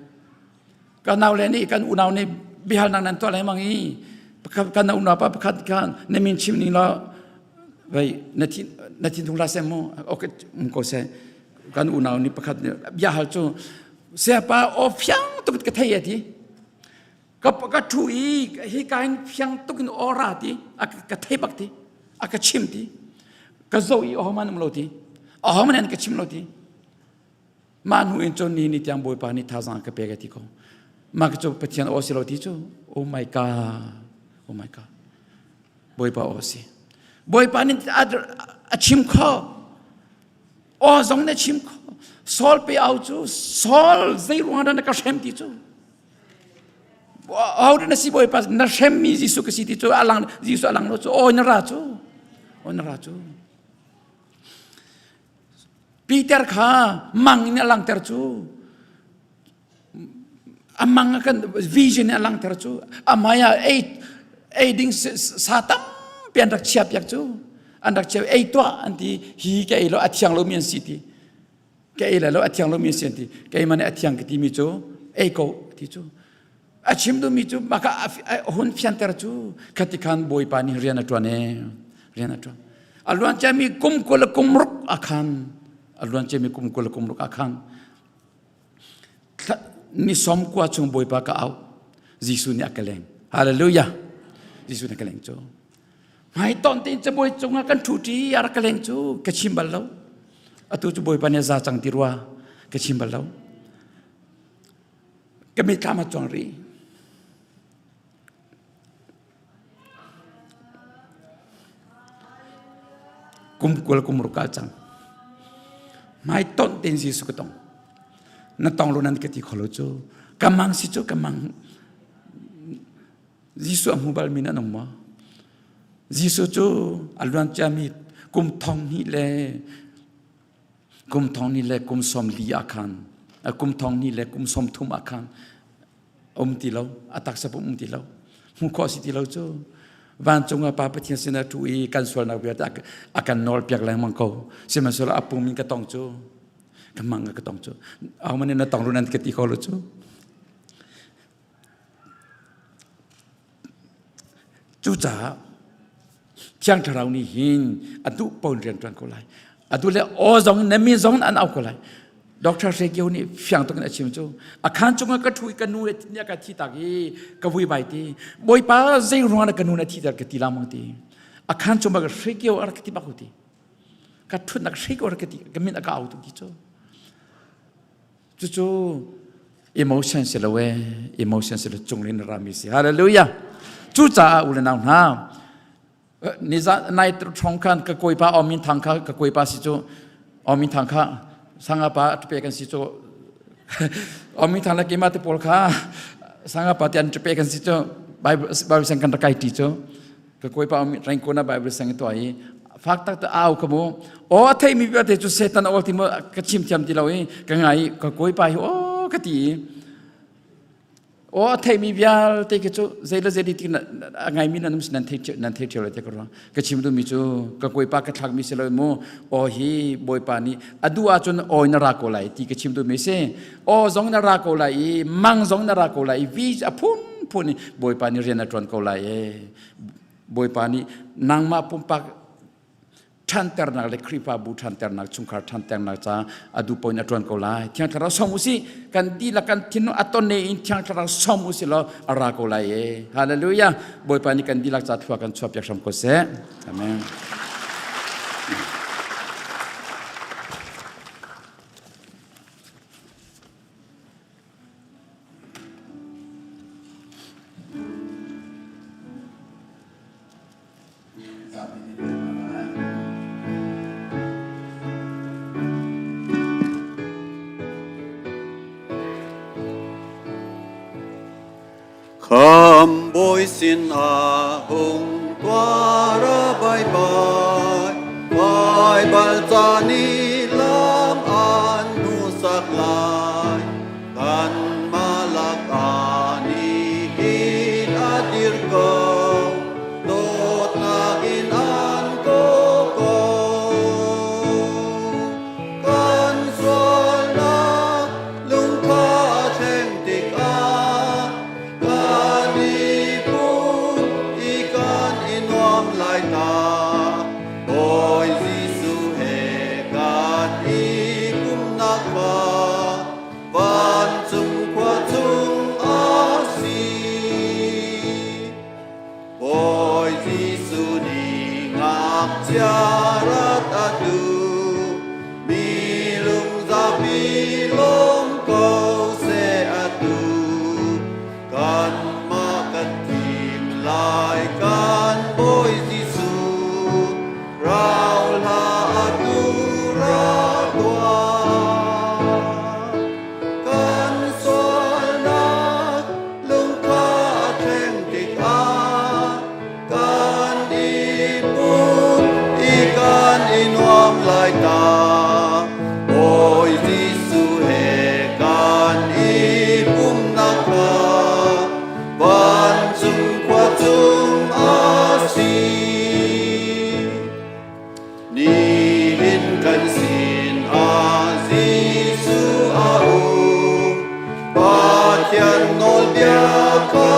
Kan nau le nih kan unau nih biahalnak nan tuah lengmang i kan unau pa pakhat khan na min chim ning law vei na thin na thinlung la seh mu okay um ko seh kan unau nih pakhat nih bia hal cu sayapa aw fiang tuk ka thei ti ka ka thu i hi ka in fiang tuk in aw ra ti a ka thei bak ti a ka chim ti ka zo i aw man um lo ti aw man an ka chim lo ti mah hnu in cun ni ni tiang bawipa nih thazaang ka pek ti ko mah cu pathian aw si lo ti cu oh my god oh my god bawipa aw si bawipa nih a chim kho aw zong na chim kho Saul pe au cu Saul zei ruang dah na ka hrem ti cu au na si bawipa na hrem mi Jesuh ka si ti cu alang Jesuh alang lo cu aw na ra cu aw na ra cu Peter kha mang in a langter cu a mang a kan vision in a langter cu a hmai ah ei ei ding sa tampi an rak chia piak cu an rak chia ei tuah an ti hi ka ei lo a thiang lomi an si ti ka ei lai lo a thiang lomi an si an ti keimah nih a thiang ka timi cu ei ko ti cu a chim duhmi cu maka a hun fianter cu khati khan bawipa nih rian a ṭuan e rian a ṭuan a luan ciami kum 20 le kum ruk a khan a luan ciami kum 20 le kum ruk a khan ni som kua chung bawipa ka au Jesuh nih a ka leng hallelujah Jesuh nih a ka leng cu hmai ton tein cabuai cungah kan ṭhu ṭi a rak ka leng cu ka chim bal lo atu cu bawipa nih a za cang ti rua ka chim bal lo Ka mitthlam a cuang rih. Kum 20 kum ruk ah cang. Hmai tonh tein Jesuh ka tong. Na tong lo nan ka ti kho lo cu. Ka mang si cu ka mang. Jesuh a hmu bal mi nan um maw? Jesuh cu a luan ciami kum thong hnih le Kum thong ni le kum sawm li ah khan kum thong ni le kum sawm thum ah khan um ti lo a taksa pum um ti lo hmuh khawh si ti lo cu vancung ah Pa Pathian sin ah ṭhu i kan sualnak vialte a kan nawl piak lengmang ko sihmanhsehlaw a pum in ka tong cu ka mang ka tong cu ahohmanh nih na tong lu nan ka ti kho lo cu Cucaah Thiang Thlarau nih hin a duh paoh in rian ṭuan ko lai. A duh le aw zong in na min zong in an au ko lai. Dr. Hre Kio nih fiang tuk in a chim cu a khaan cungah ka ṭhu i ka nu nih ka thi tak i ka vui bai ti Bawipa zei ruang dah ka nu na thi ter ka ti lamang ti a khaan cungah ka Hre Kio a rak ti bak ti ka ṭhutnak Hre Kio a rak ti ka min a ka au tu ti cu Cucu emotion si lo e, emotion si lo cung in rami si. Hallelujah. Cucaah u le nau hna, niza nai thong khan ka koipa omin thang kha ka koipa si cu omin thang kha sanga pa pe kan si cu omin thang la kima te pawl kha sanga pa te an pe kan si cu bible bible sang kan rakai ti cu ka koipa rengkona bible sang to i fak tak ta au ka mu o thei mi vialte cu setan ol ti mo ka chim thiam ti lo i ka ngai ka koipa hi o ka ti o thei mi vialte ke cu zei le zei ti a ngai mi nan um nan thei nan thei theo le te ka ruang ka chim du mi cu ka koipa ka thlak mi si lo mu o hi bawipa nih adu ahcun oi na ra ko lai ti ka chim du mi si o zong na ra ko lai i mang zong na ra ko lai i vi a phun phun in bawipa nih rian a ṭuan ko lai e bawipa nih nangmah pumpak ṭhanternak le Khrihfabu ṭhanternak chungkhar ṭhanternak ca a duh paoh in a ṭuan ko lai Thiang Thlarau som usih kan dihlak kan thinlung a ton in Thiang Thlarau som usih law a ra ko lai e hallelujah bawipa nih kan dihlak ca thlua kan chuah piak hram ko seh amen Kham bawi sin ah hung tuara bai bai, Baibal ca nih lam an hmuhsak lai. Kanmah lakah nihin a dir ko, dawtnak in an ko ko. Kan sualnak lungkha a thleng tikah kan i pum i kan i nuam lai ta. Bawi Jesuh he kan i pumnak kha vancung khua chung a si. Bawi Jesuh nih ngakchia rat a duh, mi lungzapi lawm ko seh atu. Kanmah kan thim lai kan Bawi Jesuh, rau hlah atu ra tuah. Kan sualnak lungkha a thleng tikah kan i pum i kan i nuam lai ta. Bawi Jesuh he kan i pumnak kha vancung khua cung a si. Nihin kan sin ah Jesuh a um, Pathian nawlbia kha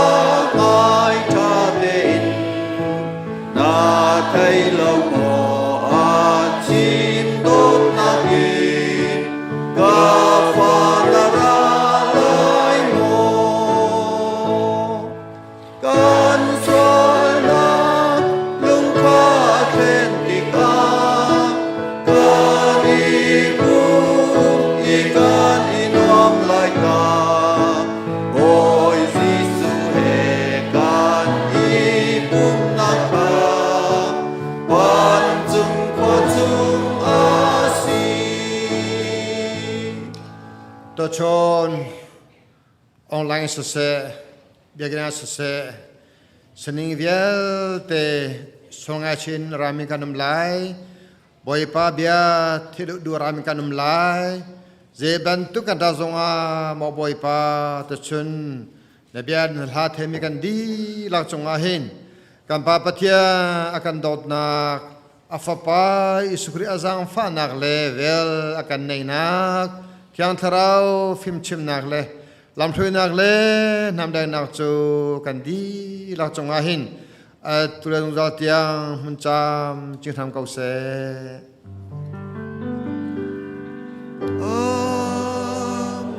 ngai ṭha tein na thei lo maw a chim dawtnak in ka fa na ra lai maw? Kan sualnak lungkha a thlen tikah kan i pum i kan i nuam lai ta. Bawi Jesuh he kan i pumnak kha vancung khua chung a si. Tuchun online siseh, biakinn ah siseh, sining vialte sungah chin rami kan um lai. Bawipa bia thil duh rami kan um lai. Zei bantuk kan ta zongah maw Bawipa tuchun na bia na hla themi kan dihlak cungah hin kan Pa Pathian a kan dawtnak a Fapa Jesuh Khrih a zaangfahnak le vel a kan neihnak Thiang Thlarau fimchimnak le lamhruainak le hnamdaihnak cu kan dihlak cungah hin atu le zungzal tiang hmun cam cinghram ko seh. Amen.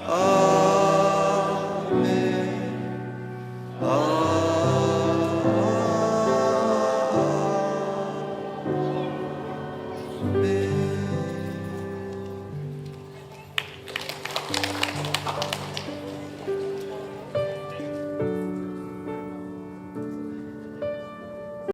Amen. Amen.